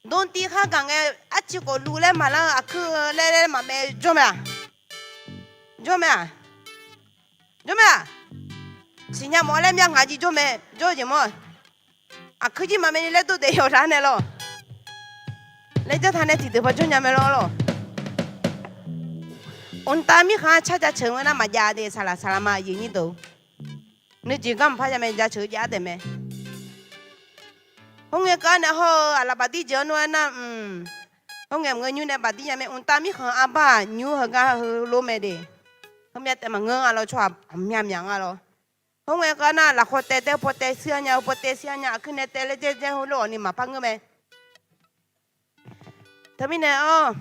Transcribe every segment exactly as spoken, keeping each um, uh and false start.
Dmrtiv khar gaq ngae, arciv khof luv laer maqlar-eu aqkuir laer laer maqmae jawr mae-aq? Jawr mae-aq? Jawr mae-aq? Siqnya mawf-awr laer myavngaq jir jawr mae, jawr-eu jeq mawr. Aqkuir jir maqmae ni laer dov daef yawqlar nae lawr. Laer janr taq nae tiqdeuq paw jawr nya mae lawr lawr. องค์การ mirkhanq-anr car jaceuq-eu nar maqjav de, saqlaq saqlaq ma aqyuif nyir deuq. Nuijeq gar maqpar ya mae, jaceuq-eu jav-ar taef mae. Khoerngae keuv-anr nae hawr-eu aqlaf bafdir jeq-anr nmr-aer nar, khoerngae maqngeur nymr nae bafdir nya mae. องค์การ mirkhanq arbar-aq nymr heugar heu lor mae de. Heumyav taef maqngeur nga lawr, tsawrhaq aqmyaq myaq nga lawr. Khoerngae keuv-anr nar lafkhawf taev taev, paw taev shir-a nya, paw taev shir-a nya, aqkuir nae taev laer jaer jaer heulof-awq ni maqpar ngeur mae. Teumirnae-awr,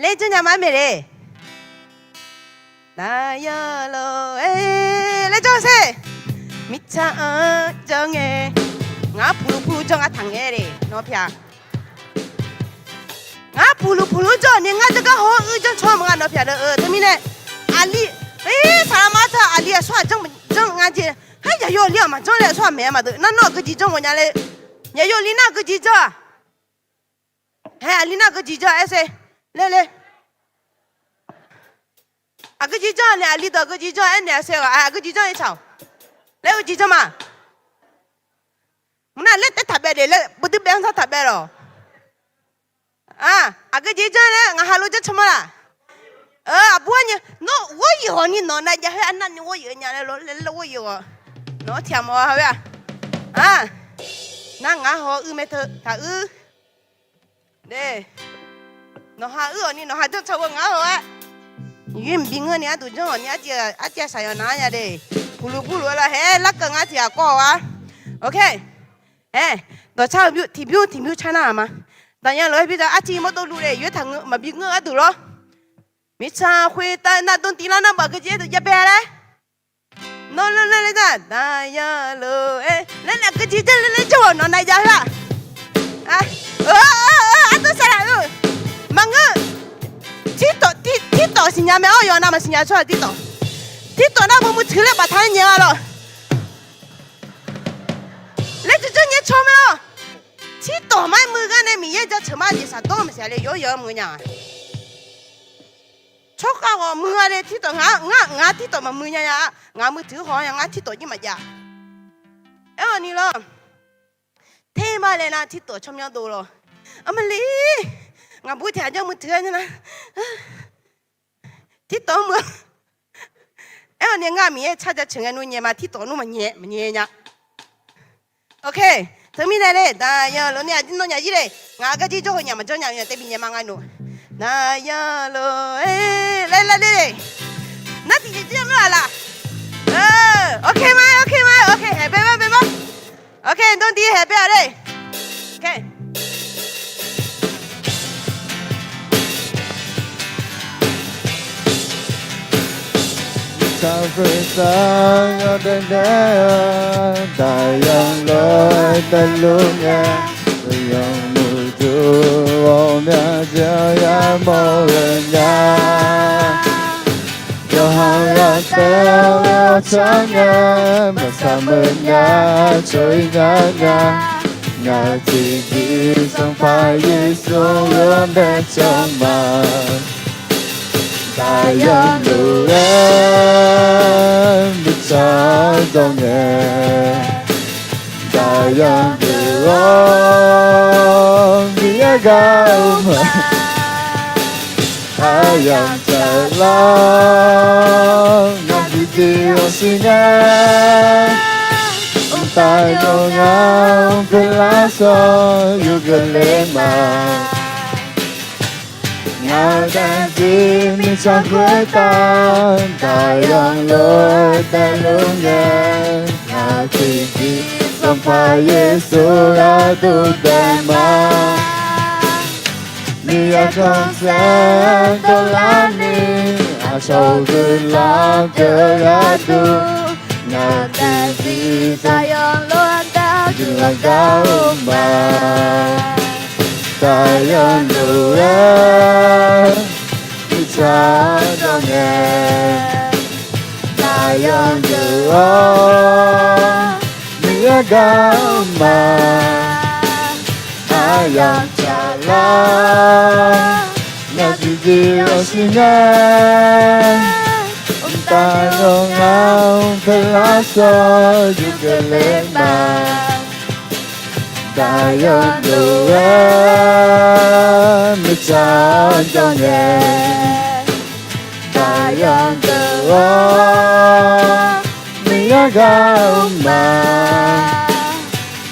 laer janr nya ma-aer maeq le. Daqyan lof-aer laer janr sher. Mirtsaq-anr janr ngae, ngaq-anr puqluv puqluv janr ngar taqngaeq le nawr pyaq. Ngaq-anr puqluv puqluv janr ni ngar janr gar haw-awr uir janr caw maqnga nawr pyaq deuq-eu teumirnae. Aqli, saqlaq ma teu aqli-aq tsawrhaq janr janr nga jeq. Haer yaqyawf li-aq maqjanr laer tsawrhaq maeq-a maqdeuq nar nawr aqgeu jeq janr ghawqnya le. Yaqyawf li nar aqgeu jeq janr-aq. Haer aqli nar aqgeu jeq janr-a aer sher. Laer le. Aqgeu jeq janr nae aqli deuq aqgeu jeq janr aernaeq-a sher-aq, aqgeu jeq janr-a tsaq-awq. Laer-eu jeq janr ma. Mq nar laer taef taq bae de laer beuv dui bae-anr sar taq bae lawq. Aqgeu jeq janr laer ngaq ha lof janr caw ma laq. Aqbur-aer nya nawr ghawryuif hawq ni nawq nav jav khoer arnavni ghawryuif nya laer lawr laer ghawryuif hawq. Nawq-anr tiq ghaq mawf-a khoer-aq. Nar ngaq haw uir mae teu taq uir. Nawq ha uir-awq ni nawq ha janr caw-eu ngaq-anr haw-aer. Yoer mqbi ngeur ni arduq janr-awq ni arciv saqyanq nav-ar nya de. Puqluv puqluv-aer lawr haer larkeuv ngar tiq ghaq kawv-awq-a. Ok. Aer, dawqcar-eu tiqbymr tiqbymr car nar-aq ma. Daqyan lof-aer bi da arciv mawrdov luf le yoer taq maqbi ngeur gharduq lawr. Mirtsaq khoertav nar dmrtiv lar nar baf geujeq aerdeuq jav bae laer. Nawr lar nar laer nar daqyan lof-aer laer nar geujeq janr laer laer janr-awq nawq nav jav-a. Ardov saqlaq-eu maqngeur. Tirtawf, tirtawf siqnya mae-awr yawqnav maqsiqnya tsawrhaq tirtawf. Tirtawf nar beu muiq teuq laer baftaq-aer nyaef-a lawq. Laer janrjanr nyaer caw mae-awq. Tirtawf mar muiq gar nae Miqyaer jaceuq mar jeq saqdawr maqsiq le yawr yawq-anr muiq nya-a. Tsawrkhav ghawq muiq-a le tirtawf ngar ngar tirtawf maqmuiq nya ya. Ngaq muiq teuq-anr haw-awr ya ngar tirtawf jir maqjav. Aer-awq ni lawr. Ter ma laer nar tirtawf tsawrmyanr dov lawr. Armaqli, ngaqbur tiq ghaq janr muiq teuq-aer nar tirtawf-anr muiq. Aer-awq ni ngar Miqyaer car jaceuq ngae nmr nyaef ma tirtawf nmr maqnyaef maqnyaef nya. Ok, teumirnae le daqyan lof ni aqdui nawnyaf jir le. Ngaq-euq garjir jawr heu nyaf maqjanr nya-eu nya tae binyaef ma nga noeq. Daqyan lof-aer laer lar le. Nar tiqjeq jir-a mr-aq laq. Ok ma, ok ma, ok haeq bae ma bae ma. Ok, dmrtiv haeq bae-aq le. Tsaq khoertav yawdaef daef-eu daqyan lof-aer daefluf ngae, yawmuiq duq ghawqmya jeq yamawr-eu nya. Yawqha ghaqkhaer-eu tsawrmyanr maqtsaq meuq nya, tsov-ir nya nya. Ngaq-euq tiqjeq Sanqpaq Yeqsur-anr baetaq ma. Daqyan lof-aer mirtsaq-anr dawq ngae, daqyan lof-awr Miqyaer gar-eu ma. Aryamq tsaqlar-awr ngaq tiqjeq-awq siqnya. Mqtav yawqghaq-anr guiqlanq shawr yawgeuf le ma. Ngaq-euq daefzir mirtsaq khoertav daqyan lof-aer daefluf ngae, ngaq tiqjeq Sanqpaq Yeqsur gharduq daef ma. Miqyaer khanqsaer dovlar ni aqcawq-euq guiqlanq pyeuf gharduq, ngaq tiqjeq daqyan lof-aer daefluf gar-eu ma. Daqyan lof-aer mirtsaq-anr dawq ngae, daqyan lof-awr Miqyaer gar-eu ma. Aqyawf-anr tsaqlar, ngaq tiqjeq-awq siqnya. Mqtav yawqghaq-anr pyeuflar shawr yuf keuvle ma. Mqtav yawqdeuq-aer nuisar-awr jawr ngae, mqtav yawqdeuq-awr nuiyar gar-eu ma.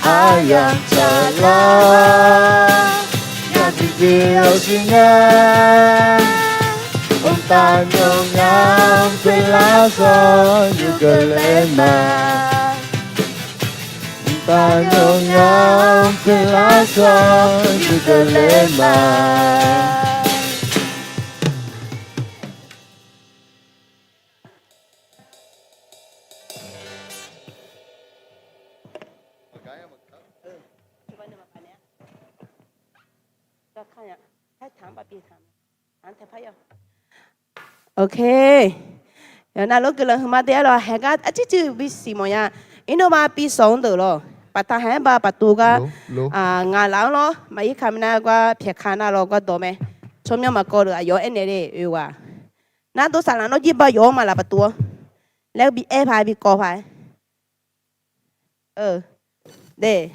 Aqyawf-anr tsaqlar, ngaq tiqjeq-awq siqnya. Mqtav yawqghaq-anr pyeuflar shawr yuf keuvle ma. Mqtav yawqghaq-anr pyeuflar shawr yuf keuvle ma. Ok. Yawqnan lor guiqlanq huiqma de-aer lawq, haeqgar arcircuiv bisiq mawf nya. Irnmr ma bisiq-anr deuq lawq, baqtaq haeq-aer ba baqtuv gar, ngaq laf-anr lawr, maqir ka minav gar pyaeq ka nar lawr gar dawq mae. Tsawrmyanr maqkawv deuq aqyawf-anr aernaeq le oe ghaq. Nar dov saqlaq nawr jir ba yawf-awr ma laf baqtuv-awr laer bi aer paq bi kawv paq-aer. De.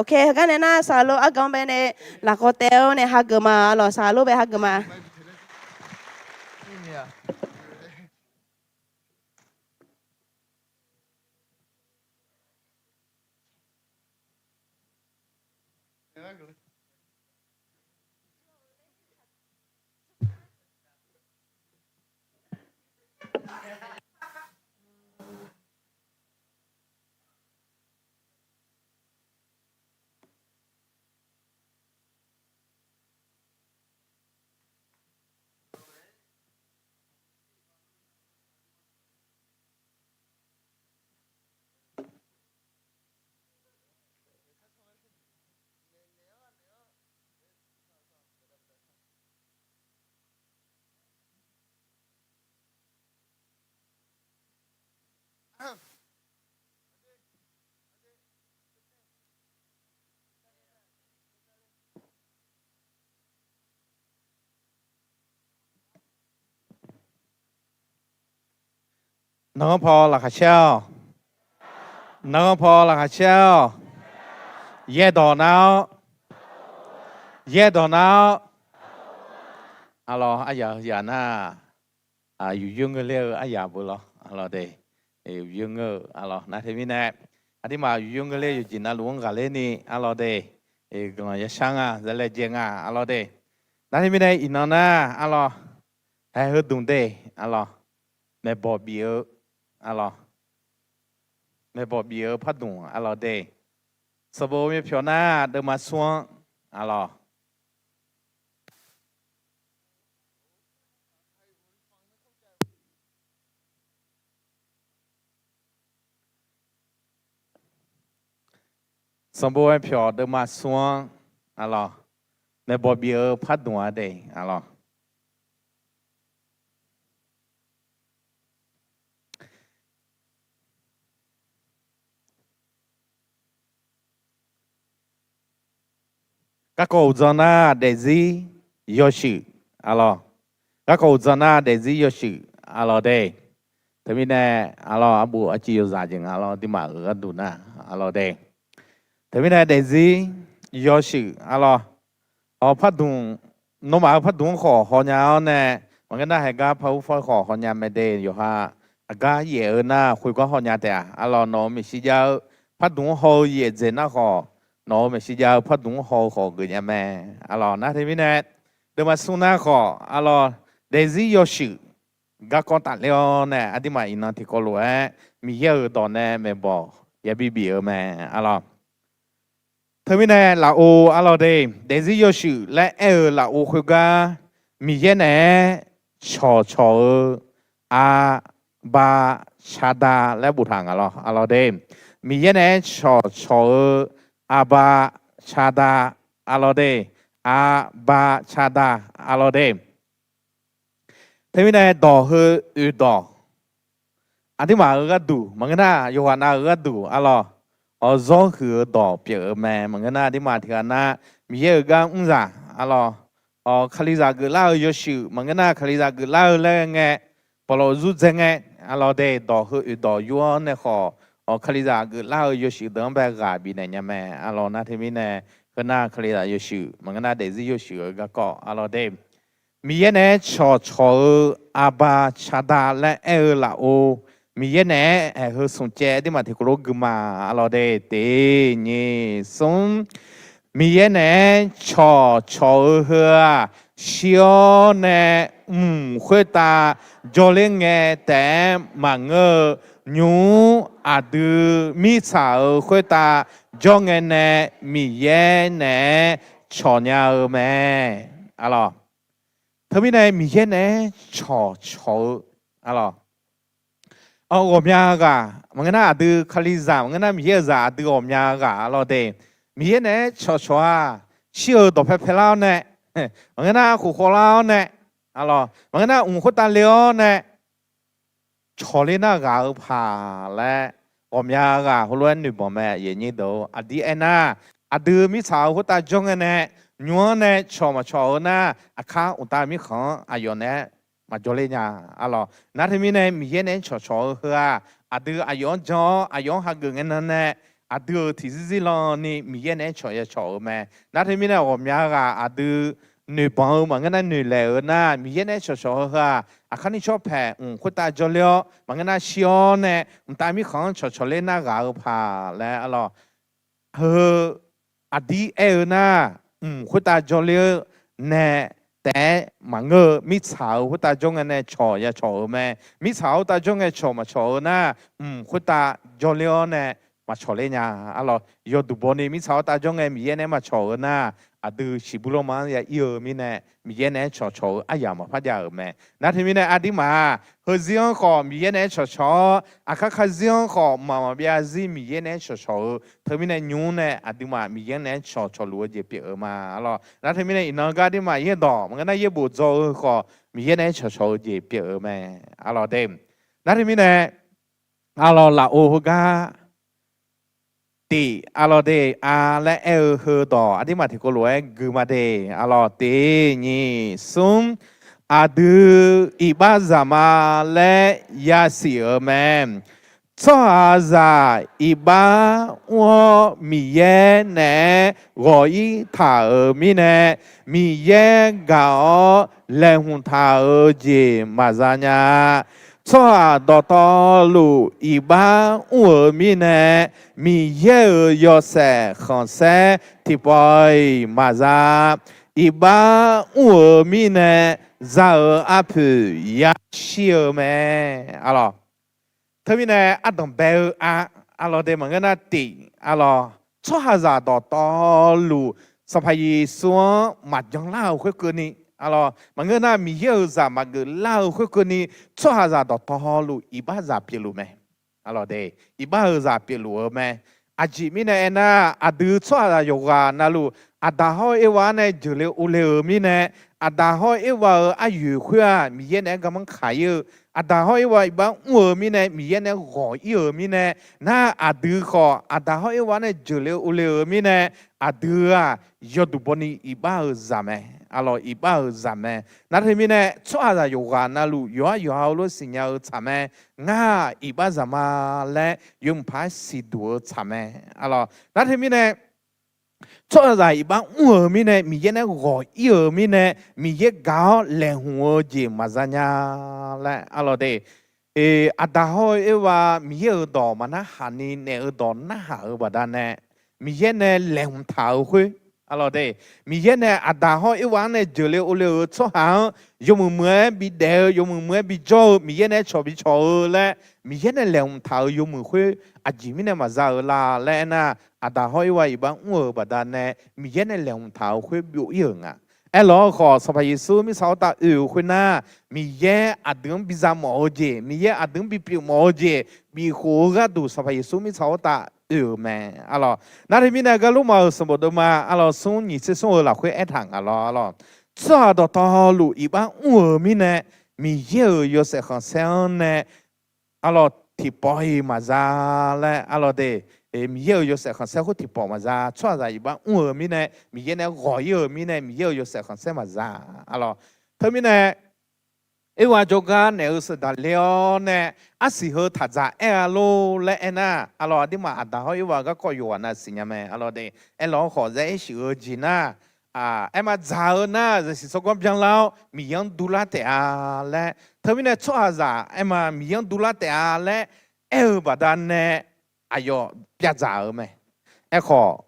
Ok, heugar nae nar saqlaq lof arganq bae nae lafkhawf taev-awr nae hageuf ma. Arlawq saqlaq lof bae hageuf ma. Nanq-anr paw laqkhaq caer-awq. Nanq-anr paw laqkhaq caer-awq. Yaerdawq nar-awr. Yaerdawq nar-awr. Arlawq aryaq-eu yaq nar, yuf yoer ngeur ler-eu aryaq beu lawr. Arlawq de. Yuf yoer ngeur-eu arlawq nar teumirnae, aqduimaf yuf yoer ngeur ler yawqjeq navluf-anr ghaqler ni arlawq de. Guiqlanq yashar nga, zalaejae nga arlawq de. Nar teumirnae iqnan nar arlawq, haeq heudmq de arlawq, maeqbawq bif-eu arlawq, maeqbawq bif-eu pardmq arlawq de. Sanqbof myavpyawq nar deuvma smr-anr arlawq. Sanqbof myavpyawq deuvma smr-anr arlawq, maeqbawq bif-eu pardmq-a de arlawq. Garkawv uqdzan nar daefzir yawshuif arlawq. Garkawv uqdzan nar daefzir yawshuif arlawq de. Teumirnae arlawq, arbof arciv yawzaq jeq nga lawr, aqduimaf-euq gharduq nar arlawq de. Teumirnae daefzir yawshuif arlawq. Awq, pardmq, nawmaf-euq pardmq-anr khawf hawnya-awr nae, maqngeur nar haeqgar par ur far khawf hawnya mae de. Yawqha aqgar yaef-eu nar khoergar hawnya taef-a. Arlawq, nawq-euq maeqshi jav-eu pardmq-anr haw-eu yaef dzaeq nar khawf, nawq-euq maeqshi jav-eu pardmq-anr haw-eu khawf geufnya mae. Arlawq nar teumirnae, deuvma smr nar khawf arlawq, daefzir yawshuif garkawv tafler-awr nae aqduimaf iqnan tiqkawv lof-aer Miqyaer-euq dawq nae maeqbawq yabi bif-eu mae arlawq. Teumirnae lafov arlawq de, daefzir yawshuif laer aer-eu lafov khoergar, Miqyaer naeq-aer cawqcawq-eu aqba cada laer boftaq nga lawr arlawq de. Miqyaer naeq-aer cawqcawq-eu aqba cada arlawq de, aqba cada arlawq de. Teumirnae dawq heu oeq dawq, aqduimaf-euq gharduq maqngeur nar yawqghaq nav-euq gharduq arlawq, awqzawr huiq-eu dawq pyeuf-eu mae. Maqngeur nar, aqduimaf tiqghaq nar, Miqyaer-euq gar mrzaq, arlawq, awq, Kalizaq geuflar-eu yawshuif, maqngeur nar, Kalizaq geuflar-eu laer ngae, pawqlawq zurdzae ngae, arlawq de, dawq heu oeq dawq yur-awr nae khawf, awq, Kalizaq geuflar-eu yawshuif deuq-anr bae ghaq bifnaeq nya mae, arlawq. Nar teumirnae, heu nar Kalizaq yawshuif, maqngeur nar, daefzir yawshuif-eu garkawv, arlawq de. Miqyaer naeq-aer cawqcawq-eu Aqba Caqda laer aer-eu lafov, Miqyaer naeq-aer aeq heu smq caev aqduimaf tiqkawv lof gui ma, arlawq de. Tiq, nyiq, smr. Miqyaer naeq-aer cawqcawq-eu heu-aq, shir-awr nae mq khoertav jawrler ngae taef-aer maqngeur-eu, nymq-mr aqdui mirtsaq-euq khoertav jawr ngae nae Miqyaer naeq-aer cawqnya-eu mae, arlawq. Teumirnae Miqyaer naeq-aer cawqcawq-eu, arlawq, ghawqmya ghaq, maqngeur nar aqdui Kalizaq, maqngeur nar Miqyaer-euq zaq aqdui ghawqmya ghaq, arlawq de. Miqyaer naeq-aer cawqcawq-aq, shir-euq dawqpae paelar-awr nae, maqngeur nar khof khawvlar-awr nae, arlawq, maqngeur nar mq khoertav le-awr nae cawqler nar ghaq-eu paq laer, ghawqmya ghaq heulof-aer noeqbanq mae, aqyuif aqnyir deuq-or. Aqdir aernar, aqdui mirtsaq-euq khoertav jawr ngae nae, nymq-anr nae cawq maqcawq-eu nar, aqkar mqtav mirkhanq-anr aqyawf naeq-aer maqjawr ler nya, arlawq. Nar teumirnae Miqyaer naeq-aer cawqcawq-eu heu-aq, aqdui aqyawf-anr jan-awr aqyawf-anr hageuf ngae nan nae, aqdui-euq tiqzir zir lan ni Miqyaer naeq-aer cawq ya cawq-eu mae. Nar teumirnae ghawqmya ghaq aqdui noeqbanq-eu maqngeur nar noeqlaeq-eu nar, Miqyaer naeq-aer cawqcawq-eu heu-aq, aqkar ni tsawrpaeq mq khoertav jawrler-awr, maqngeur nar shir-awr nae mqtav mirkhanq-anr cawqcawq ler nar ghaq-eu paq laer, arlawq, heu aqdir aer-eu nar, mq khoertav jawrler-eu nae taef-aer maqngeur-eu, mirtsaq-euq khoertav jawr ngae nae cawq ya cawq-eu mae. Mirtsaq khoertav jawr ngae cawq maqcawq-eu nar, mq khoertav jawrler-awr nae maqcawq ler nya, arlawq. Yawduq bawni mirtsaq khoertav jawr ngae Miqyaer naeq-aer maqcawq-eu nar, aqdui siqbur lanma-anr ya ir-eu mirnae, Miqyaer naeq-aer cawqcawq-eu aryamq maqpar jav-euq mae. Nar teumirnae aqduimaf-aq, heuzir-anr khawf Miqyaer naeq-aer cawqcawq-awr, aqkar karzir-anr khawf mqmaq maqbyav zir Miqyaer naeq-aer cawqcawq-eu, teumirnae nymq-mr nae aqduimaf Miqyaer naeq-aer cawqcawq luf-eu jeq pyeuf-eu ma, arlawq. Nar teumirnae iqnan gar aqduimaf yaerdawq maqngeur nar yaerbof dzaw-eu khawf Miqyaer naeq-aer cawqcawq-eu jeq pyeuf-eu mae, arlawq de. Nar teumirnae, arlawq, lafov heugar tiq, arlawq de, a laer aer-eu heudawq aqduimaf tiqkawv lof-aer gui ma de, arlawq. Tiq, nyiq, smr. Aqdui iqbaxzaq ma laer yasiq-euq mae. Tsawrhaqzaq iqbax mr-awr Miqyaer naeq-aer ghawq-ir taq-euq mirnae, Miqyaer gaq-awr laeqhmq taq-eu jeq maqza nya. Tsawrhaq dawqtawvluf iqbax mr-euq mirnae, Miqyaer-euq yawshaef khanqsaer tiqpawf-iq maqza. Iqbax mr-euq mirnae za-euq arpoeq yashir-eu mae, arlawq. Teumirnae ardanq bae-eu a, arlawq de, maqngeur nar tiq, arlawq, tsawrhaqzaq dawqtawvluf Sanqpaq Yeqsur-anr maqjan lar-euq khoerkeuvni, arlawq, maqngeur nar Miqyaer-euq zaq maqgeuf lar-eu khoerkeuvni, tsawrhaqzaq dawqtawvluf iqbaxzaq pyeufluf mae. Arlawq de, iqbax-euq zaq pyeufluf-eu mae. Aqjeq mirnae aernar, aqdui tsawrhaqzaq yawqghaq navluf, Aqdaq hawr-eu Ervav-anr nae jeuqle ovle-euq mirnae, Aqdaq hawr-eu Ervav-euq aryoeq khoer-aq, Miqyaer naeq-aer garmanr kaq-ir-eu, Aqdaq hawr-eu Ervav iqbax mr-euq mirnae, Miqyaer naeq-aer ghawq-ir-euq mirnae, nar aqdui khawf Aqdaq hawr-eu Ervav-anr nae jeuqle ovle-euq mirnae, aqdui-aq yawduq bawni iqbax-euq zaq mae. Arlawq, iqbax-euq zaq mae. Nar teumirnae tsawrhaqzaq yawqghaq navluf yawqha yawqha-eu lof siqnya-eu tsaq mae. Ngar-aq iqbaxzaq ma laer yawmuiq paq-aer siqduq-eu tsaq mae. Arlawq, nar teumirnae tsawrhaqzaq iqbax mr-euq mirnae, Miqyaer naeq-aer ghawq-ir-euq mirnae, Miqyaer gaq-awr laeqhmq-eu jeq maqza nya laer, arlawq de. Aqdaq hawr-eu Ervav Miqyaer-euq dawq maqnarhaq ni naef-eu dawq narhaq-eu baqdanae, Miqyaer nae laeqhmq taq-euq khoer, arlawq de, Miqyaer nae Aqdaq hawr-eu Ervav-anr nae jeuqle ovle-euq tsawrhaq-anr yawmuiq muiq-aer bidaef-eu, yawmuiq muiq-aer bijawr-eu, Miqyaer nae cawq bicawq-eu laer, Miqyaer nae laeqhmq taq-euq yawmuiq khoer aqjeq mirnae maqza-euq la laer aernar, Aqdaq hawr-eu Ervav iqbax mr-euq baqdanae Miqyaer nae laeqhmq taq-euq khoer byov-ir-euq nga. Aerlawq-eu khawf, Sanqpaq Yeqsur mirtsaq khoertav oe-euq khoernar, Miqyaer aqdui-anr biza mawf-eu jeq, Miqyaer aqdui-anr bipyeuf mawf-eu jeq bifkhof-eu gharduq Sanqpaq Yeqsur mirtsaq khoertav oe-euq mae. Arlawq, nar teumirnae gar Lormav-euq sanqbof deuvma, arlawq, smr nyiq tser smr-eu lafkhoer aertaq nga lawr, arlawq, tsawrhaq dawqtawvluf iqbax mr-euq mirnae, Miqyaer-euq yawshaef khanqsaer-anr nae, arlawq, tiqpawf-iq maqza laer arlawq de. Miqyaer-euq yawshaef khanqsaer khoer tiqpawf maqza. Tsawrhaqzaq iqbax mr-euq mirnae, Miqyaer nae ghawq-ir-euq mirnae, Miqyaer-euq yawshaef khanqsaer maqza arlawq. Teumirnae, Erwa jawrgar naeq-eu saqdaq ler-awr nae, arsiq heu taqdzaq aer-a lor laer aernar, arlawq, aqdirmaf aqda hawr Erwa garkawv yawqghaq navsiq nya mae arlawq de. Aerlawq-awr khawf zaer-aer shif-eu jeq nar, aerma dzaq-eu nar zaqsiq tsawrganr byanlar-awr Miqyaer-anr durlar taef-a laer. Teumirnae tsawrhaqzaq aerma Miqyaer-anr durlar taef-a laer aer-eu baqdanae aqyawf pyavdzaq-eu mae. Aerkhawf,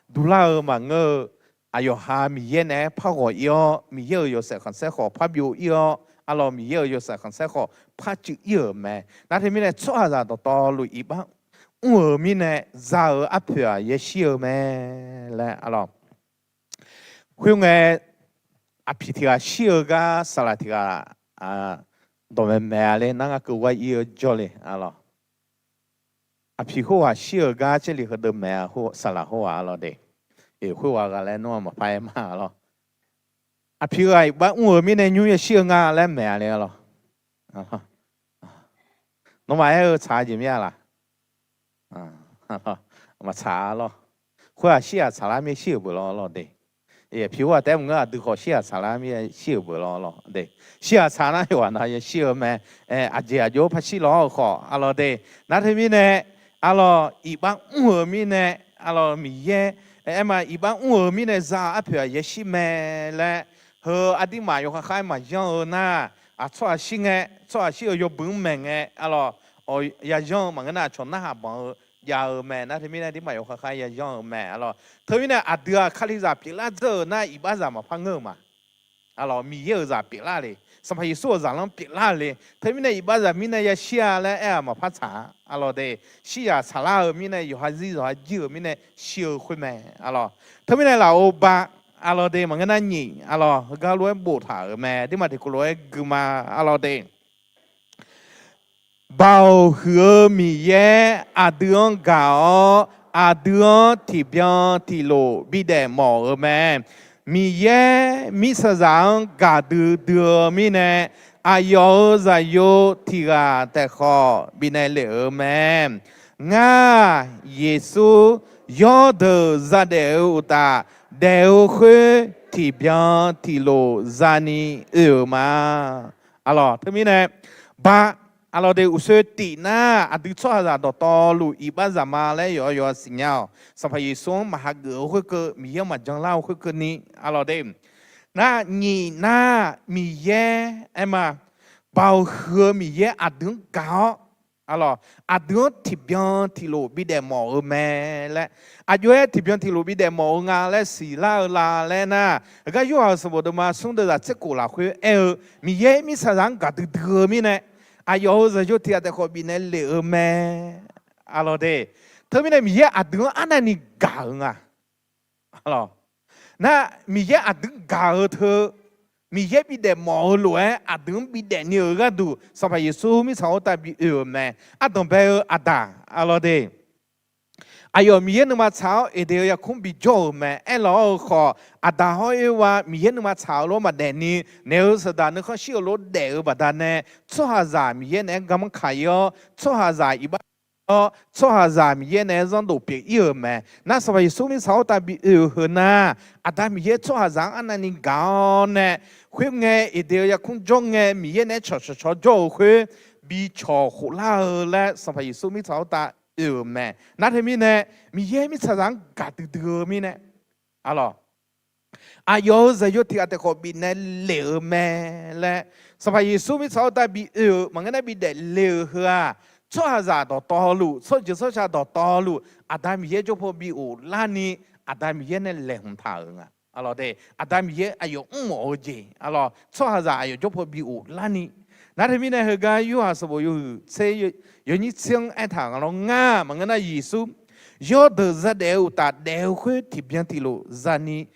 durlar-eu maqngeur-eu, aqyawf ha Miqyaer naeq-aer par ghawq-ir-awr, Miqyaer-euq yawshaef khanqsaer khawf par byov-ir-awr, arlawq, Miqyaer-euq yawshaef khanqsaer khawf par cuiv-ir-euq mae. Nar teumirnae tsawrhaqzaq dawqtawvluf iqbax mr-euq mirnae za-eu arpoeq-aq yashir-eu mae laer arlawq. Khoerngae, aqpiq tiq ghaq shir-eu gar saqlaq tiq ghaq dawqmaeq maeq-a le nar, ngar keuv ghae ir-eu jawrle arlawq. Aqpiq khoerghaq shir-eu gar caerli heudeuq maeq-a, saqlaq khoerghaq arlawq de. Khoerghaq ghaq laer nawr-aq maqpar aer ma arlawq. Aqpiq ghaq iqbax mr-euq mirnae nymr yashir-eu nga laer maeq-a le arlawq. Nawmaf aer-eu tsaq-a jeq mir-a laq? Maqtsaq-a lawr. Khoer-aq shir-aq tsaqlar mir shir-euq beuq lawr lawr de. Aqpiq khoerghaq taef-aer maqngeur, aqdui khawf shir-aq tsaqlar mir shir-euq beuq lawr lawr de. Shir-aq tsaq nar yawqghaq nav yashir-eu mae. Aqjeq aqjox-aer par shir lawr-eu khawf arlawq de. Nar teumirnae arlawq, iqbax mr-euq mirnae arlawq, Miqyaer aerma iqbax mr-euq mirnae za-eu arpoeq-aq yashir mae laer, heu aqdirmaf yawkhav khav-aer maqyanr-eu nar, aqtsawrhaq shir ngae, tsawrhaq shir-eu yawbui-anr maeq ngae arlawq, yayanr-eu maqngeur nar aqcawq narhaq banq-eu jav-eu mae. Nar teumirnae aqdirmaf yawkhav khav-aer yayanr-eu mae arlawq. Teumirnae aqdui-aq kalizaq pyeuflar dzeur-euq nar iqbaxzaq maqpar ngeur-eu ma. Arlawq, Miqyaer-euq zaq pyeuflar le, Sanqpaq Yeqsur-euq zaqlanr pyeuflar le. Teumirnae iqbaxzaq mirnae yashir-a laer aer-aq maqpar tsaq-a arlawq de. Shir-aq tsaqlar-eu mirnae yawqha zir yawqha jir-euq mirnae shir-eu khoer mae arlawq. Teumirnae lafov ba arlawq de, maqngeur nar nyiq arlawq, heugar lof-aer boftaq-euq mae. Aqdirmaf tiqkawv lof-aer gui ma arlawq de. Baoq huiq-eu Miqyaer aqdui-anr gaq-awr, aqdui-anr tiqbyan tiqlof bidaef mawf-eu mae. Miqyaer mirtsaqzaq-anr gaqdui dui-eu mirnae, aqyawf-euq zaqyo tiq ghaq taefkhawf bifnaeq lef-euq mae. Ngar, Yeqsur, yawrdeuq zadaef-eu uqtaf, daef-eu khoer tiqbyan tiqlof zani oe-euq ma. Arlawq, teumirnae, ba, arlawq de, uqshoe tif nar, aqdui tsawrhaqzaq dawqtawvluf iqbaxzaq ma laer yawqha yawqha siqnya-awq. Sanqpaq Yeqsur-anr maqhageuf-eu khoerkeuv, Miqyaer-anr maqjanlar-eu khoerkeuvni, arlawq de. Nar, nyiq nar, Miqyaer aerma, Baoq huiq-eu Miqyaer aqdui-anr gaq-awr, arlawq, aqdui-anr tiqbyan tiqlof bidaef mawf-eu mae laer. Aqjox-aer tiqbyan tiqlof bidaef mawf-eu nga laer siqlar-eu la laer nar, heugar Yorhaq sanqbof deuvma smr deuvzaq tserkhof lafkhoer aer-eu, Miqyaer mirtsaqzaq-anr gaqdui dui-eu mirnae, aqyawf-euq zaqyo tiq ghaq taefkhawf bifnaeq lef-eu mae. Arlawq de, teumirnae Miqyaer aqdui-anr arnavni gaq-euq nga. Nar, Miqyaer aqdui-anr gaq-eu teu, Miqyaer bidaef mawf-eu lof-aer aqdui-anr bidaef ni-euq gharduq Sanqpaq Yeqsur mirtsaq khoertav bi oe-euq mae. Ardanq bae-eu aqdaq, arlawq de, aqyawf Miqyaer nuima tsaq-awr Eqdeq-eu yarkmr bijawr-euq mae. Aerlawq-awr-eu khawf, Aqdaq hawr Erwa Miqyaer nuima tsaq-eu lof maqdaef ni, naeq-eu saqdaq nuikhanr shir-eu lof daef-eu baqdanae, tsawrhaqzaq Miqyaer naeq-aer garmanr kaq-ir-awr, tsawrhaqzaq iqbax-awr, tsawrhaqzaq Miqyaer naeq-aer zanrdof pyeuf-ir-euq mae. Nar, Sanqpaq Yeqsur mirtsaq khoertav bi oe-euq heu nar, Aqda Miqyaer tsawrhaqzaq-anr arnavni gaq-awr nae, khoerngae Eqdeq-eu yarkmr jawr ngae Miqyaer naeq-aer cawqcawq cawq jawr-eu khoer bi cawq khoflar-eu laer Sanqpaq Yeqsur mirtsaq khoertav oe-euq mae. Nar teumirnae, Miqyaer mirtsaqzaq-anr gaqdui dui-eu mirnae, arlawq, aqyawf-euq zaqyo tiq ghaq taefkhawf bifnaeq lef-euq mae laer, Sanqpaq Yeqsur mirtsaq khoertav bi oe-euq maqngeur nar bi daefle-euq heu-aq, tsawrhaqzaq dawqtawvluf, tsawrjeuq tsawrca dawqtawvluf, Aqda Miqyaer jawr paw bi of larni, Aqda Miqyaer nae laeqhmq taq-euq nga. Aqda Miqyaer aqyawf mrmawf-eu jeq, arlawq, tsawrhaqzaq aqyawf jawr paw bi of larni. Nar teumirnae heugar Yorhaq sanqbof yawhuiq tser yawnyir tser-anr aertaq nga lawr, ngar maqngeur nar Yeqsur yawrdeuq zadaef-eu uqtaf daef-eu khoer tiqbyan tiqlof zani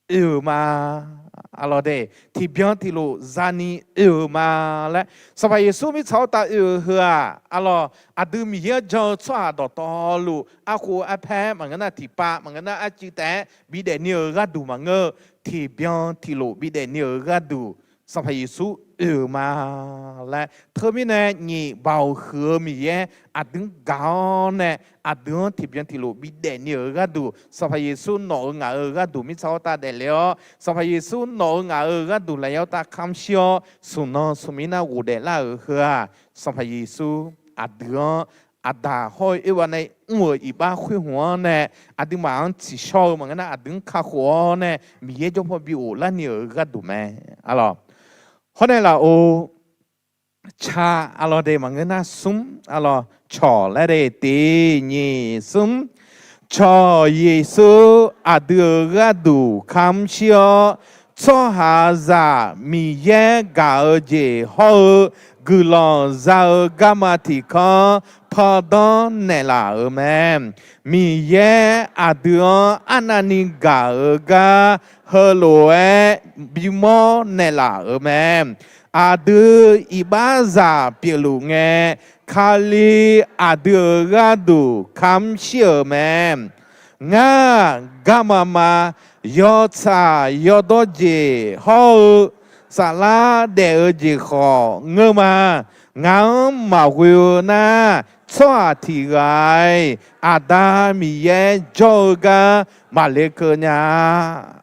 oe-euq ma. Arlawq de, tiqbyan tiqlof zani oe-euq ma laer Sanqpaq Yeqsur mirtsaq khoertav oe-euq heu-aq, arlawq, aqdui Miqyaer-anr jan-eu tsawrhaq dawqtawvluf, arkhof arpaer maqngeur nar tiqpav maqngeur nar arcuiv taef-aer bidaef ni-euq gharduq maqngeur-eu, tiqbyan tiqlof bidaef ni-euq gharduq Sanqpaq Yeqsur oe-euq ma laer. Teumirnae nyiq baoq huiq-eu Miqyaer aqdui-anr gaq-awr nae, aqdui-anr tiqbyan tiqlof bidaef ni-euq gharduq, Sanqpaq Yeqsur nawq-euq ngaq-euq gharduq mirtsaq-awr tav daefle-awr, Sanqpaq Yeqsur nawq-euq ngaq-euq gharduq lafyawr tav kamq shir-awr, smq nan smq mir nar ghofdaef lar-euq heu-aq, Sanqpaq Yeqsur aqdui-anr Aqdaq hawr-eu Ervav nae mr-euq iqbax khoer hmq-anr nae, aqduimaf-anr tsiqshawr-eu maqngeur nar, aqdui-anr kakhof-awr nae, Miqyaer jawr paw bi ghoflar ni-euq gharduq mae. Arlawq, hawr nae laf-or, ca, arlawq de, maqngeur nar smr, arlawq, cawq laer de, tiq nyiq smr. Cawq Yeqsur aqdui-euq gharduq kamq shir-awr, tsawrhaqzaq Miqyaer gaq-eu jeq hawr-eu guiqlanq za-eu garma tiqkanr pandanr naeqlaf-euq mae. Miqyaer aqdui-anr arnavni gaq-eu gar heulof-aer bimawr naeqlaf-euq mae. Aqdui iqbaxzaq pyeufluf ngae, Kali aqdui-euq gharduq kamq shir-euq mae. Ngar garma ma, yawtsaq yawdawr jeq hawr-eu saflar daef-eu jeq khawf ngeur ma. Ngaq-anr maqghoe-eu nar, tsawrhaq tiq ghaq-iq Aqda Miqyaer jawr-eu gar maqle keuv nya.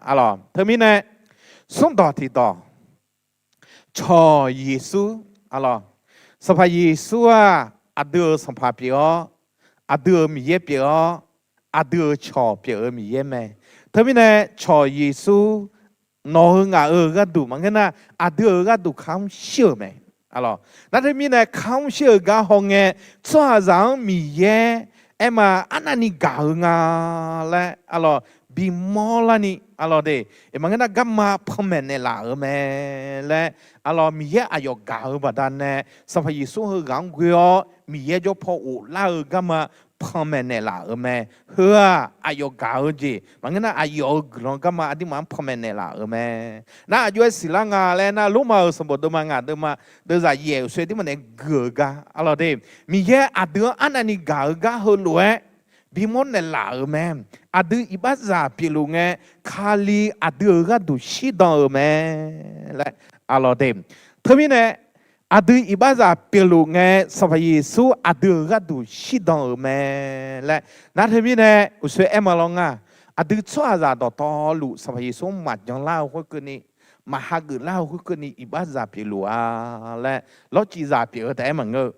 Arlawq, teumirnae, smrdawq tiqdawq, cawq Yeqsur, arlawq, Sanqpaq Yeqsur-aq, aqdui-euq Sanqpaq pyeuf-awr, aqdui-euq Miqyaer pyeuf-awr, aqdui-euq cawq pyeuf-eu Miqyaer mae. Teumirnae, cawq Yeqsur nawq-eu ngaq-euq gharduq maqngeur nar, aqdui-euq gharduq kamq shir-euq mae. Arlawq, nar teumirnae kamq shir-euq gar hawngae, tsawrhaqzaq-anr Miqyaer aerma arnavni gaq-eu nga laer, arlawq, bimawr larni, arlawq de, maqngeur nar garma panmaeq naeqlaf-euq mae laer, arlawq, Miqyaer aqyawf gaq-eu baqdanae, Sanqpaq Yeqsur heughaq-anr ghoe-awr Miqyaer jawr paw ghoflar-eu garma panmaeq naeqlaf-euq mae. Heu-aq, aqyawf gaq-eu jeq maqngeur nar, aqyawf-euq guiqlanq garma aqduimaf-anr panmaeq naeqlaf-euq mae. Nar aqjox-aer siqlar nga laer nar, Lormav-euq sanqbof deuvma ngaq deuvma deuvzaq yaef-euq soe aqduimaf nae gui-eu gar, arlawq de, Miqyaer aqdui-anr arnavni gaq-eu gar heulof-aer bimawr naeqlaf-euq mae. Aqdui iqbaxzaq pyeufluf ngae, Kali aqdui-euq gharduq shirdan-euq mae laer, arlawq de. Teumirnae, aqdui iqbaxzaq pyeufluf ngae, Sanqpaq Yeqsur aqdui-euq gharduq shirdan-euq mae laer. Nar teumirnae, uqshoe aerma lawr nga, aqdui tsawrhaqzaq dawqtawvluf Sanqpaq Yeqsur-anr maqjan lar-eu khoerkeuvni, maqhageuf lar-eu khoerkeuvni iqbaxzaq pyeufluf-a laer, lawrcifzaq pyeuf-eu taef-aer maqngeur-eu,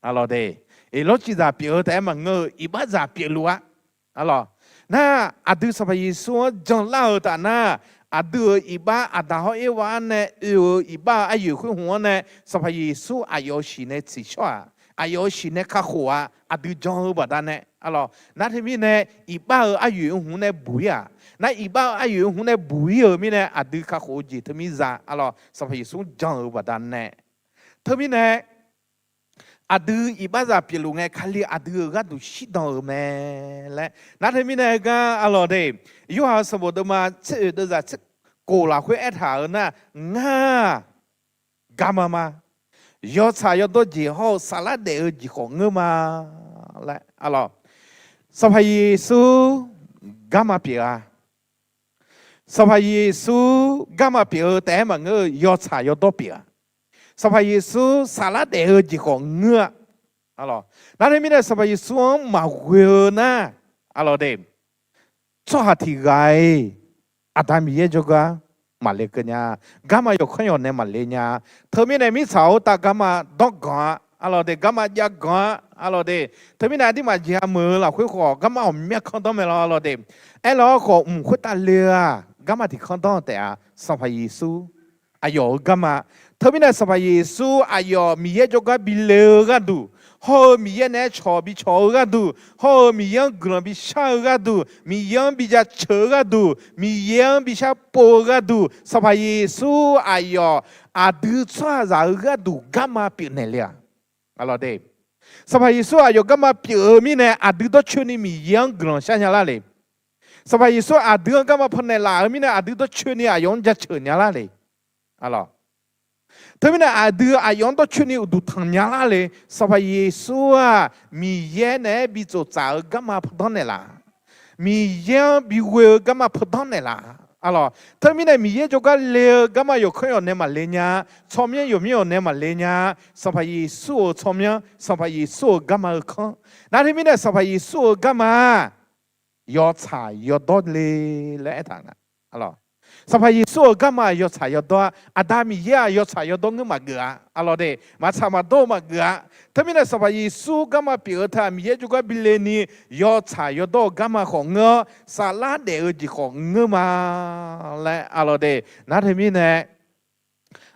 arlawq de, lawrcifzaq pyeuf-eu taef-aer maqngeur-eu, iqbaxzaq pyeufluf-a. Arlawq, nar aqdui Sanqpaq Yeqsur-anr janlar-eu taf nar, aqdui-euq iqbax Aqdaq hawr Ervav-anr nae oe-eu iqbax-euq aryoeq khoer hmq-anr nae, Sanqpaq Yeqsur aqyawf-euq shiq nae tsiqshawr-aq, aqyawf-euq shiq nae kakhof-aq, aqdui jan-eu baqdanae, arlawq, nar teumirnae, iqbax-euq aryoeq-eu hmq nae buq-ir-aq, nar iqbax-euq aryoeq-eu hmq nae buq-ir-euq mirnae, aqdui kakhof-eu jeq teumir za, arlawq, Sanqpaq Yeqsur jan-eu baqdanae. Teumirnae, aqdui iqbaxzaq pyeufluf ngae, Kali aqdui-euq gharduq shirdan-euq mae laer. Nar teumirnae heugar, arlawq de, Yorhaq-euq sanqbof deuvma tser oeq deuvzaq tser kof lafkhoer aertaq-euq nar, ngar garma ma, yawtsaq yawdawr jeq hawr-eu saflar daef-eu jeq khawf ngeur ma laer, arlawq, Sanqpaq Yeqsur garma pyeuf-a. Sanqpaq Yeqsur garma pyeuf-eu taef-aer maqngeur-eu, yawtsaq yawdawr pyeuf-a. Sanqpaq Yeqsur saflar daef-eu jeq khawf ngeur-a. Nar teumirnae Sanqpaq Yeqsur-anr maqghoe-eu nar, arlawq de, tsawrhaq tiq ghaq-iq Aqda Miqyaer jawrgar maqle keuv nya. Garma yawqkanr yawq nae maqle nya. Teumirnae mirtsaq-euq tav garma dawr ganq-a, arlawq de, garma jav ganq-a, arlawq de. Teumirnae aqduimaf jeq-a meuq-eu lafkhoer khawf garma ghawqmya kanr danr mae lawr, arlawq de. Aerlawq khawf mq khoertav le-eu-aq, garma tiq kanr danr-eu taef-a, Sanqpaq Yeqsur aqyawf-euq garma. Teumirnae Sanqpaq Yeqsur aqyawf Miqyaer jawrgar bi le-eu gharduq, hawr-eu Miqyaer naeq-aer cawq bi cawq-eu gharduq, hawr-eu Miqyaer-anr guiqlanq bi shar-eu gharduq, Miqyaer-anr bi jaceuq-eu gharduq, Miqyaer-anr bi sharpov-eu gharduq, Sanqpaq Yeqsur aqyawf aqdui tsawrhaqzaq-euq gharduq garma pyeufnaeq le-aq, arlawq de. Sanqpaq Yeqsur aqyawf garma pyeuf-eu mirnae, aqdui dawrcoeni Miqyaer-anr guiqlanq shar nya lar le. Sanqpaq Yeqsur aqdui-anr garma pannaeq laf-eu mirnae, aqdui dawrcoeni aqyawf-anr jaceuq nya lar le. Arlawq, teumirnae aqdui aqyawf-anr dawrcoeni uqduq tanq nya lar le. Sanqpaq Yeqsur-aq, Miqyaer naeq-aer bi tsoftsaf-eu garma pandanr naeqlaf, Miqyaer-anr bi ghoe-eu garma pandanr naeqlaf. Arlawq, teumirnae Miqyaer jawrgar le-eu garma yawqkanr yawq nae maqle nya-a. Tsawrmyanr yawqmyanr yawq nae maqle nya-a. Sanqpaq Yeqsur-euq tsawrmyanr, Sanqpaq Yeqsur-euq garma-eu kanr. Nar teumirnae Sanqpaq Yeqsur-euq garma-aq, yawtsaq yawdawr le laer aertaq nga. Sanqpaq Yeqsur-euq garma-aq yawtsaq yawdawr-a. Aqda Miqyaer-aq yawtsaq yawdawr ngeur maqgeuf-a. Arlawq de, maqtsaq maqdawr-eu maqgeuf-a. Teumirnae Sanqpaq Yeqsur garma pyeuf-eu teu-aq, Miqyaer jawrgar bi le ni yawtsaq yawdawr-eu garma khawf ngeur-awr, saflar daef-eu jeq khawf ngeur ma laer. Arlawq de, nar teumirnae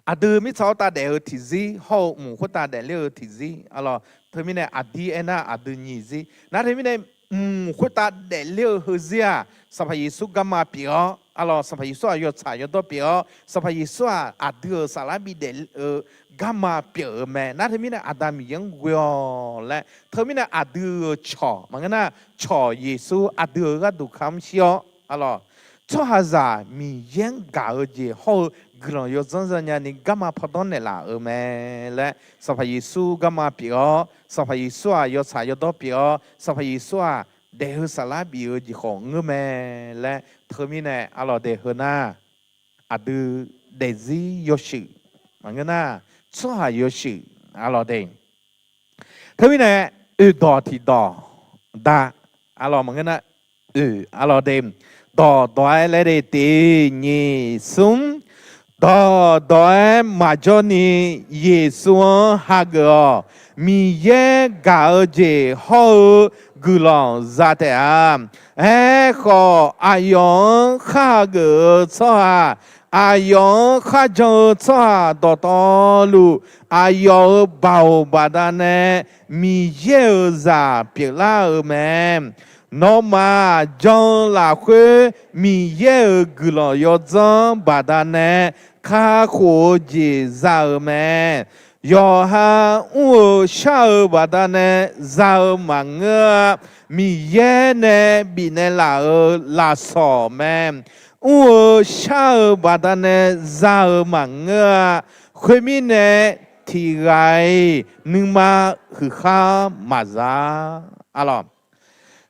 aqdui mirtsaq khoertav daef-eu tiqzir hawr-eu mq khoertav daefler-eu tiqzir. Arlawq, teumirnae aqdir aernar aqdui nyiq zir. Nar teumirnae mq khoertav daefler-eu heuzir-aq, Sanqpaq Yeqsur garma pyeuf-awr, arlawq, Sanqpaq Yeqsur-aq yawtsaq yawdawr pyeuf-awr, Sanqpaq Yeqsur-aq aqdui-euq saflar bidaef-eu garma pyeuf-eu mae. Nar teumirnae Aqda Miqyaer-anr ghoe-awq laer, teumirnae aqdui-euq cawq maqngeur nar, cawq Yeqsur aqdui-euq gharduq kamr shir-awr, arlawq, tsawrhaqzaq Miqyaer-anr gaq-eu jeq hawr-eu guiqlanq yawdzanr zanya ni garma pawdanr naeqlaf-euq mae laer, Sanqpaq Yeqsur garma pyeuf-awr, Sanqpaq Yeqsur-aq yawtsaq yawdawr pyeuf-awr, Sanqpaq Yeqsur-aq daef-eu saflar bif-eu jeq khawf ngeur mae laer, teumirnae arlawq de heu nar, aqdui daefzir yawshuif maqngeur nar, tsawrhaq yawshuif, arlawq de. Teumirnae oeqdawq tiqdawq da, arlawq maqngeur nar, oeq arlawq de, dawqdawq-aer laer de tiq nyiq smr, dawqdawq-aer maqjawr ni Yeqsur-anr hageuf-awq. Miqyaer gaq-eu jeq hawr-eu guiqlanq za taef-a. Aerkhawf, aqyawf-anr khar hageuf-eu tsawrhaq, aqyawf-anr kharjan-eu tsawrhaq dawqtawvluf, aqyawf-euq baoq baqdanae Miqyaer-euq zaq pyeuflar-euq mae. Nawmaf jan-eu lafkhoer Miqyaer-euq guiqlanq yawdzanr baqdanae kakhof-eu jeq za-euq mae. Yawqha mr-eu shar-eu baqdanae za-eu maqngeur-a. Miqyaer nae bifnaeq laf-euq lafsawq mae. Mr-eu shar-eu baqdanae za-eu maqngeur-a. Khoermirnae, tiq ghaq-iq nuima huiqkhar maqza. Arlawq,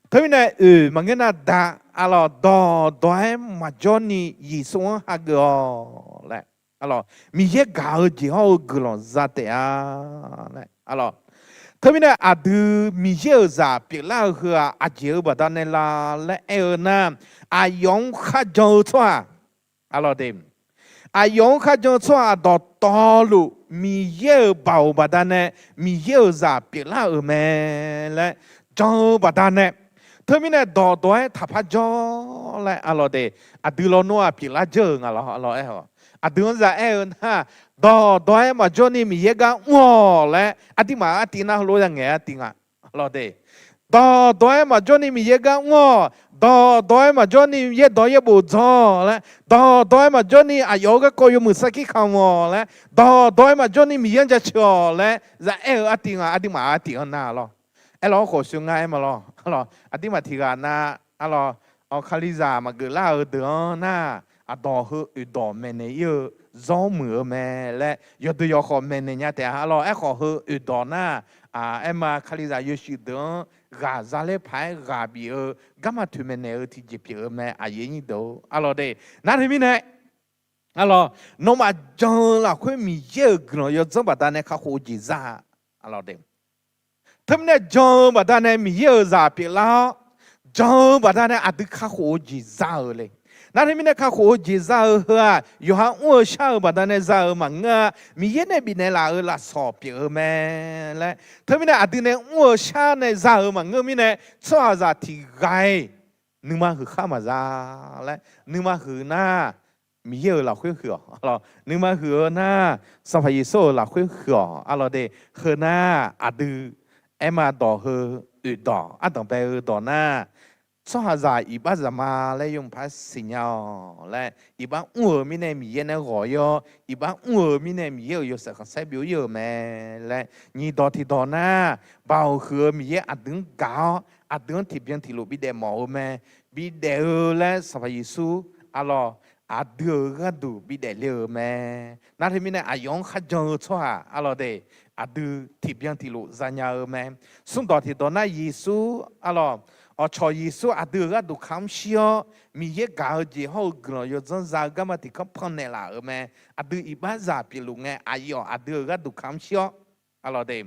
teumirnae oeq maqngeur nar da, arlawq, dawqdawq-aer maqjawr ni Yeqsur-anr hageuf-awq laer. Arlawq, Miqyaer gaq-eu jeq hawr-eu guiqlanq za taef-a laer. Arlawq, teumirnae aqdui Miqyaer-euq zaq pyeuflar-eu heu-aq aqjeq-eu baqdanae la laer aer-eu nar, aqyawf-anr kharjan-eu tsawrhaq, arlawq de, aqyawf-anr kharjan-eu tsawrhaq dawqtawvluf Miqyaer-euq baoq baqdanae Miqyaer-euq zaq pyeuflar-euq mae laer jan-eu baqdanae, teumirnae dawqdawq-aer taqpar jawr laer, arlawq de, aqdui lawnmr-aq pyeuflar dzeur-euq nga lawr, arlawq aer-awq. Aqdui-anr za aer-eu nar, dawqdawq-aer maqjawr ni Miqyaer gar mr-awq laer aqduimaf artiv nar heulof-aer ya ngaeq artiv nga, arlawq de. Dawqdawq-aer maqjawr ni Miqyaer gar mr-awq, dawqdawq-aer maqjawr ni yaerdawq yaerbof dzawr laer, dawqdawq-aer maqjawr ni aqyawf-euq garkawv yawmuiq sarkir kamq-awq laer, dawqdawq-aer maqjawr ni Miqyaer-anr jaceuq-awq laer za aer-eu artiv nga, aqduimaf artiv-anr nar lawr. Aerlawq, khawf shuir ngar aer ma lawr. Aqduimaf tiq ghaq nar, arlawq, kalizaq maqgeuf lar-eu deuq-anr nar, aqdawq heu oeqdawq maeqnaeq ir-eu zawr muiq-eu mae laer yawqdeuq yawqkhawf maeqnaeq nya taef-a. Arlawq, aerkhawf heu oeqdawq nar, aer ma, kalizaq yawshuif deuq-anr ghaq zaler paq-aer ghaq bif-eu garma toeqmaeq naeq-eu tiqjeq pyeuf-eu mae, aqyuif aqnyir deuq-or. Arlawq de, nar teumirnae, arlawq, nawmaf jan-eu lafkhoer Miqyaer-euq guiqlanq yawdzanr baqdanae kakhof-eu jeq za-a. Arlawq de, teumirnae jan-eu baqdanae Miqyaer-euq zaq pyeuflar-awr, jan-eu baqdanae aqdui kakhof-eu jeq za-euq le. Nar teumirnae kakhof-eu jeq za-eu heu-aq, yawqha mr-eu shar-eu baqdanae za-euq maqngeur-a. Miqyaer nae bifnaeq laf-euq lafsawq pyeuf-eu mae laer, teumirnae aqdui nae mr-eu shar nae za-euq maqngeur mirnae, tsawrhaqzaq tiq ghaq-iq nuima huiqkhar maqza laer, nuima huiq nar, Miqyaer-euq lafkhoer huiq-awq. Nuima huiq-eu nar, Sanqpaq Yeqsur-euq lafkhoer huiq-awq. Arlawq de, heu nar, aqdui aer ma, dawq heu oeqdawq ardanq bae-eu dawq nar, tsawrhaqzaq iqbax zaqma laer yawmuiq par siqnya-awq laer, iqbax mr-euq mirnae Miqyaer nae ghawq ir-awr, iqbax mr-euq mirnae Miqyaer-euq yawshaef khanqsaer byov ir-euq mae laer, nyiq dawq tiq dawq nar, baoq huiq-eu Miqyaer aqdui-anr gaq-awr, aqdui-anr tiqbyan tiqlof bidaef mawf-eu mae. Bidaef-eu laer Sanqpaq Yeqsur, arlawq, aqdui-euq gharduq bidaef le-euq mae. Nar teumirnae aqyawf-anr kharjan-eu tsawrhaq, arlawq de, aqdui tiqbyan tiqlof zanya-eu mae. Smr dawq tiq dawq nar, Yeqsur, arlawq, Awqcawq Yeqsur aqdui-euq gharduq kamq shir-awr, Miqyaer gaq-eu jeq hawr-eu guiqlanq yawdzanr za-eu garma tiqkanr pannaeq laf-euq mae. Aqdui iqbaxzaq pyeufluf ngae, aqyawf aqdui-euq gharduq kamq shir-awr, aqlawq de.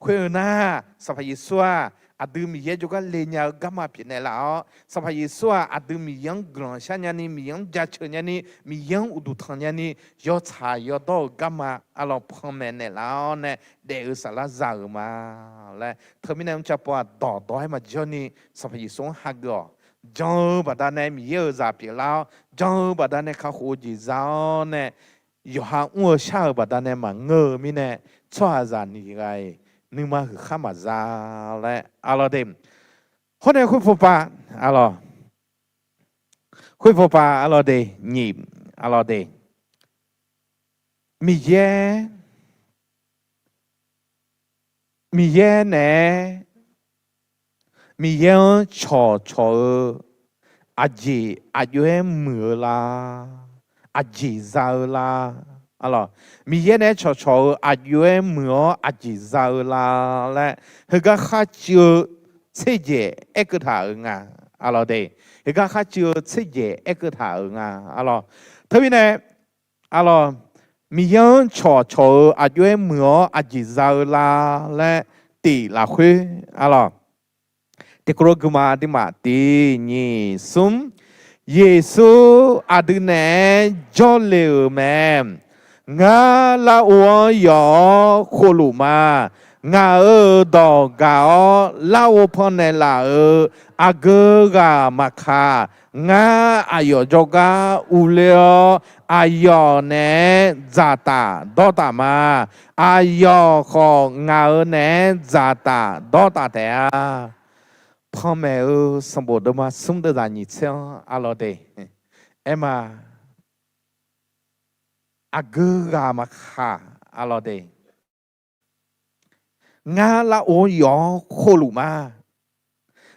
Khoer-eu nar, Sanqpaq Yeqsur-aq, aqdui Miqyaer jawrgar le nya-eu garma pyeufnaeq laf-awr, Sanqpaq Yeqsur-aq, aqdui Miqyaer-anr guiqlanq shar nyani, Miqyaer-anr jaceuq nyani, Miqyaer-anr uqduq tanq nyani, yawtsaq yawdawr-euq garma aqlawq panmaeq naeqlaf-awr nae daef-eu saflar za-euq ma laer. Teumirnae mrcav pov-aq dawqdawq-aer maqjawr ni, Sanqpaq Yeqsur-anr hageuf-awq. Jan-eu baqdanae Miqyaer-euq zaq pyeuflar-awr, jan-eu baqdanae kakhof-eu jeq za-awr nae, yawqha mr-eu shar-euq baqdanae maqngeur-eu mirnae, tsawrhaqzaq nyiq ghaq-iq nuima huiq khar maqza laer aqlawq de. Hawr nae khoerpov pav, aqlawq, khoerpov pav aqlawq de, nyiq, aqlawq de, Miqyaer, Miqyaer naeq-aer, Miqyaer-anr cawqcawq-eu aqjeq aqjox-aer muiq-eu la? Aqjeq za-eu la? Aqlawq, Miqyaer naeq-aer cawqcawq-eu aqjox-aer muiq-awr aqjeq za-eu la laer, heugar khar cuiv-eu tserjaeq aerkeuv taq-euq nga. Aqlawq de, heugar khar cuiv-eu tserjaeq aerkeuv taq-euq nga. Aqlawq, teumirnae, aqlawq, Miqyaer-anr cawqcawq-eu aqjox-aer muiq-awr aqjeq za-eu la laer tif lafkhoer, aqlawq, tiqkawv lof guima aqduimaf tiq nyiq smr, Yeqsur aqdui naeq-aer jawrle-euq mae. Ngar larov-anr yawf-awr khovluf ma. Ngaq-euq dawq gaq-awr larov pannaeq laf-euq aqgeu ghaq maqkaq, ngar aqyawf jawrgar uvler-awr, aqyawf naeq-aer dzaqtaf dawrtaf ma. Aqyawf khawf ngaq-euq naeq-aer dzaqtaf dawrtaf taef-a. Panmaeq-eu sanqbof deuvma smr deuvzaq nyiq tser-anr aqlawq de. Aerma, aqgeu ghaq maqkaq, aqlawq de. Ngar larov-anr yawf-awr khovluf ma.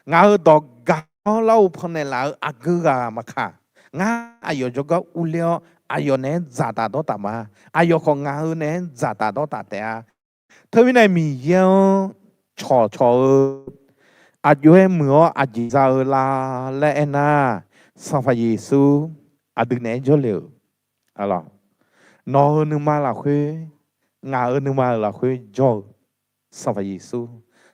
Ngaq-euq dawq gaq-awr larov pannaeq laf-euq aqgeu ghaq maqkaq, ngar aqyawf jawrgar uvler-awr aqyawf naeq-aer dzaqtaf dawrtaf ma. Aqyawf khawf ngaq-euq naeq-aer dzaqtaf dawrtaf taef-a. Teumirnae Miqyaer-anr cawqcawq-eu aqjox-aer muiq-awr aqjeq za-eu la laer aernar, Sanqpaq Yeqsur aqdui naeq-aer jawrle-euq. Nawq-euq nuima lafkhoer, ngaq-euq nuima-euq lafkhoer jawr-eu Sanqpaq Yeqsur.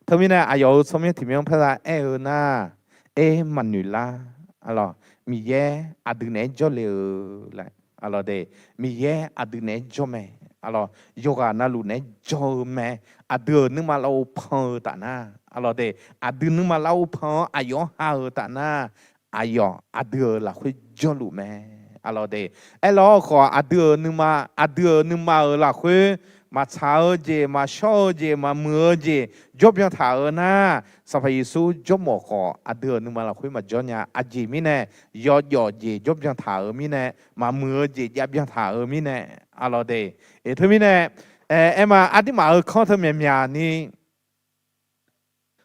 Teumirnae aqyawf-euq tsawrmyanr tiq myanr parza aer-eu nar, aer maqnoeq lar. Miqyaer aqdui naeq-aer jawrle-eu laer, aqlawq de, Miqyaer aqdui naeq-aer jawr mae. Aqlawq, yawqghaq navluf naeq-aer jawr-eu mae. Aqdui-euq nuima larov pan-eu taf nar, aqlawq de, aqdui nuima larov pan-anr aqyawf-anr ha-eu taf nar, aqyawf aqdui-euq lafkhoer jawrluf mae. Aqlawq de, aerlawr khawf aqdui-euq nuima, aqdui-euq nuima-euq lafkhoer maqtsaq-eu jeq, maqshawr-eu jeq, maqmuiq-eu jeq jawr byan taq-euq nar, Sanqpaq Yeqsur jawrmawf khawf aqdui-euq nuima lafkhoer maqjawr nya. Aqjeq mirnae, yawjawf jeq jawr byan taq-euq mirnae, maqmuiq-eu jeq jav byan taq-euq mirnae, aqlawq de. Eq, teumirnae, aerma aqduimaf-euq kanr teu myaqmyaq ni,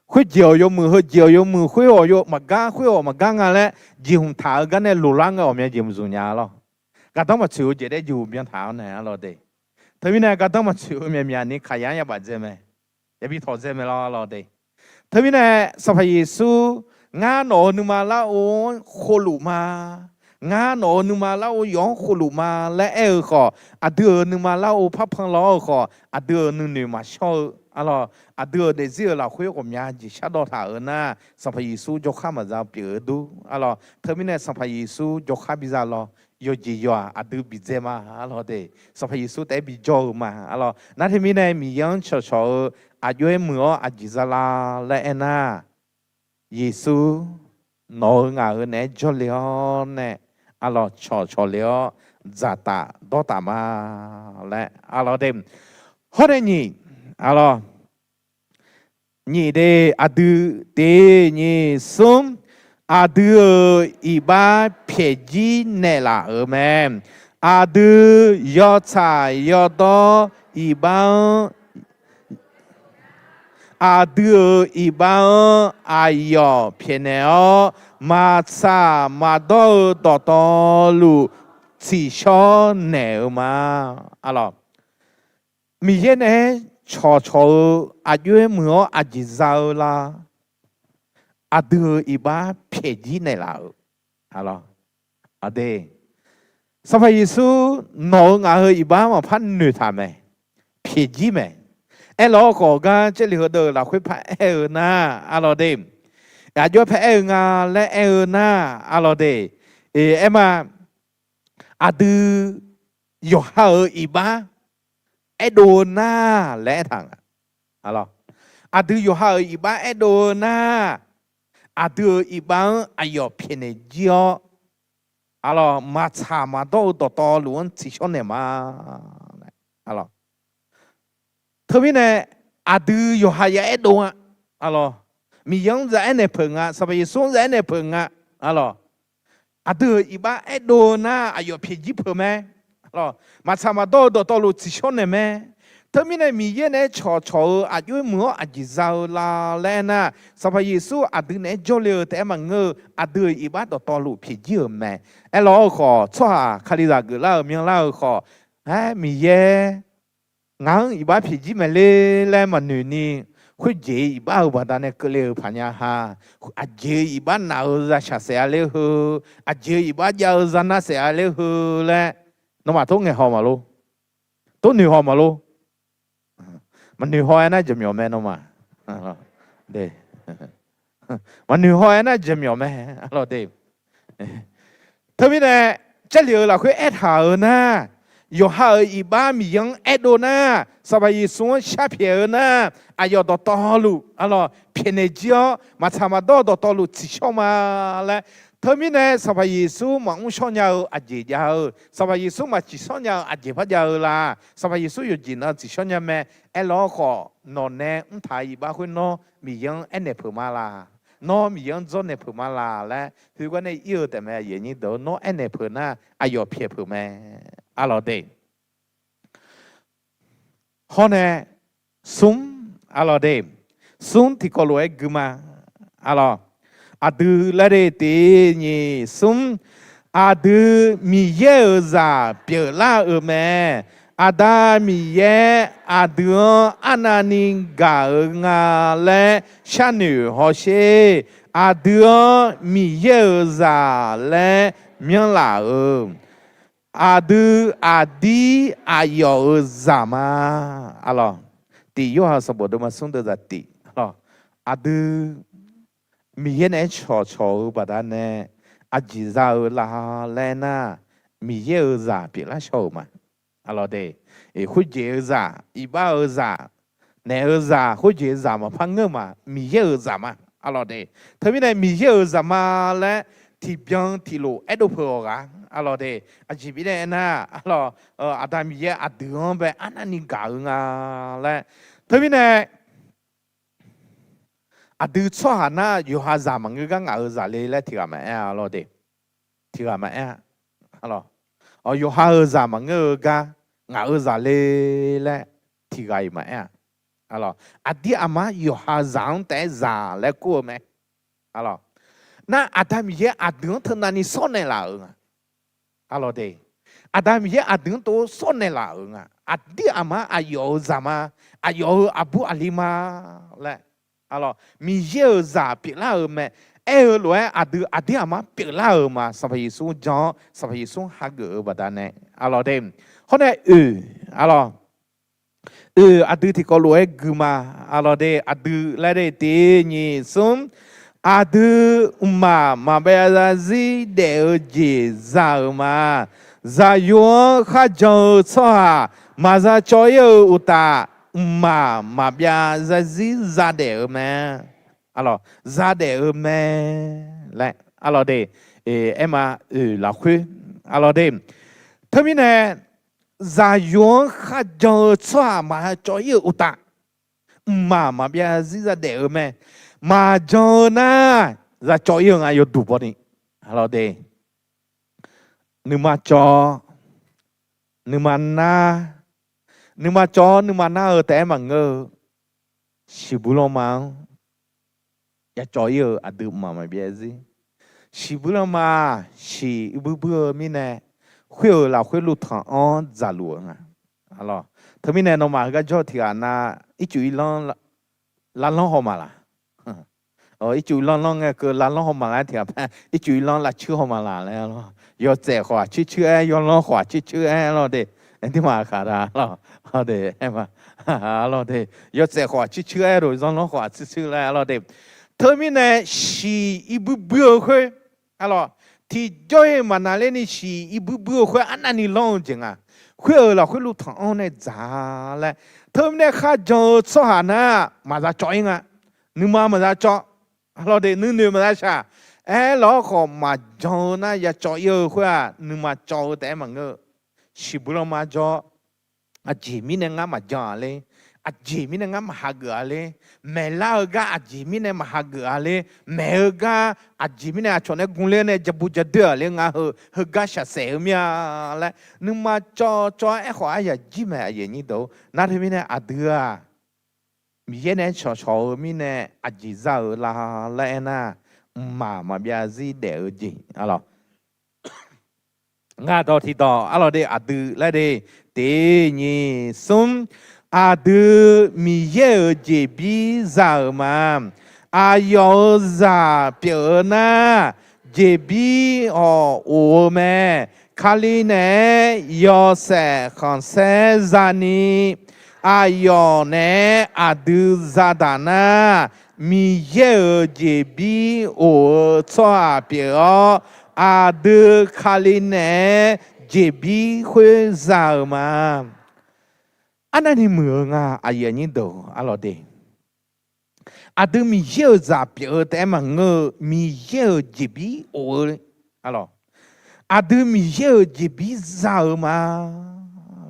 khoerjeq-awq yawmuiq, heujeq-awq yawmuiq, khoer-awq yaw maqgar, khoer-awq maqgar nga laer jeqhmq taq-eu gar nae loqlar ngae ghawqmya jeq maqzmq nya lawr. Gardanr maqtsoeq-eu jeq daef jeqhmq byan taq-awr nae, aqlawq de. Teumirnae gardanr maqtsoeq-eu myaqmyaq ni kaqyar yabaf dzae mae. Yabi tawq dzae mae lawr, aqlawq de. Teumirnae Sanqpaq Yeqsur, ngar nawq-euq nuima larov-anr khovluf ma. Ngar nawq-euq nuima larov yawf-anr khovluf ma laer aer-eu khawf, aqdui-euq nuima larov parpan lawr-eu khawf, aqdui-euq nuinoeq maqshawr-eu, aqlawq, aqdui-euq daefzir-euq lafkhoer ghawqmya jeq shardawv taq-euq nar, Sanqpaq Yeqsur jawrkhar maqza pyeuf-eu dur, aqlawq. Teumirnae Sanqpaq Yeqsur jawrkhar biza lawr, yawqjeq yawq-aq aqdui bidzae ma, aqlawq de. Sanqpaq Yeqsur taef-aer bijawr-eu ma, aqlawq. Nar teumirnae Miqyaer-anr cawqcawq-eu aqjox-aer muiq-awr aqjeq za la laer aernar, Yeqsur nawq-euq ngaq-euq naeq-aer jawrle-awr nae, aqlawq, cawqcawq le-awr dzaqtaf dawrtaf ma laer, aqlawq de. Hawr nae nyiq, aqlawq, nyiq de, aqdui tiq nyiq smr, aqdui-euq iqbax pyaeq jir naeqlaf-euq mae. Aqdui yawtsaq yawdawr iqbax-anr aqdui-euq iqbax-anr aqyawf pyaeqnaeq-awr, maqtsaq maqdawr-eu dawqtawvluf tsiqshawr naeq-eu ma. Aqlawq, Miqyaer naeq-aer cawqcawq-eu aqjox-aer muiq-awr aqjeq za-eu la? aqdui-euq iqbax pyaeq jir naeqlaf-euq, aqlawq, aqde, Sanqpaq Yeqsur nawq-euq ngaq-euq iqbax maqpar noeqtaq mae, pyaeq jir mae. Aerlawq khawf gar Jarlif heudeuq lafkhoer paraer-eu nar, aqlawq de, aqjox paraer-eu nga laer aer-eu nar, aqlawq de, aer ma, aqdui yawqha-euq iqbax aerdov-eu nar laer aertaq nga. Aqdui yawqha-euq iqbax aerdov-eu nar, aqdui-euq iqbax-anr aqyawf pyaeqnaeq jir-awr, aqlawq, maqtsaq maqdawr-eu dawqtawvluf-anr tsiqshawr naeq ma. Teumirnae aqdui yawqha ya aerdov nga, aqlawq, Miqyaer-anr za aernaeq peuq nga, Sanqpaq Yeqsur-anr za aernaeq peuq nga, aqlawq, aqdui-euq iqbax aerdov-eu nar aqyawf pyaeq jir peuq mae. Maqtsaq maqdawr-eu dawqtawvluf tsiqshawr naeq mae. Teumirnae Miqyaer naeq-aer cawqcawq-eu aqjox-aer muiq-awr aqjeq za-eu la laer aernar, Sanqpaq Yeqsur aqdui naeq-aer jawrle-eu taef-aer maqngeur-eu aqdui-euq iqbax dawqtawvluf pyaeq jir-euq mae. Aerlawq-eu khawf, tsawrhaq Kalizaq geuflar-euq myanrlar-eu khawf, aer, Miqyaer ngaq-anr iqbax pyaeq jir maeq ler laer maqnoeq ni, khoerjeq-eu iqbax-euq baqdanae keuvle-euq paq nya ha. Aqjeq-eu iqbax naf-eu za shaq saef-a ler heu, aqjeq-eu iqbax jav-eu za nar saef-a ler heu laer, nawmaf tov ngaeq haw maqlor, tov noeq haw maqlor. Maqnoeq haw-aer nar jeq myawf mae nawmaf. Maqnoeq haw-aer nar jeq myawf mae, aqlawq de. Teumirnae, Jarlif-euq lafkhoer aertaq-euq nar, yawqha-euq iqbax Miqyaer-anr aerdov nar, Sanqpaq Yeqsur-anr sharpyaeq-eu nar, aqyawf dawqtawvluf, aqlawq, pyaeqnaeq jir-awr maqtsaq maqdawr-eu dawqtawvluf tsiqshawr ma laer. Teumirnae Sanqpaq Yeqsur maqmr shawr nya-eu aqjeq jav-eu, Sanqpaq Yeqsur maqtsiqshawr nya-eu aqjeq par jav-eu la? Sanqpaq Yeqsur yawqjeq nan tsiqshawr nya mae. Aerlawr khawf, nawq nae mrtaq-eu iqbax khoer nawr Miqyaer-anr aernaeq peuq ma la? Nawr Miqyaer-anr dzawrnaeq peuq ma la laer khoergar nae ir-eu taef mae. Nawr aernaeq peuq nar, aqyawf pyaeq peuq mae, aqlawq de. Hawr nae, smr, aqlawq de, smr tiqkawv lof-aer gui ma, aqlawq, aqdui laer de tiq nyiq smr, aqdui Miqyaer-euq zaq pyeuflar-euq mae. Aqda Miqyaer aqdui-anr arnavni gaq-eu nga laer sharnoeq hawsher. Aqdui-anr Miqyaer-euq zaq laer myanrlaf-euq, aqdui aqdir aqyawf-euq zaq ma. Aqlawq, tiq Yorhaq sanqbof deuvma smr deuvzaq tiq, aqdui Miqyaer naeq-aer cawqcawq-eu baqdanae aqjeq za-eu la laer nar, Miqyaer-euq zaq pyeuflar shaw-euq ma. Aqlawq de, khoerjeq-eu zaq, iqbax-eu zaq, naeq-eu zaq, khoerjeq-eu zaq maqpar ngeur ma. Miqyaer-euq zaq ma, aqlawq de. Teumirnae Miqyaer-euq zaq ma laer tiqbyan tiqlof aerdov peuq-awq ghaq, aqlawq de. Aqjeq mirnae aernar, aqlawq, Aqda Miqyaer aqdui-anr bae arnavni gaq-eu nga laer. Teumirnae aqdui tsawrhaq nar yawqha zaq maqngeur gar ngaq-euq zaq le laer tiqghaq maqaer-a, aqlawq de. Tiqghaq maqaer-a. Yawqha-euq zaq maqngeur-eu gar ngaq-euq zaq le laer tiqghaq-iq maqaer-a. Aqdir aqmar yawqha zaq-anr taef-aer zaq laer kur-eu mae. Nar Aqda Miqyaer aqdui-anr teunav ni sawr naeqlaf-euq nga. Aqlawq de, Aqda Miqyaer aqdui-anr tov sawr naeqlaf-euq nga. Aqdir aqmar aqyawf-euq zaq ma, aqyawf-euq aqbur aqli ma laer, aqlawq, Miqyaer-euq zaq pyeuflar-euq mae. Aer-eu lof-aer aqdui aqdir aqmar pyeuflar-euq ma. Sanqpaq Yeqsur jan-awr, Sanqpaq Yeqsur hageuf-eu baqdanae, aqlawq de. Hawr nae oeq, aqlawq, oeq aqdui tiqkawv lof-aer gui ma. Aqlawq de, aqdui laer de tiq nyiq smr, aqdui mqmaq maqbyav zarzir daef-eu jeq za-euq ma. Zaqyo-anr kharjan-eu tsawrhaq maqza cawv-ir-eu uqtaf, mqmaq maqbyav zarzir za daef-eu mae. Aqlawq, za daef-eu mae laer, aqlawq de, aer ma, oeq lafkhoer, aqlawq de. Teumirnae, zaqyo-anr kharjan-eu tsawrhaq maqza cawv-ir-eu uqtaf, mqmaq maqbyav zarzir za daef-eu mae. Maqjan-eu nar, za cawv-ir-eu nga yawduq bawni, aqlawq de. Nuima cawv, nuima nar, nuima cawv-awr nuima nar-eu taef-aer maqngeur-eu, shiqbuir lanma-anr ya cawv-ir-eu aqdui mqmaq maqbyav zarzir. Shiqbuir lanma, shiq buir buir-eu mirnae, khoer-euq lafkhoer luftanq-anr dzaqluf-eu nga. Teumirnae nawmaf heugar jawr-eu tiqghaq na, ircuf irlanr lavlanr haw ma laq? Ircuf irlanr lanr ngae keuv lavlanr haw maqlar tiq ghaq paer ircuf irlanr lavcuir haw maqlaq laer lawr. Yawtsaef khawf aqcuir cuir-aer, yawlanr khawf aqcuir cuir-aer lawr de. Aqdirmaf khaq da lawr. Lawr de. Yawtsaef khawf aqcuir cuir-aer lof, zanrlanr khawf aqcuir cuir laer lawr de. Teumirnae shiq irbuir buir-eu khoer, arlawr, tiqjawr-iq maqnavlerni shiq irbuir buir-eu khoer arnavni lanr-eu jeq nga. Khoer-euq lafkhoer luf tanq-anr nae dzaq laer. Teumirnae kharjan-eu tsawrhaq nar maqza cawv-ir nga. Nuima maqza cawv, arlawr de, nuinoeq maqza shaq. Aerlawr khawf maqjan-eu nar ya cawv-ir-eu khoer-aq, nuima cawv-eu taef-aer maqngeur-eu. Shiqbuir lanma jawr, aqjeq mirnae ngar maqjan-aq ler, aqjeq mirnae ngar maqhageuf-a ler, maeqlar-eu gar aqjeq mirnae maqhageuf-a ler, maeq-eu gar aqjeq mirnae aqcawq nae gurler nae jabu jadoer-aq ler, ngar heu heugar shaqsaef-eu mir-a laer nuima cawv cawv-aer aerkhawf aryaq jir mae, aqyuif aqnyir deuq. Nar teumirnae aqdui-aq, Miqyaer nae shawqshawq-eu mirnae aqjeq za-euq la laer aernar, mqmaq maqbyav zir daef-eu jeq, arlawr. Ngar dawq tiqdawq arlawr de, aqdui laer de, tiq nyiq smr, aqdui Miqyaer-euq jeqbir za-euq ma. Aqyawf-euq zaq pyeuf-eu nar, jeqbir khawf of-eu mae. Kali naeq-aer yawshaef khanqsaer zani, aqyawf naeq-aer aqdui zadaq nar, Miqyaer-euq jeqbir of-eu tsawrhaq pyeuf-awr, aqdui Kali naeq-aer jeqbir khoer za-euq ma. Arnavni muiq-eu nga, aqyuif aqnyir deuq, arlawr de. Aqdui Miqyaer-euq zaq pyeuf-eu taef-aer maqngeur-eu, Miqyaer-euq jeqbir of-eu, arlawr, aqdui Miqyaer-euq jeqbir za-euq ma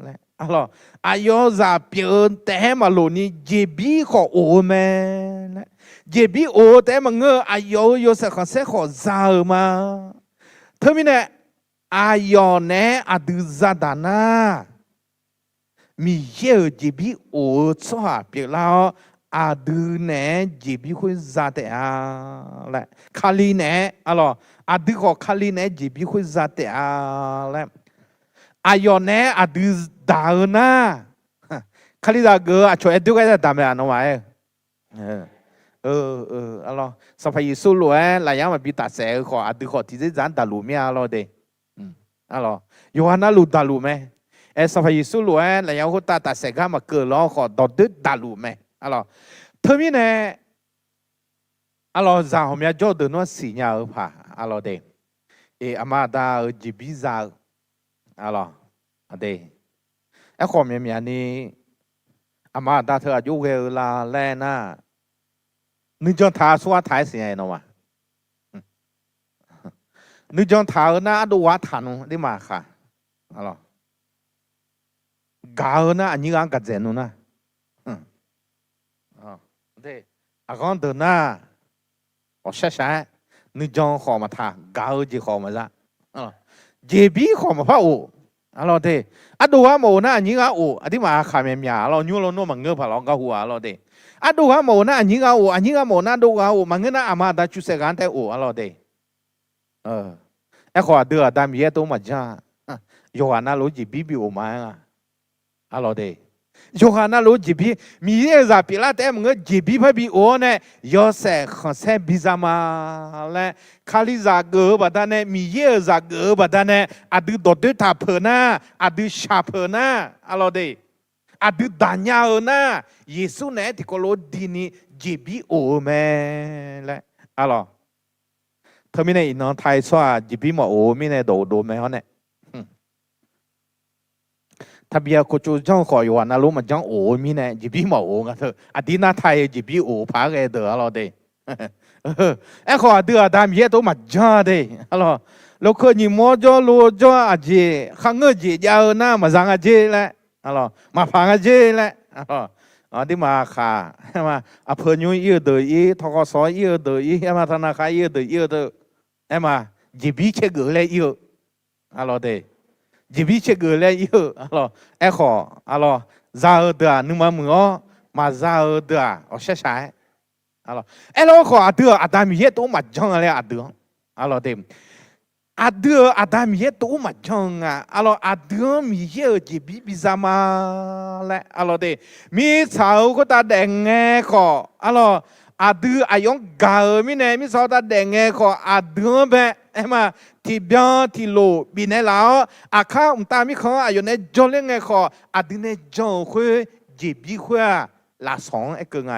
laer, arlawr, aqyawf zaq pyeuf-eu taef-aer maqloq ni jeqbir khawf of-eu mae laer, jeqbir of-eu taef-aer maqngeur-eu, aqyawf-euq yawshaef khanqsaer khawf za-euq ma. Teumirnae aqyawf naeq-aer aqdui zadaq nar, Miqyaer-euq jeqbir of-eu tsawrhaq pyeuflar-awr, aqdui naeq-aer jeqbir khoer za taef-a laer, Kali naeq-aer, arlawr, aqdui khawf Kali naeq-aer jeqbir khoer za taef-a laer, aqyawf naeq-aer aqdui daq-eu nar, Kalizaq geuf-eu aqcawq aer doer ghae daq mae, nawmaf-aer. Sanqpaq Yeqsur lof-aer lafyaq maqbi tafsaef-eu khawf, aqdui khawf tiqzerdzaq-anr daqluf mir-a, arlawr de. Yawqghaq navluf daqluf mae. Aer, Sanqpaq Yeqsur lof-aer lafyaq khoertav tafsaef gar maqkeuv-eu lawr khawf, dawqdoer daqluf mae, arlawr. Teumirnae, arlawr, zaq ghawqmya jawr-eu deuq nar siqnya-eu paq, arlawr de. Aqma aqda-euq jeqbir za-eu, arlawr, aqde. Aerkhawf myaqmyaq ni, aqma aqda teu aqjox ghae-eu la laer nar, nuijan taq-a surghaq taq-aer siqnya-eu nawmaf. Nuijan taq-eu nar ardov ghaq taq nmr, aqdirmaf khaq. Gaq-eu nar aqnyir ghaq gaqdzaeq nmr nar, aqghanr deuq nar, ghawqshar shaq-aer, nuijan khawf maqtaq, gaq-eu jeq khawf maqza, jeqbir khawf maqpar of, arlawr de. Ardov ghaq maqof nar aqnyir ghaq of, aqdirmaf aqkhaq myaqmyaq, arlawr, nymr lawnmr maqngeur paq lawr gar hu-aq, arlawr de. Ardov ghaq maqof nar aqnyir ghaq of, aqnyir ghaq maqof nar ardov ghaq of, maqngeur nar aqma aqda cuvsaev ghaq-anr taef of, arlawr de. Aerkhawf aqdui aqda Miqyaer tov maqjanr-a. Yawqghaq navluf-anr jeqbir bi of ma-aer nga, arlawr de. Yawqghaq navluf-anr jeqbir, Miqyaer-euq zaq pyeuflar taef-aer maqngeur, jeqbir parbi of-awr nae yawshaef khanqsaer biza ma laer, Kalizaq geuf-eu baqdanae, Miqyaer-euq zaq geuf-eu baqdanae, aqdui dawqdoer taq peuq nar, aqdui shaq peuq nar, arlawr de. Aqdui daqnya-eu nar, Yeqsur naeq-aer tiqkawv lof-aer dini jeqbir of-eu mae laer, arlawr. Teumirnae iqnan taq-ir tsawrhaq jeqbir maqof-eu mirnae dawq uqdov mae hawr nae, taqbif-a kov tsov janr-eu khawf yawqghaq navluf-anr maqjanr of-eu mirnae jeqbir maqof-eu nga teu. Aqdir nar taq-ir-eu jeqbir of-eu paq-aer ghae deuq, arlawr de. Aerkhawf aqdui aqda Miqyaer tov maqjanr-a de, arlawr. Lokeuv nyiq mawr jawr lo jawr-a, aqjeq kharngeur jeq jav-eu nar maqza nga jer laer, maqpaq nga jer laer, aqdirmaf khaq, aqpeu nymr ir-eu deuq ir, tawqkhawf sawq ir-eu deuq ir, aerma taqnavkhaq ir-eu deuq ir-eu deuq, aerma jeqbir caergeuf laer ir-eu, arlawr de. Jeqbir caergeuf laer ir-eu, arlawr. Aerkhawf, arlawr, za-eu deuq-aq nuima muiq-awr, maqza-eu deuq-aq ghawqshar shaq-aer, arlawr. Aerlawr khawf aqdui-euq aqda Miqyaer tov maqjanr-a laer aqdui-anr, arlawr de. Aqdui-euq aqda Miqyaer tov maqjanr-eu nga, arlawr. Aqdui-anr Miqyaer-euq jeqbir biza ma laer, arlawr de. Mirtsaq-euq khoertav daef ngae khawf, arlawr, aqdui aqyawf-anr gaq-euq mirnae, mirtsaq hawtav daef ngae khawf, aqdui-anr bae aer ma, tiqbyan tiqlof bifnaeq laf-awr, aqkar mqtav mirkhanq-anr aqyawf nae jawrler ngae khawf, aqdui nae jan-euq khoer, jeqbir khoer-aq, lafsawq-anr aerkeuv nga.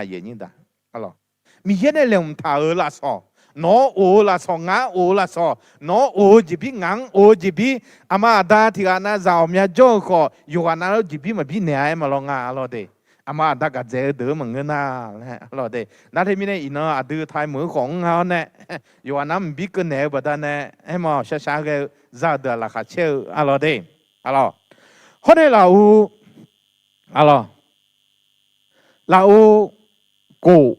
Miqyaer nae laeqhmq taq-euq lafsawq, nawq-anr of-eu lafsawq, ngaq-anr of-eu lafsawq, nawq-anr of-eu jeqbir, ngaq-anr of-eu jeqbir, aqma aqda tiq ghaq nav zaq ghawqmya jawr-eu khawf, yawqghaq navluf jeqbir maqbir naeq-a aer ma lawr nga lawr de. Aqma aqda gaqdzaeq-eu deuq-anr maqngeur nar laer lawr de. Nar teumirnae iqnan aqdui taemeuq-eu khawf mr nga-awr nae, yawqghaq navluf maqbir keuv naeq-eu baqdanae, aer ma shaqshaq ghae-eu za-eu deuq-aq laqkhaq caer-eu a lawr de. Hawr nae laf-eu, a lawr, laf-eu kof,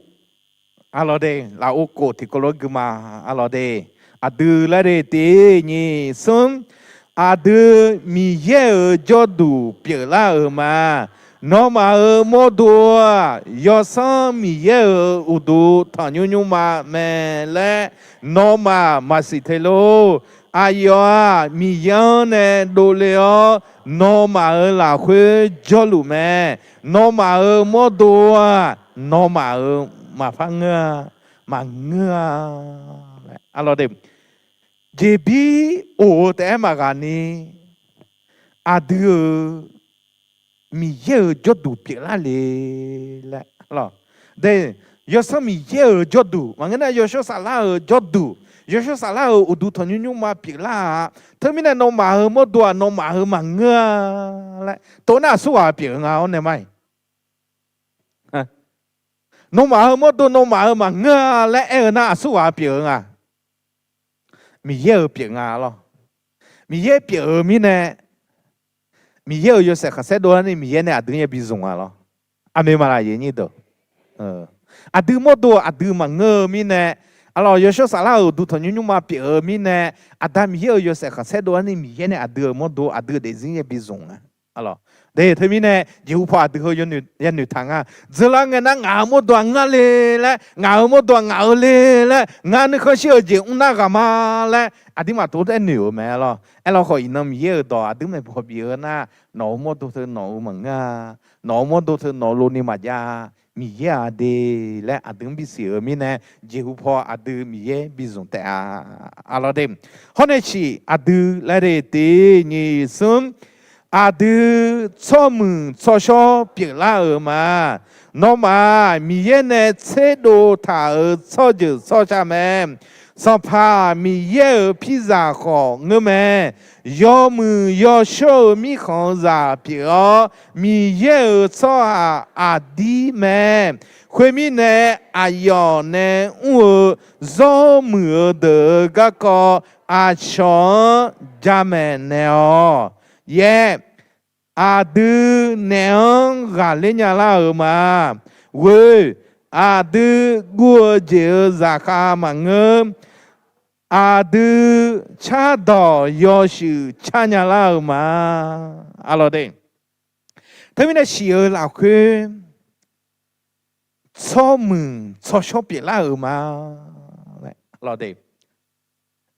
a lawr de, laf-eu kof tiqkawv lof-aer gui ma, a lawr de. Aqdui laer de tiq nyiq smr, aqdui Miqyaer-euq jawrduq pyeuflar-euq ma. Nawmaf-euq mawrdo-aq, Yawsanr Miqyaer-euq uqduq tanqnymr nymrma mae laer nawmaf maqsiq te lor. Aqyawf-aq, Miqyaer-anr nae dovle-awr, nawmaf-euq lafkhoer jawrluf mae. Nawmaf-euq mawrdo-aq, nawmaf-euq maqpar ngeur-a, maqngeur-a. A lawr de, jeqbir of-eu taef-aer maqghaq ni, aqdui-euq Miqyaer-euq jawrduq pyeuflar le laer, a lawr de, Yawsanr Miqyaer-euq jawrduq maqngeur nar, yawshawr saflar-euq jawrduq, yawshawr saflar-euq uqduq tanqnymr nymrma pyeuflar-a. Teumirnae nawmaf-euq mawrdo-aq, nawmaf-euq maqngeur-a laer tov nar, aqsurghaq pyeuf-eu nga-awr nae ma-iq. Nawmaf-euq mawrdo nawmaf-euq maqngeur-a laer aer-eu nar, aqsurghaq pyeuf-eu nga. Miqyaer-euq pyeuf nga lawr. Miqyaer pyeuf-eu mirnae, Miqyaer-euq yawshaef khanqsaer dov-awr ni Miqyaer nae aqdui-anr yabi zmq-a lawr. Aqmeq maqlaq, aqyuif aqnyir deuq? Aqdui mawrdo aqdui maqngeur-eu mirnae, a lawr, yawshawr saflar-euq uqduq tanqnymr nymrma pyeuf-eu mirnae, Aqda Miqyaer-euq yawshaef khanqsaer dov-awr ni Miqyaer nae aqdui-euq mawrdo aqdui-euq daefzir yabi zmq-a. A lawr de, teumirnae jeqhu paw aqdui heu yanoeq taq nga. Dzeurlar ngae nar, ngaq-euq mawrdo-aq ngar le laer, ngaq-euq mawrdo-aq ngaq-eu le laer, ngar nuikhanr shir-eu jeq mr nar ghaq ma laer, aqduimaf tov-aer noeq-euq mae lawr. Aerlawkhawf, iqnan Miqyaer-euq dawq aqduimaf baw bif-eu nar, nawq-euq mawrdo teu nawq-euq maqngeur-a, nawq-euq mawrdo teu nawq-eu loni maqjav-a, Miqyaer-aq de laer aqdui-anr bisiq-euq mirnae, jeqhu paw aqdui Miqyaer bizmq taef-a. A lawr de, hawr nae shiq aqdui laer de tiq nyiq smr, aqdui tsawrmuiq tsawrshawr pyeuflar-euq ma. Nawmaf-aq, Miqyaer nae tserdov taq-euq tsawrjeuq tsawrca mae. Sanqpaq Miqyaer-euq pirzaq khawf ngeur mae. Yawmuiq yawshawr-eu mirkhanqzaq pyeuf-awr, Miqyaer-euq tsawrhaq aqdir mae. Khoermirnae, aqyawf nae mr-eu zawr muiq-eu deuq-euq garkawv aqcawq-anr jamaeq naeq-awq. Yaer, aqdui naef-anr ghaqler nya lar-euq ma. Ghoe, aqdui guv-eu jeq-euq zaqkhav maqngeur. Aqdui cardawq yawshuif car nya lar-euq ma. A lawr de, teumirnae shiq-euq lafkhoer tsawrmuiq tsawrshawr pyeuflar-euq ma.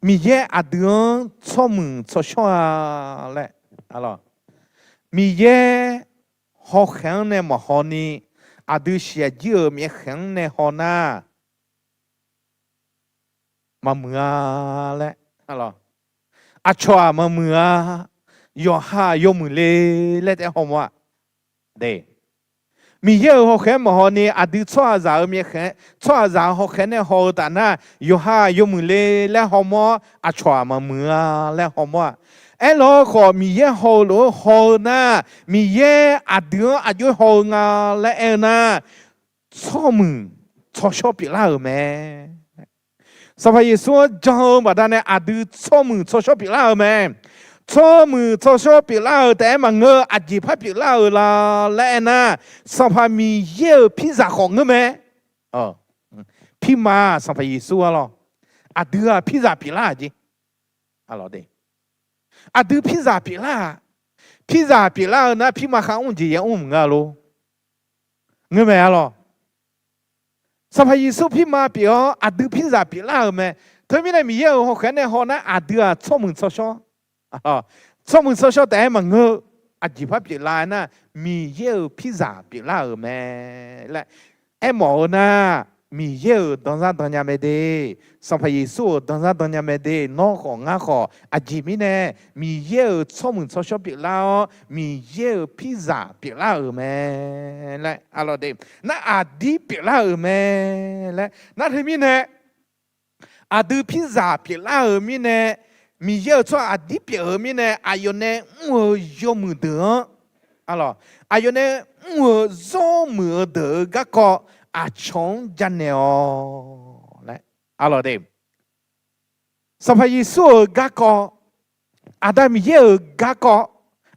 Miqyaer aqdui-anr tsawrmuiq tsawrshawr-a laer, Miqyaer hawkhaeq-anr nae maqhaw ni, aqdui siqyaq jir-euq myavkhaeq-anr nae haw nar, maqmuiq-a laer, aqcawq-aq maqmuiq-a, yawqha yawmuiq le laer taef-aer hawmawr-a. Miqyaer-euq hawkhaeq-anr maqhaw ni aqdui tsawrhaqzaq-euq myavkhaeq, tsawrhaqzaq-euq hawkhaeq nae haw-eu taf nar, yawqha yawmuiq le laer hawmawr-awr, aqcawq-aq maqmuiq-a laer hawmawr-a. Aerlawkhawf, Miqyaer haw-eu lof-aer haw-eu nar, Miqyaer aqdui-anr aqjox-aer haw-eu nga laer aer-eu nar, tsawrmuiq tsawrshawr pyeuflar-euq mae. Sanqpaq Yeqsur-anr jan-eu baqdanae aqdui tsawrmuiq tsawrshawr pyeuflar-euq mae. Tsawrmuiq tsawrshawr pyeuflar-euq taef-aer maqngeur-eu aqjeq par pyeuflar-euq la laer aernar, Sanqpaq Miqyaer-euq pirzaq khawf ngeur mae. Pirma Sanqpaq Yeqsur-a lawr. Aqdui-aq pirzaq pyeuflar-aq jeq. Aqdui pirzaq pyeuflar-aq, pirzaq pyeuflar-eu nar pirma kharmr jeq yaer mr maqngeur-a lor. Ngeur mae-a lawr. Sanqpaq Yeqsur pirma pyeuf-awr aqdui pirzaq pyeuflar-euq mae. Teumirnae Miqyaer-euq hawkhaeq nae haw nar aqdui-aq tsawrmuiq tsawrshawr, tsawrmuiq tsawrshawr taef-aer maqngeur-eu aqjeq par pyeuflar-aer nar, Miqyaer-euq pirzaq pyeuflar-euq mae laer aermawf-eu nar, Miqyaer-euq danzar dan nya mae de. Sanqpaq Yeqsur-euq danzar dan nya mae de. Nawr khawf ngar khawf aqjeq mirnae Miqyaer-euq tsawrmuiq tsawrshawr pyeuflar-awr Miqyaer-euq pirzaq pyeuflar-euq mae laer arlawq de. Nar aqdir pyeuflar-euq mae laer nar teumirnae aqdui pirzaq pyeuflar-euq mirnae, Miqyaer-euq tsawrhaq aqdir pyeuf-eu mirnae aqyawf nae mr-eu yawmuiq deuq-anr, arlawq, aqyawf nae mr-eu zawrmuiq-eu deuq-euq garkawv aqcawq-anr janaeq-awq laer arlawq de. Sanqpaq Yeqsur-euq garkawv, Aqda Miqyaer-euq garkawv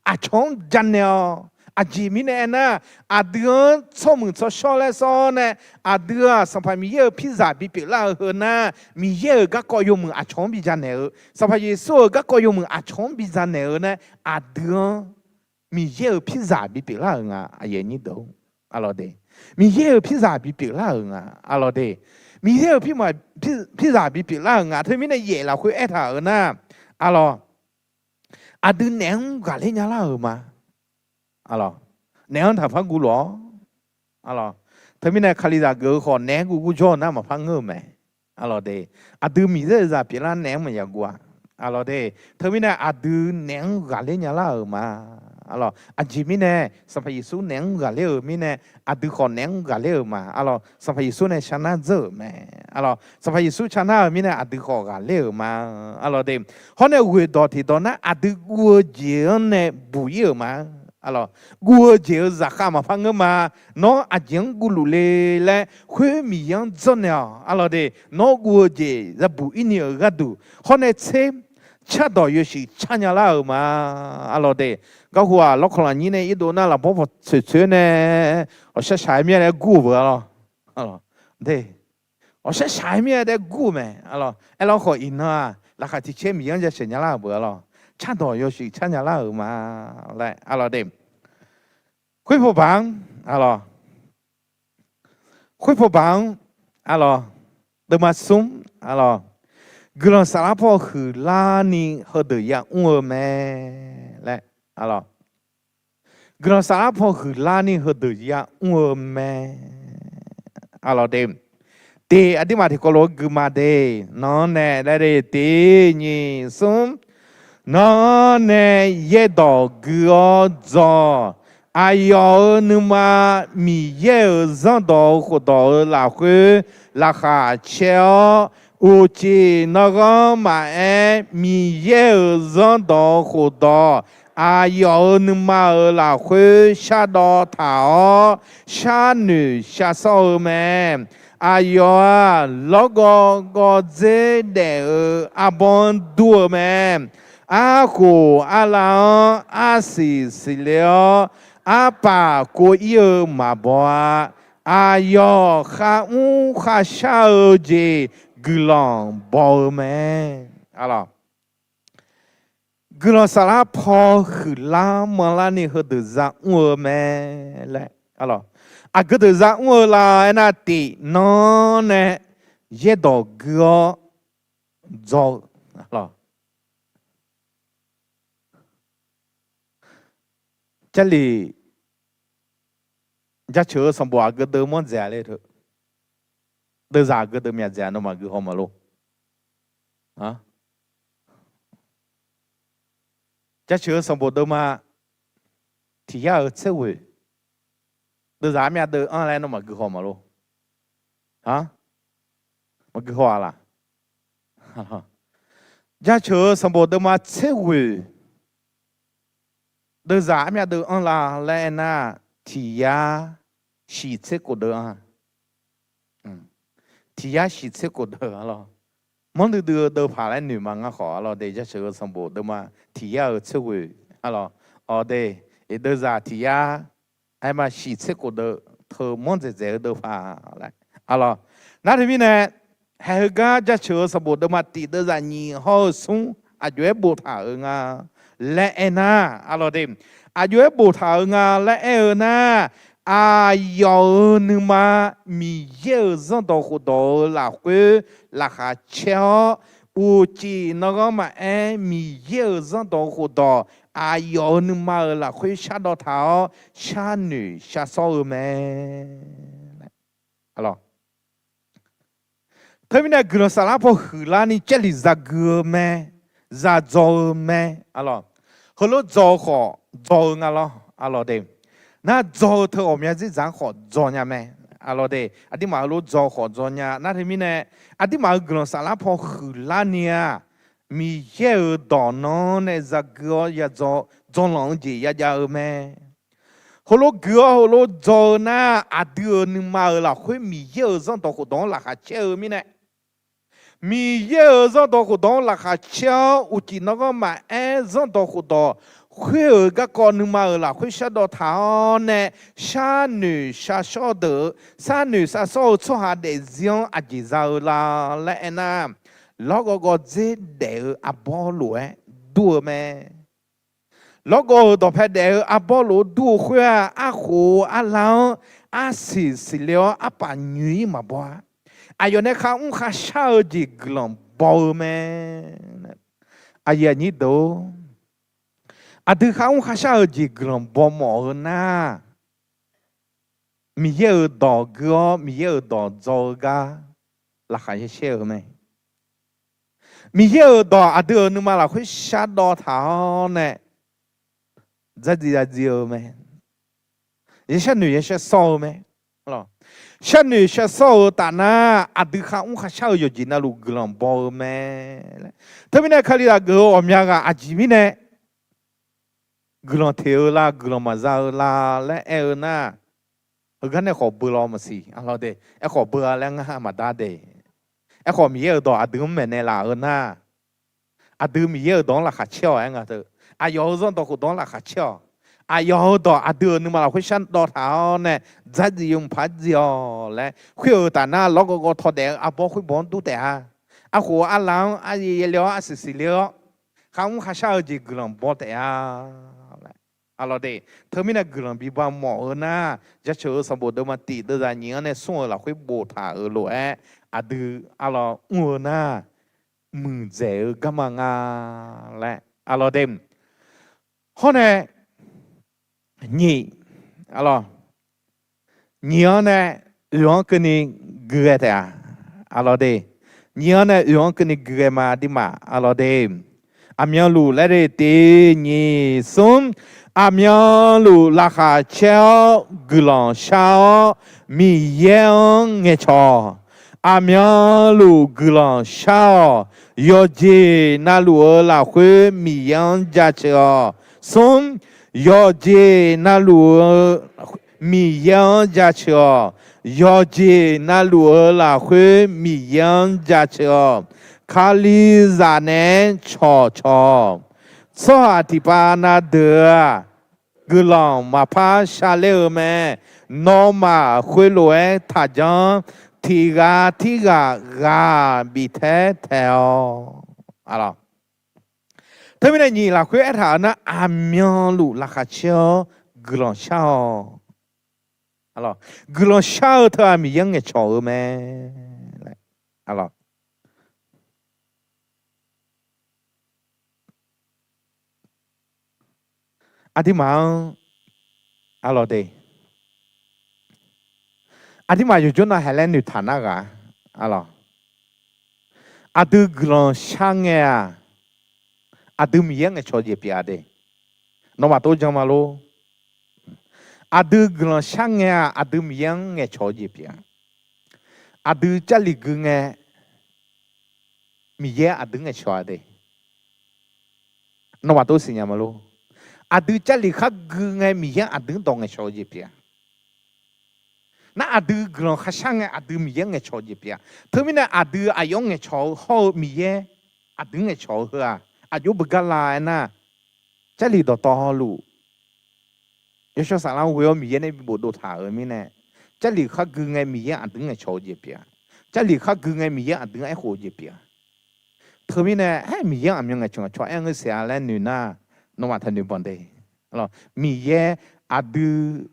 aqcawq-anr janaeq-awq. Aqjeq mirnae aernar, aqdui-anr tsawrmuiq tsawrshawr laer sawr-awr nae, aqdui-aq Sanqpaq Miqyaer-euq pirzaq bipyeuf lar-eu heu nar, Miqyaer-euq garkawv yawmuiq aqcawq-anr bijanaeq-eu, Sanqpaq Yeqsur-euq garkawv yawmuiq aqcawq-anr bijanaeq-eu nae, aqdui-anr Miqyaer-euq pirzaq bipyeuf lar-euq nga. Arlawq de, Miqyaer-euq pirzaq bipyeuf lar-euq nga. Arlawq de, Miqyaer-euq pirzaq bipyeuf lar-euq nga. Teumirnae yaef lafkhoer aertaq-euq nar, arlawq, aqdui naef-anr ghaqler nya lar-euq ma. Arlawq, naef-anr taqpar guvluf-awr, arlawq, teumirnae Kalizaq geuf-eu khawf naef-anr guv guvjawr-eu nar maqpar ngeur-eu mae. Arlawq de, aqdui Miqyaer-euq zaq pyeuflar naef-anr maqya guv-a. Arlawq de, teumirnae aqdui naef-anr ghaqler nya lar-euq ma. Arlawq, aqjeq mirnae Sanqpaq Yeqsur naef-anr ghaqler-euq mirnae, aqdui khawf naef-anr ghaqler-euq ma. Arlawq, Sanqpaq Yeqsur nae sharnar dzeur-euq mae. Arlawq, Sanqpaq Yeqsur sharnar-euq mirnae aqdui khawf ghaqler-euq ma. Arlawq de, hawr nae ghoeq dawq tiq dawq nar aqdui guv-eu jeq-anr nae buq ir-euq ma. Arlawq, guv-eu jeq-euq zaqkhav maqpar ngeur ma. Nawr aqjeq-anr guvluf le laer khoer Miqyaer-anr dzawrnaeq-awq. Arlawq de, nawr guv-eu jeq yabuq ir ni-euq gharduq hawr nae tser cardawq yawshuif car nya lar-euq ma. Arlawq de, garhu-aq lawrkawq lafnyir nae irdov nar lafbawr pawtsoeq tsoeq nae ghawqshaq shaq-aer mir-a laer gur-euq beu arlawq. Ghawqshaq shaq-aer mir-a laer gur-euq mae. Arlawq, aerlawr khawf iqnan-aq laqkhaq tiq caer Miqyaer-anr jasheuq nya lar-euq beu arlawq. Cardawq yawshuif car nya lar-euq ma laer arlawq de. Khoerpawbaq-anr, arlawq, khoerpawbaq-anr, arlawq, deuvma smr, arlawq, guiqlanq saflar paw huiqlar ni heudeuq yamr-eu mae laer, arlawq, guiqlanq saflar paw huiqlar ni heudeuq yamr-eu mae. Arlawq de, tiq aqduimaf tiqkawv lof-aer gui ma de, nanr nae laer de, tiq nyiq smr, nanr nae yaerdawq gui-awr dzawq. Aqyawf-euq nuima Miqyaer-euq zanrdawq-eu khofdawq-euq lafkhoer laqkhaq caer-awr, uqcif nanrghanr maqaer, Miqyaer-euq zanrdawq-eu khofdawq aqyawf-euq nuima-euq lafkhoer shardawv taq-awr, sharnoeq sharsawr-eu mae. Aqyawf-aq, lawrgawv gawv dzer daef-eu arbawr-anr dur-eu mae. Arkhof arlav-anr arsiq siqle-awr, arpaf kov ir-eu maqbaw-a. Aqyawf kharmr kharshar-eu jeq guiqlanq baw-eu mae. Arlawq, guiqlanq saflar paw huiqlar manrlar ni heudeuq za mr-eu mae laer, arlawq, aqgeu deuq za mr-eu la aernar, tiq nanr nae yaerdawq gui-awr dzaw-eu, arlawq, Jarlif, jaceuq-eu sanqbof aqgeu deuv manr dzaeq-a le teu. Deuvzaq aqgeu deuv myaq dzaeq-a nawmaf gui haw maqlor. Jaceuq-eu sanqbof deuvma tiq yar-euq tser ghoeq, deuvzaq armyav deuv anr laer nawmaf gui haw maqlor. Maqgui haw-a laq? Jaceuq-eu sanqbof deuvma tser ghoeq, deuvzaq armyav deuv anr la laer aernar, tiq yar shiq tser khof deuv anr. Tiq yar shiq tser khof deuv arlawq. Manr duidui-eu deuv paq laer noeq ma ngar khawf arlawq de, jaceuq-eu sanqbof deuvma tiq yar-euq tser ghoeq arlawq. Awq de, iq deuvzaq tiq yar aerma shiq tser khof deuv teu manr dzaeqdzaeq-eu deuv paq laer arlawq. Nar teumirnae, haeq heugar jaceuq-eu sanqbof deuvma tiq deuvzaq nyiq hawr-eu smr aqjox-aer boftaq-euq nga laer aernar, arlawq de, aqjox-aer boftaq-euq nga laer aer-eu nar, aqyawf-euq nuima Miqyaer-euq zanrdawq khofdawq-euq lafkhoer laqkhaq caer-awr, uqcif nanrghanr maqaer, Miqyaer-euq zanrdawq khofdawq aqyawf-euq nuima-euq lafkhoer shardawv taq-awr, sharnoeq sharsawr-eu mae. Arlawq, Teumirnae guiqlanq saflar paw huiqlarni Jarlif zagui-eu mae, zadzaw-eu mae. Heulof dzaw-eu khawf dzaw-eu nga lawr. Aqlawq de, nar dzaw-eu teu ghawqmya dzerdzaq-anr khawf dzaw nya mae. Aqlawq de, aqduimaf heulof dzaw khawf dzaw nya nar teumirnae, aqduimaf-euq guiqlanq saflar paw huiqlarni-aq, Miqyaer-euq dawq nan-anr nae zagui-awr yadzaw, dzawlanq-eu jeq yajav-eu mae. Heulof gui-awr heulof dzaw-eu nar, aqdui-euq nuima-euq lafkhoer Miqyaer-euq zanrdawq khofdawq-anr laqkhaq caer-eu mirnae, Miqyaer-euq zanrdawq khofdawq-anr laqkhaq caer-awr uqcif nanrghanr maqaer zanrdawq khofdawq khoer-euq garkawv nuima-euq lafkhoer shardawv taq-awr nae, sharnoeq sharshawr deuq-eu, sharnoeq sharshawr-eu tsawrhaq daefzir-anr aqjeq za-eu la laer aernar, lawrgawv gawv dzer daef-eu arbawr lof-aer dur-eu mae. Lawrgawv-euq dawqpae daef-eu arbawr lof-aer dur-eu khoer-aq, arkhof arla-anr arsiq siqle-awr arpaf nyoeq-ir maqbaw-a. Aqyawf nae kharmr kharshar-eu jeq guiqlanq baw-eu mae. Aqyuif aqnyir deuq-or, aqdui kharmr kharshar-eu jeq guiqlanq baw mawf-eu nar, Miqyaer-euq dawq gui-awr Miqyaer-euq dawq dzaw-eu gar laqkhaq yaer shaer-eu mae. Miqyaer-euq dawq aqdui-euq nuima lafkhoer shardawv taq-awr nae dzardziv dzardziv-eu mae. Yaer sharnoeq yaer shar sawr-eu mae. Sharnoeq shar sawr-eu taf nar, aqdui kharmr kharshar-eu yawqjeq navluf guiqlanq baw-eu mae. Teumirnae Kalizaq geuf-eu ghawqmya ghaq aqjeq mirnae guiqlanq teq-eu la, guiqlanq maqza-eu la laer aer-eu nar, heugar nae khawf beu law maqsiq. Aqlawq de, aerkhawf beu-a laer ngar maqdar de. Aerkhawf Miqyaer-euq dawq aqdui-anr maeqnaeq laf-eu nar, aqdui Miqyaer-euq dawq-anr laqkhaq caer-awq aer nga teu. Aqyawf-euq zanrdawq khofdawq-anr laqkhaq caer-awq. Aqyawf-euq dawq aqdui-euq nuima lafkhoer shardawv taq-awr nae dzardziv yawmuiq par dziv-awq laer khoer-euq taf nar, lawrgawv gawv tawq daef-eu arbawr khoer baw-anr dur taef-a. Arkhof arla-anr aryaer yaerle-awr arsiq siqle-awr kharmr kharshar-eu jeq guiqlanq baw taef-a. Aqlawq de, teumirnae guiqlanq bibaw mawf-eu nar, jaceuq-eu sanqbof deuvma tiq deuvzaq nyiq-anr nae smr-euq lafkhoer boftaq-euq lof-aer aqdui aqlawq mr-eu nar, muiqdzaeq-eu garma nga laer aqlawq de. Hawr nae nyiq, aqlawq, nyiq-anr nae oeq-anr keuvni gui ghae taef-a. Aqlawq de, nyiq-anr nae oeq-anr keuvni gui ghae ma aqduimaf. Aqlawq de, aqmyanluf laer de tiq nyiq smr, aqmyanluf laqkhaq caer-awr guiqlanq shar-awr Miqyaer-anr ngaeqcawq. Aqmyanluf guiqlanq shar-awq. Yawqjeq navluf-eu lafkhoer Miqyaer-anr jaceuq-awq. Smr, yawqjeq navluf-eu Miqyaer-anr jaceuq-awq. Yawqjeq navluf-eu lafkhoer Miqyaer-anr jaceuq-awq. Kalizaq naeq-aer cawqcawq-awq. Tsawrhaq tiqpav na deuq-aq, guiqlanq maqpar sharler-eu mae. Nawmaf khoerlof-aer taqjanr. Tiq ghaq tirghaq ghaq biftaer taeq-awq. Aqlawq, teumirnae nyiq lafkhoer aertaq-eu nar, aqmyanluf laqkhaq caer-awr guiqlanq shar-awq. Guiqlanq shar-eu teu-aq Miqyaer-anr ngaeqcawq-eu mae. Aqlawq, aqduimaf-anr, aqlawq de, aqduimaf yawqjawr nav haeq laer noeqtaq nar ghaq, aqlawq, aqdui guiqlanq shar ngae-aq, aqdui Miqyaer-anr ngaeqcawq-eu jeq pyeuf-a de. Nawmaf tov jan ma lor. Aqdui guiqlanq shar ngae-aq, aqdui Miqyaer-anr ngaeqcawq-eu jeq pyeuf-a. Aqdui Jarlif gui ngae, Miqyaer aqdui-anr ngaeqcawq-a de. Nawmaf tov siqnya ma lor. Aqdui Jarlif khar gui ngae Miqyaer aqdui-anr dawq ngaeqcawq-eu jeq pyeuf-a. Nar aqdui guiqlanq kharshar ngae aqdui Miqyaer-anr ngaeqcawq-eu jeq pyeuf-a. Teumirnae aqdui aqyawf-anr ngaeqcawq-eu hawr-eu Miqyaer aqdui-anr ngaeqcawq-eu heu-aq, aqjox beugar la aernar, Jarlif dawqtawvluf yawshawr saflar-anr ghoe-awr Miqyaer nae bi bofdov taq-euq mirnae, Jarlif khar gui ngae Miqyaer aqdui-anr ngaeqcawq-eu jeq pyeuf-a. Jarlif khar gui ngae Miqyaer aqdui-anr aerkhof-eu jeq pyeuf-a. Teumirnae aer Miqyaer-anr aqmyan ngaeqcawq ngaeqcawq aer ngeur siq-a laer noeq nar, nawmaf taqnoeq banq de. Miqyaer aqdui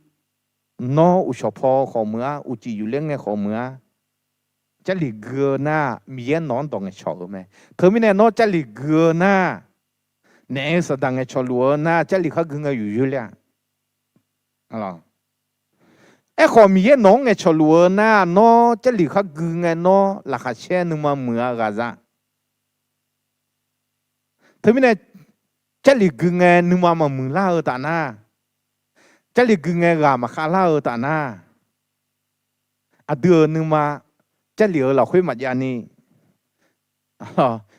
nawr uqshawq paw khawf meuq-ar, uqcif yufler ngae khawf meuq-ar, Jarlif gui-eu nar, Miqyaer nawq-anr dawq ngaeqcawq-eu mae. Teumirnae nawr Jarlif gui-eu nar, naef-eu saqdaq ngaeqcawq luf-eu nar, Jarlif khar gui ngae yufyoer ler-a. Aerkhawf, Miqyaer nawq-anr ngaeqcawq luf-eu nar, nawr Jarlif khar gui ngae, nawr laqkhaq caer nuima muiq-a ghaq za. Teumirnae, Jarlif gui ngae nuima maqmuiq lar-eu taf nar, Jarlif gui ngae ghaq maqkhav lar-eu taf nar, aqdui-euq nuima Jarlif-euq lafkhoer maqjav ni,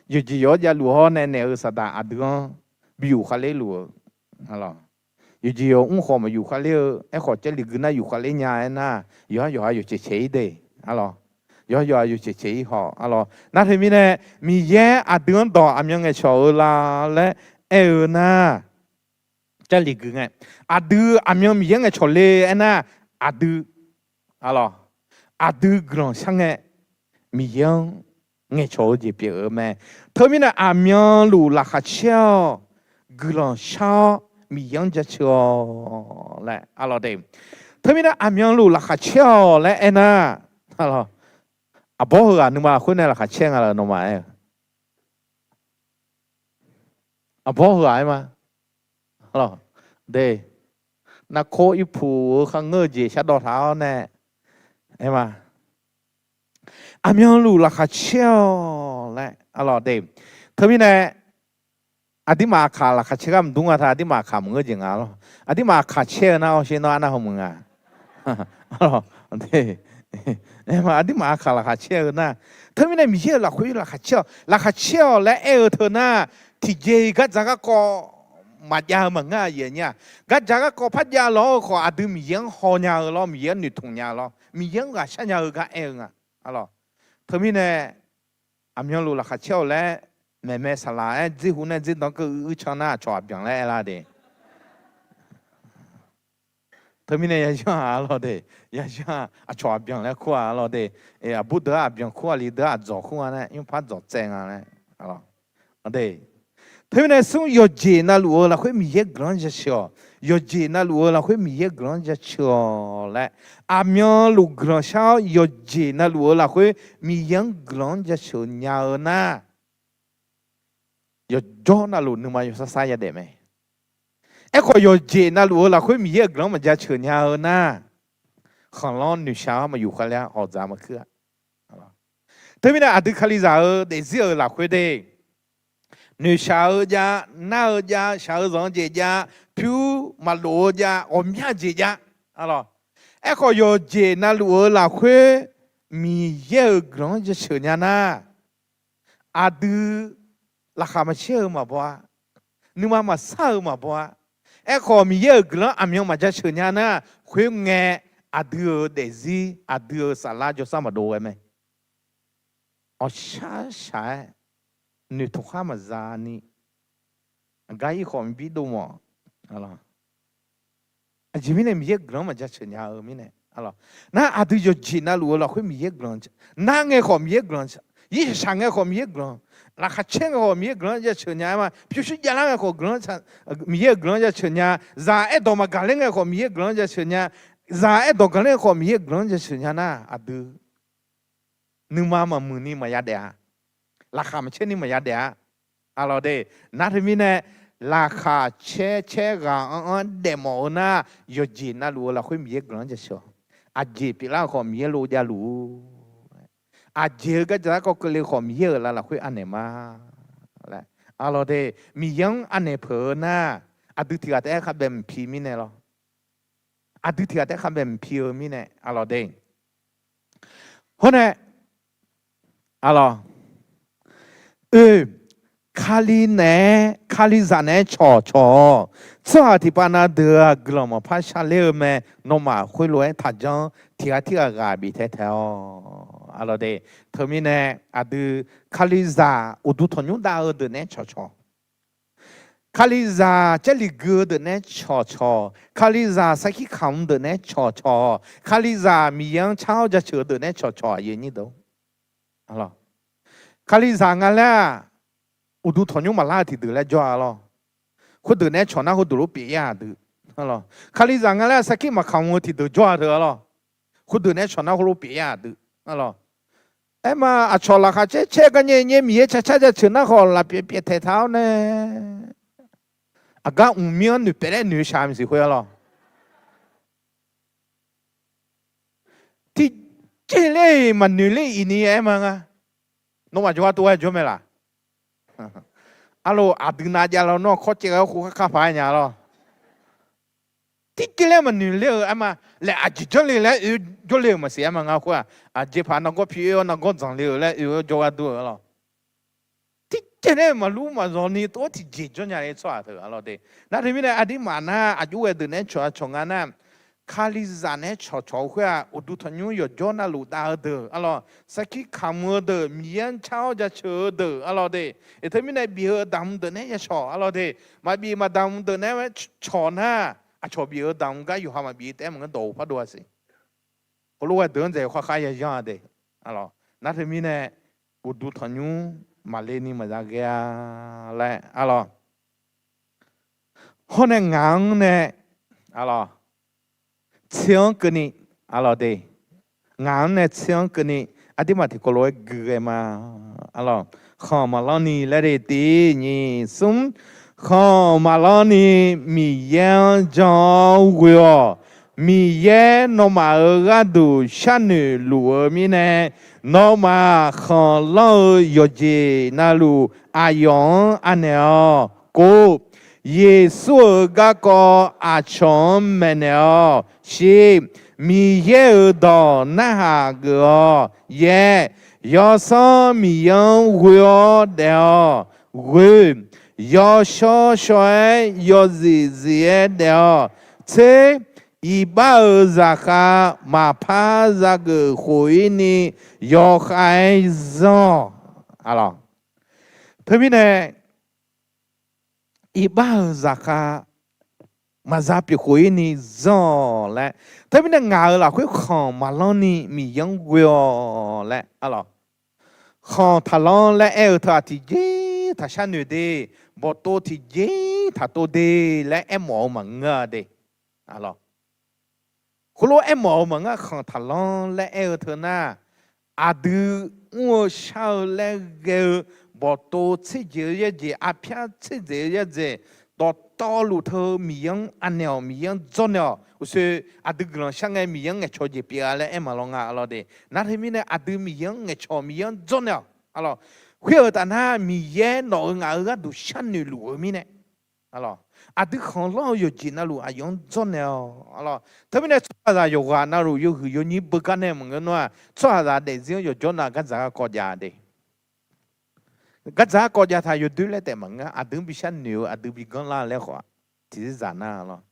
yawqjeq yawq-anr javluf hawr nae naeq-eu Saqdaq aqdui-anr bi yufkhav ler luf-eu, yawqjeq yawq mr khawf maqyufkhav ler-eu, aerkhawf Jarlif gui nar yufkhav ler nya aernar, yawqha yawqha yawqcaeq caeq-ir de, arlawq. Yawqha yawqha yawqcaeq caeq-ir haw, arlawq. Nar teumirnae, Miqyaer aqdui-anr dawq aqmyan ngaeqcawq-eu la laer aer-eu nar, Jarlif gui ngae, aqdui aqmyan Miqyaer ngaeqcawq le aernar, aqdui, arlawq, aqdui guiqlanq shar ngae, Miqyaer-anr ngaeqcawq-eu jeq pyeuf-eu mae. Teumirnae aqmyanluf laqkhaq caer-awq, guiqlanq shar-awr Miqyaer-anr jaceuq-awq laer, arlawq de. Teumirnae aqmyanluf laqkhaq caer-awq laer aernar, aqbawr heughaq nuima khoer nae laqkhaq caer nga laer nawmaf aer-eu. Aqbawr heughaq aer ma. De, narkor irpuq-eu kharngeur-eu jeq shardawv taq-awr nae aer ma. Aqmyanluf laqkhaq caer-awq laer, arlawq de. Teumirnae, aqdirmaf aqkaq laqkhaq caer gar maqdur nga ta, aqdirmaf aqkaq maqngeur jeq nga lawr. Aqdirmaf aqkaq caer-eu nar, awsher nawr arnav hawmuiq nga. Aqdirmaf aqkaq laqkhaq caer-eu nar, teumirnae Miqyaer-euq lafkhoer laqkhaq caer-awq, laqkhaq caer-awq laer aer-eu teu nar, tiqjeq-iq gardzaq garkawv maqjav-eu maqngeur-a, aqyuif aqnyir-aq. Gardzaq garkawv par jav lawq-eu khawf, aqdui Miqyaer-anr haw nya-eu lawr, Miqyaer-anr noeqtmq nya-eu lawr, Miqyaer-anr ghaqshar nya-eu gar aer-eu nga. Arlawq. Teumirnae, aqmyanluf laqkhaq caer-awq laer, maeqmae saqlaq-aer dzerhu nae dzerdan keuv uicuiv can nar, aqcawq aqbyanq laer aer lar de. Teumirnae yayanr-aq arlawq de, yayanr-aq aqcawq aqbyanq laer kur-aq arlawq de, aqbur deuq-anr aqbyanq kur-aq, li deuq-anr aqdzawq kur-a nae, nymrpar dzawq tsaev nga laer. Teumirnae smr yawqjeq navluf-eu lafkhoer Miqyaer guiqlanq-anr jaceuq-awq. Yawqjeq navluf-eu lafkhoer Miqyaer guiqlanq-anr jaceuq-awq laer, aqmyanluf guiqlanq shar-awr yawqjeq navluf-eu lafkhoer Miqyaer-anr guiqlanq-anr jaceuq nya-eu nar, yawqjawr navluf nuima yawsar sar yadaef mae. Aerkhawf, yawqjeq navluf-eu lafkhoer Miqyaer-euq guiqlanq-anr maqjaceuq nya-eu nar, khanqlanr noeqshaq-awr maqyuf khavler-a, hawqdzaq maqkuir-a. Teumirnae aqdui Kalizaq-euq daefzir-euq lafkhoer de, noeqshaq-eu jav, nar-eu jav, shaq-eu zanq-eu jeq jav, pyur maqlof-eu jav, ghawqmya jeq jav, arlawq. Aerkhawf, yawqjeq navluf-eu lafkhoer Miqyaer-euq guiqlanq-anr jaceuq nya nar, aqdui laqkhaq maqcaer-eu maqbaw-a, nuima maqsar-eu maqbaw-a. Aerkhawf, Miqyaer-euq guiqlanq-anr aqmyan maqjaceuq nya nar, khoerngae aqdui-euq daefzir, aqdui-euq saflar jawrsar maqdov ghae mae. Awqshar shaq-aer noeqtmq khar maqza ni, aqgar ir khawf mqbir dov mawf. Aqjeq mirnae Miqyaer guiqlanq-anr maqjaceuq nya-eu mirnae, nar aqdui yawqjeq navluf-eu lafkhoer Miqyaer guiqlanq, nar ngae khawf Miqyaer guiqlanq, ir shaq ngae khawf Miqyaer guiqlanq, laqkhaq caer ngae khawf Miqyaer guiqlanq-anr jaceuq nya-aer ma, pyurshuir javlar ngae khawf guiqlanq, Miqyaer-euq guiqlanq-anr jaceuq nya, zaq aerdawq maqgaq ler ngae khawf Miqyaer guiqlanq-anr jaceuq nya, zaq aerdawq gaq ler ngae khawf Miqyaer-euq guiqlanq-anr jaceuq nya nar, aqdui nuima maqmuiq ni maqya daef-a. Laqkhaq maqcaer ni maqya daef-a. Arlawq de, nar teumirnae, laqkhaq caer caer ghaq-anr anr daefmawf-eu nar, yawqjeq navluf-eu lafkhoer Miqyaer guiqlanq-anr jaceuq-awq. Aqjeq pyeuflar-eu khawf Miqyaer lov javluf-ur. Aqjeq-eu gardzaq garkawv keuvle khawf Miqyaer-euq lav lafkhoer anaeq ma laer. Arlawq de, Miqyaer-anr anaeq peuq-eu nar, aqdui tiq ghaq taef-aer khavbae mqpi mirnae lawr. Aqdui tiq ghaq taef-aer khavbae mqpi-eu mirnae, arlawq de. Hawr nae, arlawq, oe, Kali naeq-aer, Kalizaq naeq-aer cawqcawq-awq. Tsawrhaq tiqpav na deuq-aq guiqlanq maqpar sharler-eu mae. Nawmaf khoerlof-aer taqjanr, tiq ghaq tirghaq ghaq bif tae taeq-awq. Arlawq de, teumirnae aqdui Kalizaq uqduq tanqnymr dav-eu deuq naeq-aer cawqcawq. Kalizaq Jarlif gui-eu deuq naeq-aer cawqcawq. Kalizaq sarkir kamq deuq naeq-aer cawqcawq. Kalizaq Miqyaer-anr car-awr jaceuq-eu deuq naeq-aer cawqcawq, aqyuif aqnyir deuq. Kalizaq nga laer-aq, uqduq tanqnymr maqlar-eu tiqdeuq laer jawr-a lawr. Khoerdeuq naeq-aer cawq nar khoerdeuq lof pyeuf-ir-aq deuq. Kalizaq nga laer-aq sarkir maqkamq-eu tiqdeuq jawr-a teu-a lawr. Khoerdeuq naeq-aer cawq nar khoerlof pyeuf-ir-aq deuq. Arlawq. Aerma aqcawq laqkhaq caer caer gar nyae nyae Miqyaer cacar jaceuq nar khawf laf pyaeq pyaeq taeq taq-awr nae, aqgar mqmir-anr noeqpaef laer noeq shaq maqsiq khoer-a lawr. Tiqjeq ler-iq maqnoeq ler-iq ni aer ma nga. Nawmaf jawrgar tov-aer jawr mae laq? Arlawq, aqdui nav jav lawnmr-awr kawr caev ghae-awr khov kharkar paq-aer nya lawr. Tiqjeq ler maqnoeq ler-eu aer ma. Laer aqjeq janrle laer oe jawrle-euq maqsiq aer ma nga khoer-aq, aqjeq paq nargawr pi oe-awr nargawr dzanqle-euq laer oe-awr jawrgar dur-eu arlawq. Tiqjeq ler maqlur maqzawq ni tov-awr tiqjeq jawr nya-ir tsawrhaq teu arlawq de. Nar teumirnae aqdirmaf nar aqjox ghae deuq naeq-aer cawq-a cawq nga nar, Kalizaq naeq-aer cawqcawq-eu khoer-aq, uqduq tanqnymr yawqjawr navluf dav-eu deuq arlawq, sarkir kamq-eu deuq, Miqyaer-anr car-awr jaceuq-eu deuq arlawq de. Eq, teumirnae bif-eu damq deuq naeq-aer yashawq arlawq de. Maqbif maqdamq deuq naeq-aer cawq nar, aqcawq bif-eu damq gar yawqha maqbif taef-aer maqngeur dawq-eu pardov-a siq. Heulof ghae deuq-anr dzaeq kharkar yayanr-a de. Arlawq, nar teumirnae uqduq tanqnymr maqle ni maqza ghae-a laer arlawq. Hawr nae ngaq-anr nae arlawq, tser-anr keuvni arlawq de. Ngaq-anr nae tser-anr keuvni aqdirmaf tiqkawv lof-aer gui ghae ma. Arlawq, khanq maqlanr ni laer de tiq nyiq smr, khanq maqlanr ni Miqyaer-anr jan-awr ghoe-awq. Miqyaer nawmaf-euq gharduq sharnoeq luf-eu mirnae, nawmaf khanqlanr-eu yawqjeq navluf aqyawf-anr anaeq-awq. Kov, Yeqsur-euq garkawv aqcawq-anr maeqnaeq-awq. Shir, Miqyaer-euq dawq narhaq geuf-awq. Yaer, Yawsanr Miqyaer-anr ghoe-awr daef-awq. Ghoe, yawshawr shawr-aer yawzif zif-aer daef-awq. Tser, iqbax-euq zaqkhav maqpar zageuf khof-ir ni yawkhav-aer zanr-awq. Arlawq, teumirnae iqbax-euq zaqkhav maqza pyeuf khof-ir ni zanr-awq laer. Teumirnae ngaq-euq lafkhoer khanq maqlanr ni Miqyaer-anr ghoe-awq laer arlawq. Khanq taqlanr laer aer-eu teu-aq tiqjeq taq sharnoeq de, bawqtov tiqjeq taq tov de laer aermawf-eu maqngeur-a de. Arlawq, heulof aermawf-eu maqngeur. Khanq taqlanr laer aer-eu teu nar, aqdui mr-eu shar-eu laer ghae-eu bawqtov tserjeq-eu yaerjeq, arpyar tserjeq-eu yaerjeq, dawqtawvluf teu Miqyaer-anr anaeq-awq, Miqyaer-anr dzawrnaeq-awq. Uqshoe aqdui guiqlanq shar ngae Miqyaer-anr ngaeqcawq jeq pyeuf-a laer aer maqlan nga arlawq de. Nar teumirnae aqdui Miqyaer-anr ngaeqcawq, Miqyaer-anr dzawrnaeq-awq arlawq. Khoer-euq taf nar Miqyaer nawq-euq ngaq-euq gharduq sharnoeq luf-eu mirnae arlawq, aqdui khanqlanr-eu yawqjeq navluf aqyawf-anr dzawrnaeq-awq arlawq. Teumirnae tsawrhaqzaq yawqghaq navluf yawhuiq yawnyir beugar nae maqngeur nar-aq, tsawrhaqzaq daefzir-anr yawqjawr nav gardzaq garkawv jav de. Gardzaq garkawv jav taq yawdoer laer taef maqngeur. Aqdui-anr bi sharnoeq-eu, aqdui bi ganrlar-eu laer khawf tiqzir zaq nar lawr.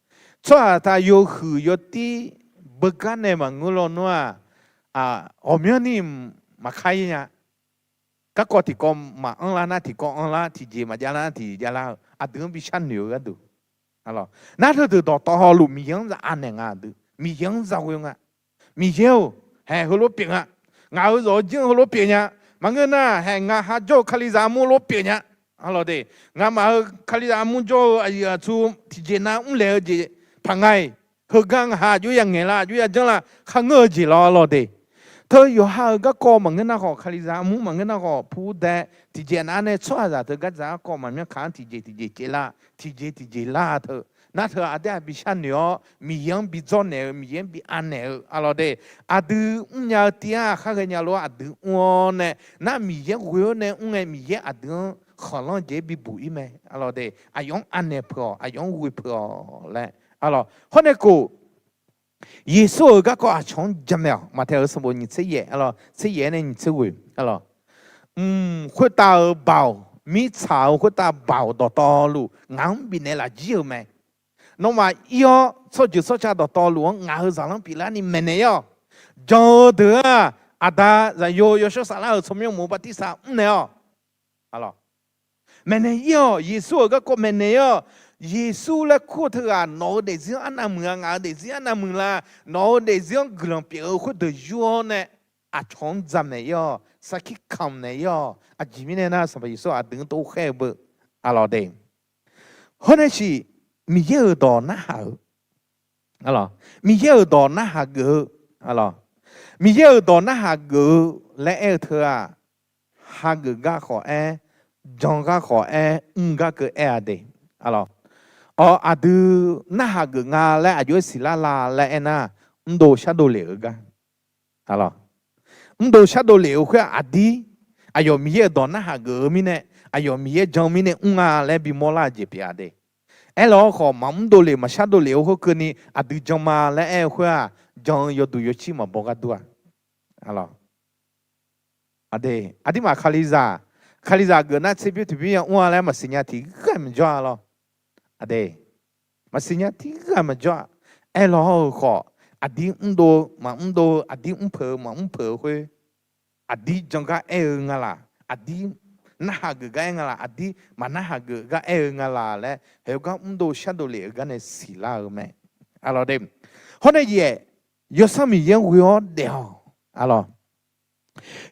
Tsawrhaq taq yawhuiq yawtir beugar nae maqngeur law nar-aq, ghawqmyanrni maqkar-ir nya. Garkawv tiqkawv maqanr lar nar tiqkawv anr lar, tiqjeq maqjav lar nar tiqjeq javlar-eu aqdui-anr bi sharnoeq-eu gharduq arlawq. Nar teudeuq dawqtawvluf Miqyaer-anr za anaeq nga aqdui. Miqyaer-anr za ghoe nga. Miqyaer-or, haeq heulof pyeuf nga. Ngaq-euq zawq-eu jir-anr heulof pyeuf nya. Maqngeur nar, haeq ngaq ha jawr-eu Kalizaq armur lof pyeuf nya. Arlawq de, ngamaf-euq Kalizaq armur jawr-eu aqyuif aqtsu tiqjeq nav mrlaeq-eu jeq paq nga-iq, heugar ngaq ha aqjox ya ngaeq lar, aqjox ya janr lar, kharngeur-eu jeq lawr arlawq de. Teu yawqha-euq garkawv maqngeur nar khawf, Kalizaq armur maqngeur nar khawf, purdae tiqjeq nav nae tsawrhaqzaq teu gardzaq garkawv maqmyanr kaq-anr tiqjeq tiqjeq caev lar, tiqjeq tiqjeq lar teu. Nar teu aqdui-aq bi sharnoeq-awr, Miqyaer-anr bi dzawrnaeq-eu, Miqyaer-anr bi anaeq-eu arlawq de. Aqdui mrnya-eu tiv-anr aqkhar ghaenya lof-aer aqdui mr-awr nae, nar Miqyaer ghoe-awr nae mr ngae, Miqyaer aqdui-anr khanqlanr jeq-aer bibuq-ir mae arlawq de. Aqyawf-anr anaeq peuq-awq, aqyawf-anr ghoe peuq-awq laer arlawq. Hawr nae khof, Yeqsur-euq garkawv aqcawq-anr jamaeq-awq. Maqtaeq-euq sanqbof nyiq tser yaef arlawq, tser yaef-aer nae nyiq tser ghoeq arlawq. Mq, khoertav-euq baoq, mirtsaq-euq khoertav baoq dawqtawvluf ngaq-anr bifnaeq lafjir-euq mae. Nawmaf ir-awr, tsawrjeuq tsawrca dawqtawvluf-anr ngaq-euq zaqlanr pyeuflarni maeqnaeq-ir-awq. Jan-eu deuq-aq, Aqda, Zaqyo, Yawshawr Saflar-euq tsawrmyanr uqmov bartirsaq mrnaeq-awq. Maeqnaeq-ir-awq. Yeqsur-euq garkawv maeqnaeq-ir-awq. Yeqsur laer kur-eu teughaq nawq-eu daefzir-anr arnav muiq-a, ngaq-euq daefzir arnav muiq la? Nawq-eu daefzir-anr guiqlanq pyeuf-eu khoerdeuq yur-awr nae, aqcawq-anr jamaeq-ir-awq, sarkir kamq naeq-ir-awq. Aqjeq mirnae nar, Sanqpaq Yeqsur aqdui-anr tov khaer-eu beu arlawq de. Hawr nae siq, Miqyaer-euq dawq narhaq-eu Miqyaer-euq dawq narhaq geuf-eu, Miqyaer-euq dawq narhaq geuf-eu laer aer-eu teu-aq, hageuf gar khawf aer, jan gar khawf aer, mr gar keuv aer-a de. Awq, aqdui narhaq geuf nga laer aqjox-aer siqlar la laer aernar, mrdov shardov lef-eu gar. Arlawq, mrdov shardov lef-eu khoer-aq aqdir, aqyawf Miqyaer-euq dawq narhaq geuf-eu mirnae, aqyawf Miqyaer jan mirnae mr nga laer bimawr lar-eu jeq pyeuf-a de. Aerlawq-awr khawf, maqmr dovlef maqshar dovlef-eu khoerkeuvni aqdui jan ma laer aer-eu khoer-aq, jan-eu yawduq yawcir maqbaw ghardur-a. Aqde, aqdirmaf Kalizaq, Kalizaq geuf nar tserbymr tiqbymr ya mr-a laer maqsiq nya tiqghaq maqjawr-a lawr. Aqde, maqsiq nya tiqghaq maqjawr-a. Aerlawq-euq khawf, aqdir mrdov-eu maqmr dov-eu, aqdir mrpeuq-eu maqmr peuq-eu khoer, aqdir jan gar aer-eu nga laq, aqdir narhaq geuf gar aer nga laq, aqdir maqnarhaq geuf gar aer-eu nga laq laer, heugar mrdov shardov lef-eu gar nae siqlar-eu mae. Arlawq de, hawr nae yaef, Yawsanr Miqyaer-anr ghoe-awr daef-awq. Arlawq,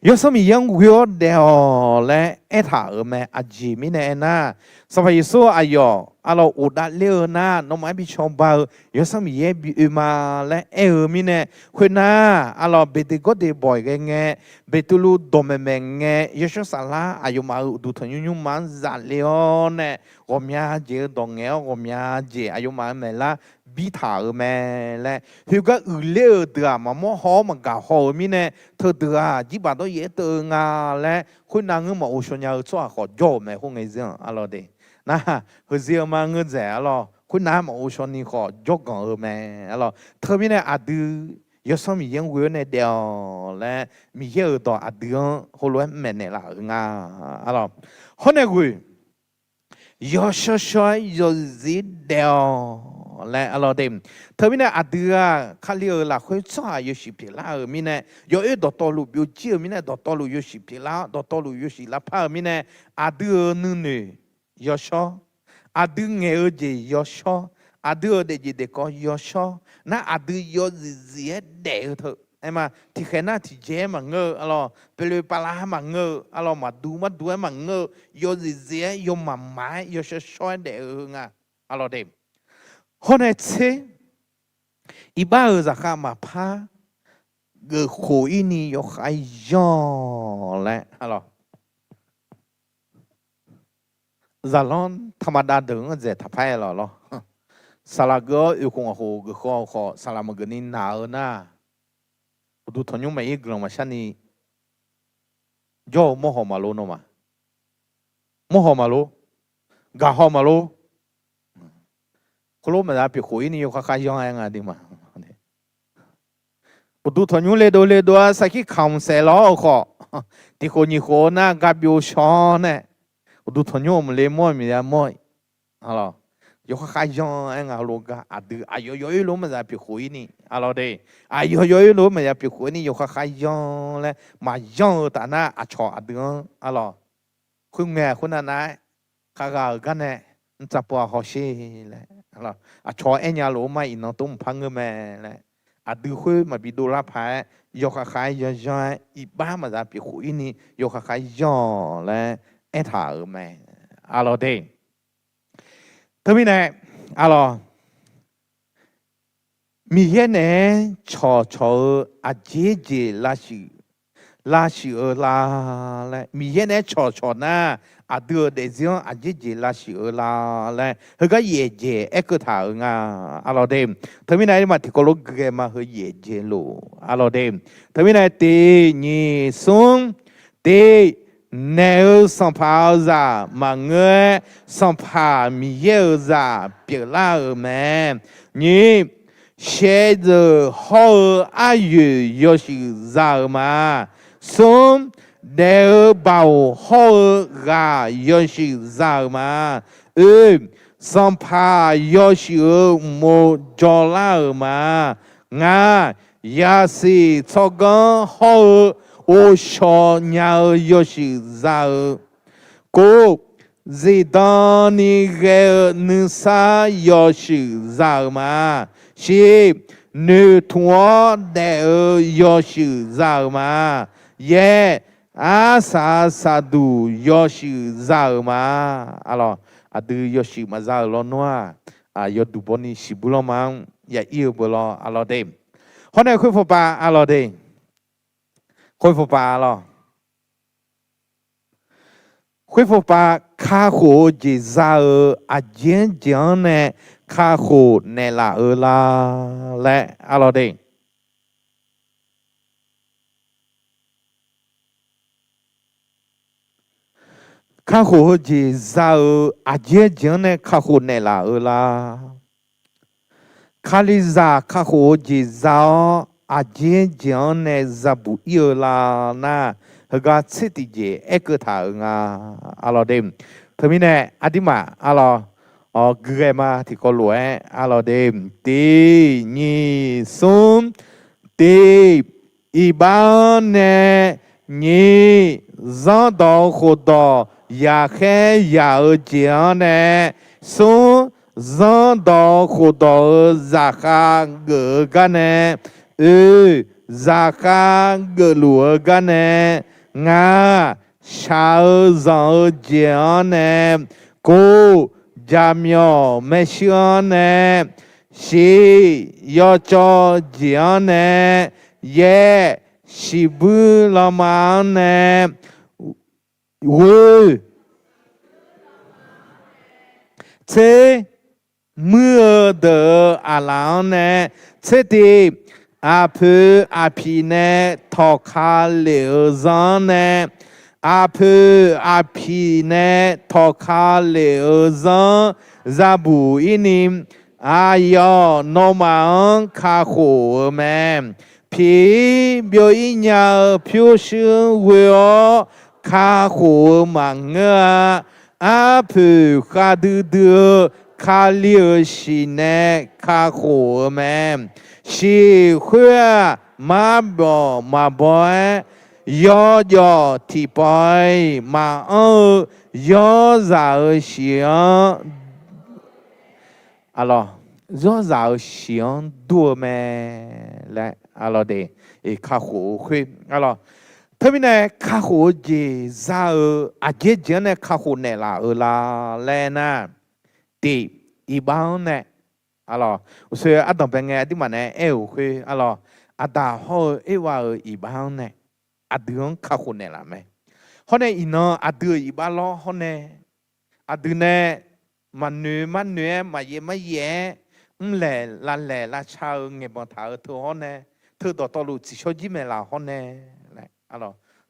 Yawsanr Miqyaer-anr ghoe-awr daef-awq laer aertaq-euq mae. Aqjeq mirnae aernar, Sanqpaq Yeqsur aqyawf arlawq ghofdav ler-eu nar, nawmaf-anr bi cawba-eu Yawsanr Miqyaer bi oe ma laer aer-eu mirnae, khoernar, arlawq Beqdeqgawrdeq bawq ghae ngae, Beqtuvluv dawqmaeq maeq ngae, Yawshawr Saflar aqyawfmaf-euq uqduq tanqnymr nymrma-anr zaf le-awr nae, ghawqmya jeq-eu dawq ngaeq-awr, ghawqmya jeq aqyawfmaf-euq maeqlar bitaq-euq mae laer, khoergar uiqler-euq deuq-aq maqmawr haw-awr maqgaq haw-euq mirnae, teudeuq-aq jirbaq dawryaef-aer teuv-eu nga laer, khoernav ngeur maq ghovshaw nya-eu tsawrhaq khawf jawr-euq mae khoerngae zir-anr arlawq de. Nar, heuzir-eu ma ngeur dzaeq arlawq, khoernav-aer maq ghovshaw ni khawf jawrganq-eu mae arlawq. Teumirnae aqdui Yawsanr Miqyaer-anr ghoe-awr nae daef-awq laer, Miqyaer-euq dawq aqdui-anr heulof-aer maeqnaeq laf-euq nga arlawq. Hawr nae ghoe, yawshawr shawr-aer yawzif daef-awq laer arlawq de. Teumirnae aqdui-aq Kali-euq lafkhoer tsawrhaq yawshuif pyeuflar-euq mirnae, yawoer dawqtawvluf byovjir-euq mirnae, dawqtawvluf yawshuif pyeuflar-awr, dawqtawvluf yawshuif lavpar-euq mirnae, aqdui-euq nuinoeq yawshawr, aqdui ngaeq-eu jeq yawshawr, aqdui-euq daefjeq daefkawv yawshawr, nar aqdui yawzif zif-aer daef-eu teu. Aerma tiqkhaeq nar tiqjeq-aer maqngeur-eu arlawq, pyeufle pavlav-aer maqngeur-eu arlawq, maqdur mardur-aer maqngeur-eu, yawzif zif-aer yawmaf maf-aer yawshawr shawr-aer daef-eu nga arlawq de. Hawr nae tser, iqbax-euq zaqkhav maqpar geuf khof-ir ni yawkhav yanr-awq laer arlawq. Zaqlanr taqmadav deuq-anr dzaeq taqpar-aer lawq lawr. Saqlaq geur-awr oekhof ngaq khof geuf khawv khawf, saqlaq maqgeuf ni naq-eu nar, uqduq tanqnymr maqir guiqlanq maqshar ni jawr-eu mawrhaw maqlor nawmaf. Mawrhaw maqlor. Gaqhaw maqlor. Khoerlof maqza pyeuf khof-ir ni yawkhav khav yanr-aer nga de ma. Uqduq tanqnymr le dov le dov-aer sarkir kamq saef lawr-eu khawf, tiq khof nyiq khof-eu nar ga byov shaw nae, uqduq tanqnymr-euq maqle mawr-eu miqya mawr-eu, yawkhav khav yanr-aer nga heulof gar aqdui aqyawf yawoer lof-aer maqza pyeuf khof-ir ni arlawq de. Aqyawf yawoer lof-aer maqza pyeuf khof-ir ni yawkhav khav yanr laer maqyanr-eu taf nar, aqcawq aqdui-anr arlawq, khoerngae khoernav nav-aer khaghaq-euq gar nae mrtsav pov-a hawsher laer, aqcawq aernya lof-aer ma iqnan tov mqpar ngeur mae laer, aqdui khoer maqbi dovlar paq-aer yawkhav khav-aer yanr yanr-aer iqbax maqza pyeuf khof-ir ni yawkhav khav yanr-awq laer aertaq-euq mae arlawq de. Teumirnae arlawq, Miqyaer naeq-aer cawqcawq-eu aqjeq jeq lavshuif, lavshuif-eu la laer, Miqyaer naeq-aer cawqcawq nar, aqdui-euq daefzir-anr aqjeq jeq lavshuif-eu la laer, heugar yaefjeq aerkeuv taq-euq nga arlawq de. Teumirnae aqdirmaf tiqkawv lof gui ghae ma heu yaefjeq lof arlawq de. Teumirnae tiq nyiq smr, tiq, naeq-eu sanqpaq-eu zaq maqngeur-aer, Sanqpaq Miqyaer-euq zaq pyeuflar-euq mae. Nyiq, shaevzeuq hawr-eu aryoeq yawshuif za-euq ma. Smr, daef-eu baoq hawr-eu ghaq yawshuif za-euq ma. Oe, sanqpaq yawshuif-euq uqmov jawrlar-euq ma. Ngaq, yasiq tsawrganr hawr-eu ghovshaw nya-eu yawshuif za-eu. Kov, zifdan ni ghae-eu nuisar yawshuif za-euq ma. Shiq, noeqtmq-awr daef-eu yawshuif za-euq ma. Yaer, arsaq saqduq yawshuif za-euq ma. Arlawq, aqdui yawshuif maqza-euq lawnmr-aq, yawduq bawni shiqbuir lanma-anr ya ir-eu beu lawr arlawq de. Hawr nae khoer fawqpav arlawq de. Khoer fawqpav arlawq. Khoer fawqpav kakhof-eu jeq za-eu aqjeq-anr jeq-anr nae kakhof naeqlaf-eu la laer arlawq de. Kakhof-eu jeq za-euq aqjeq jeq-anr nae kakhof naeqlaf-eu la? Kalizaq kakhof-eu jeq za-awr, aqjeq jeq-anr nae za buq ir-eu la nar, heugar tser tiqjeq aerkeuv taq-euq nga. Arlawr de, teumirnae aqdirmaf arlawr, guighae ma tiqkawv lof-aer arlawr de, tiq nyiq smr, tiq, iqbax-anr nae, nyiq, zanrdawq-eu khofdawq yaqkhaer yaq-eu jeq-anr nae, smr, zanrdawq-eu khofdawq-euq zaqkhav geuf-eu gar nae, oe, zaqkhav geufluf-eu gar nae, ngaq, shaq-eu zanq-eu jeq-anr nae, kov, jaqmyawf maershuir-anr nae, shiq, yawcawv jeq-anr nae, yaer, shiqbuir lanma-anr nae, ghoe, tser, muir-eu deuq-euq aqlaf-anr nae, tser tiq, aqpoeq aqpiq nae tawqka lef-euq zanr-anr nae, aqpoeq aqpiq nae tawqka lef-euq zanr zabuq ir ni, aqyawf nawmaf-anr kakhof-eu mae. Piq-ir byov-ir nya-eu pyurshuir ghoe-awr kakhof-eu maqngeur-a. Arpoeq khavdui dui-eu Kali-euq shiq nae kakhof-eu mae. Shiq khoer-aq, marbawq maqbaw-aer, yawjawf tiqpawf-iq maqanr-eu, yawrzaq-euq shiq-anr Arlawr, yawrzaq-euq shiq-anr dur-eu mae laer arlawr de, kakhof-eu khoer arlawr. Teumirnae kakhof-eu jeq za-euq aqjeq jeq-anr nae kakhof naeqlaf-eu la laer nar, tiq, iqbax-anr nae, arlawr, uqshoe ardanqbae ngae aqduimaf nae aer-euq khoer arlawr, Aqdaq hawr-eu Ervav-euq iqbax-anr nae aqdui-anr kakhof naeqlaf mae. Hawr nae iqnan aqdui-euq iqbax lawr hawr nae, aqdui nae maqnoeq marnoeq-aer maqyaev maryaev-aer mrlaeq lavlaeq lavca-eu ngaeqbanq taq-eu teu hawr nae, teu dawqtawvluf tsiqshawr jir maeqlaf hawr nae,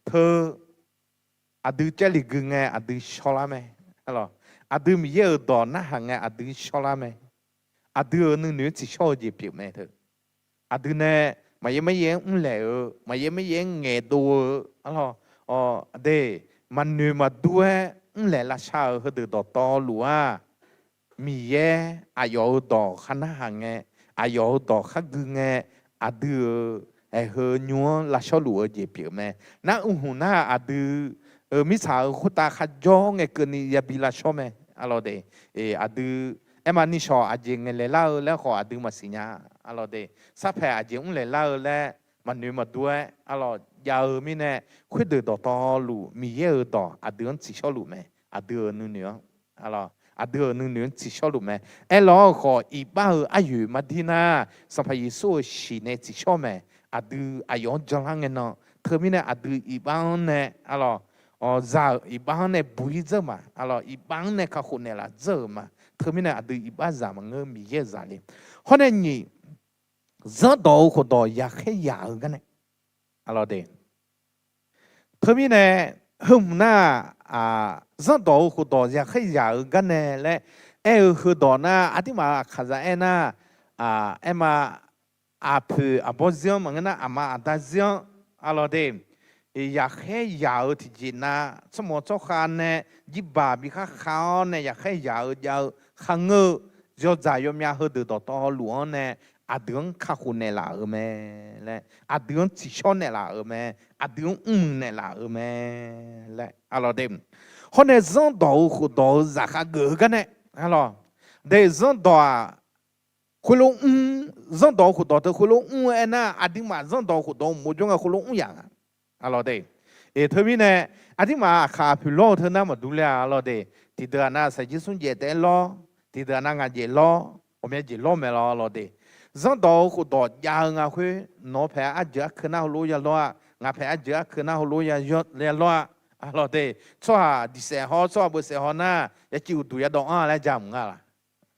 teu aqdui Jarlif gui ngae aqdui shawrlar mae. Aqdui Miqyaer-euq dawq narhaq ngae aqdui shawrlar mae. Aqdui-euq nuinoeq-anr tsiqshawr-eu jeq pyeuf mae teu. Aqdui nae maqyaer maryaer-anr mrlaeq-eu, maqyaer maryaer-anr ngaeqdov-eu, arlawr, de, maqnoeq maqdur-aer mrlaeq lavca-euq heudeuq dawqtawvluf-aq, Miqyaer aqyawf-euq dawq khar narhaq ngae, aqyawf-euq dawq khar gui ngae, aqdui-euq aeqheu nymr-anr lavshawr luf-eu jeq pyeuf mae. Nar uqhmq nar aqdui-euq mirtsaq-euq khoertav kharjawr ngae keuvni yabi lavshawr mae. Arlawr de, aqdui aerma nishawq aqjeq ngaeqlaeq lar-eu laer khawf aqdui maqsiq nya. Arlawr de, sarpaeq aqjeq mrlaeq lar-eu laer maqnoeq maqdur-aer arlawr jav-eu mirnae, khoerdeuq dawqtawvluf Miqyaer-euq dawq aqdui-anr tsiqshawr luf mae. Aqdui-euq nuinoeq-anr, aqdui-euq nuinoeq-anr tsiqshawr luf mae. Aerlawr-eu khawf iqbax-euq aryoeq maqdir nar, Sanqpaq Yeqsur-euq shiq nae tsiqshawr mae. Aqdui aqyawf-anr janlar ngae nan, teumirnae aqdui iqbax-anr nae, arlawr, za-euq iqbax-anr nae buq-ir dzeur-eu ma. Arlawr, iqbax-anr nae kakhof naeqlaf dzeur-euq ma. Teumirnae aqdui iqbaxzaq maqngeur, Miqyaer-euq zaq le. Hawr nae nyiq, zanrdawq-eu khofdawq yaqkhaer yaq-eu gar nae, arlawr de, teumirnae, heu hmq nar, zanrdawq-eu khofdawq yaqkhaer yaq-eu gar nae laer aer-eu heudawq nar, aqduimaf aqkaqzaq aernar, aerma, aqpoeq aqbawr zir-anr maqngeur nar, aqma aqda zir-anr, arlawr de, yaqkhaer yaq-eu tiqjeq nav tsawrmawq tsawrkhav nae jirbaq bi khar khav-awr nae yaqkhaer yaq-eu jav-eu kharngeur-eu yawdzaq yawmyav heudeuq dawqtawvluf-anr nae aqdui-anr kakhof naeqlaf-euq mae laer, aqdui-anr tsiqshawr naeqlaf-euq mae, aqdui-anr mrmuiq naeqlaf-euq mae laer, arlawr de, hawr nae zanrdawq-eu khofdawq-eu zaqkhav geuf-eu gar nae, arlawr de, zanrdawq-aq, khoerlof mr, zanrdawq-eu khofdawq teu khoerlof mr-eu aernar, aqduimaf zanrdawq-eu khofdawq-eu uqmov jawr ngae khoerlof mr yaq nga. Arlawr de, teumirnae, aqduimaf aqkaq aqpoeq lawr-eu teu nar maqdur ler-a. Arlawr de, tiqdeuq-aq nav saqjir smr jaev taef-aer lawr, tiqdeuq-aq nav ngaq jaev lawr, ghawqmya jeq lawr mae lawr. Arlawr de, zanrdawq-eu khofdawq jav-eu nga khoer, nawq-eu paeq-aer arjeuq arkeuv nar heulof ya lawr-a, ngaq paeq arjeuq arkeuv nar heulof ya lawr-a. Arlawr de, tsawrhaq diqsaef haw-awr tsawrhaq beusaef haw nar, ya civ uqduq ya dawv-anr laer ja mq nga laq?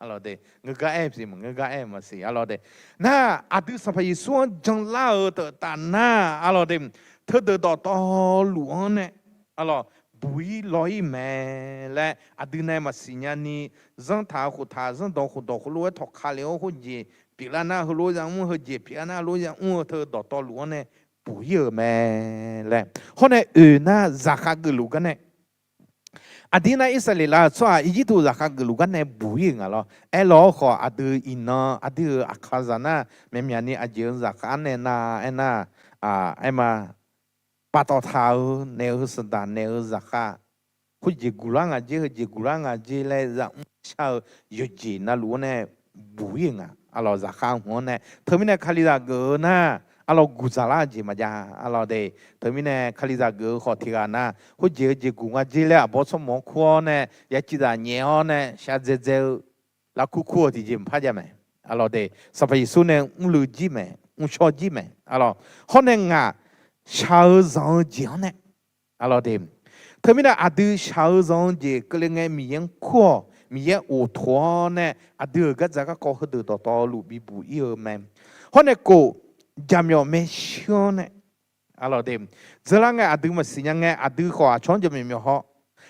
Arlawr de, ngeur gar aer-eu siq maqngeur gar aer-eu maqsiq. Arlawr de, nar, aqdui Sanqpaq Yeqsur-anr janlar-eu teu taf nar, arlawr de, teudeuq dawqtawvluf-anr nae, arlawr, buq-ir law-ir mae laer aqdui nae maqsiq nyani, zanrtaq khoftaq zanrdawq khofdawq heulof-aer tawqka lef-awr khoerjeq pyeuflar nar heulof-aer yamr, heujeq pyeuflar nar heulof-aer yamr-eu teu dawqtawvluf-anr nae buq-ir-euq mae laer. Hawr nae oeq nar zaqkhav geufluf gar nae, aqdir nar Irsaqleqlav-euq tsawrhaq Irjirtuv zaqkhav geufluf gar nae buq-ir-euq nga lawr. Aerlawq-awr khawf aqdui iqnan aqdui-euq aqkazaq nar myaqmyaq ni aqjeq-eu zaqkhav-anr nae nar aernar, aerma, paftawf taq-euq naeq-eu saqdaq naeq-eu zaqkhav, khoerjeq guqlar ngaq jer heujeq guqlar ngaq jer laer zaqmr shar-eu yawqjeq navluf-anr nae buq-ir-euq nga. Arlawq zaqkhav hmq-anr nae teumirnae Kalizaq geuf-eu nar, arlawq guqdzaq lar-eu jeq maqjav. Arlawq de, teumirnae Kalizaq geuf-eu khawf tiqghaq nar khoerjeq heujeq guq nga jer laer aqbawr tsawrmawq-anr kur-awr nae yaciv zaq nyaef-awr nae shar dzaedzae-eu lavkur kur-eu tiqjeq maqpar jav mae. Arlawq de, Sanqpaq Yeqsur nae mrluiv jir mae, mrshawr jir mae. Arlawq, hawr nae ngaq shaq-eu zanq-eu jeq-anr nae, arlawq de, teumirnae aqdui shaq-eu zanq-eu jeq keuvle ngae Miqyaer-anr kur-awq, Miqyaer of toq-awr nae aqdui-euq gardzaq garkawv heudeuq dawqtawvluf bibuq-ir-eu mae. Hawr nae kof, jaqmyawf maershuir-anr nae, arlawq de, dzeurlar ngae aqdui maqsiq nya ngae aqdui khawf aqcawq-anr jaqmyawf myawf haw.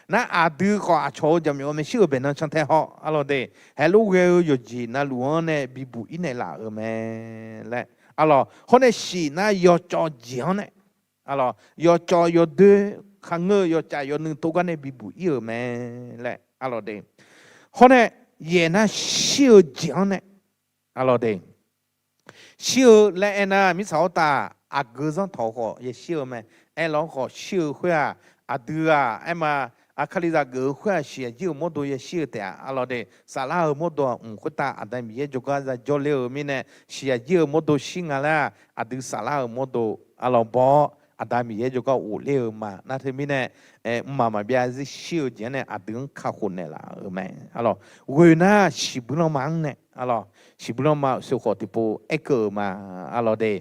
Nar aqdui khawf aqcawq-eu jaqmyawf-eu maershuir-euq baeqnan cantae haw. Arlawq de, heulof ghae-eu yawqjeq navluf-anr nae bibuq-ir naeqlaf-euq mae laer. Arlawq, hawr nae shif nar yawcawv jeq-anr nae, arlawq, yawcawv yawdoer kharngeur-eu yawcaf yawnuiv tov gar nae bibuq-ir-euq mae laer. Arlawq de, hawr nae yaef nar shir-eu jeq-anr nae, arlawq de, shir-eu laer aernar mirtsaq khoertav aqgeu zanrtawq-eu khawf yashir-eu mae. Aerlawq-anr khawf shir-eu khoer-aq, aqdui-aq aerma, Kalizaq geuf-eu khoer-aq siqyaq jir-euq mawrdo yashir-eu taef-a. Arlawq de, saflar-euq mawrdo-aq mq khoertav Aqda Miqyaer jawrgar yajawr ler-eu mirnae siqyaq jir-euq mawrdo shir nga laer-aq aqdui saflar-euq mawrdo, arlawq baw-awr Aqda Miqyaer jawrgar ghofler-eu ma. Nar teumirnae mqmaq maqbyav zir shir-eu jeq-anr nae aqdui-anr kakhof naeqlaf-euq mae. Arlawq, ghoe nar shiqbuir lanma-anr nae, arlawq, shiqbuir lanma sheuqkhawf tiqpov aerkeuv-euq ma. Arlawq de,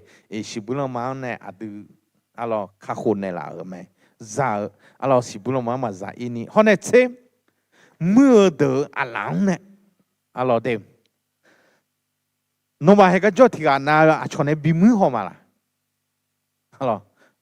shiqbuir lanma-anr nae aqdui, arlawq, kakhof naeqlaf-euq mae. Za-eu, arlawq, shiqbuir lanma-anr maqza ir ni hawr nae tser, muir-eu deuq-euq aqlaf-anr nae, arlawq de, nawmaf heugar jawr tiqghaq nav-eu aqcawq nae bimuir haw ma laq?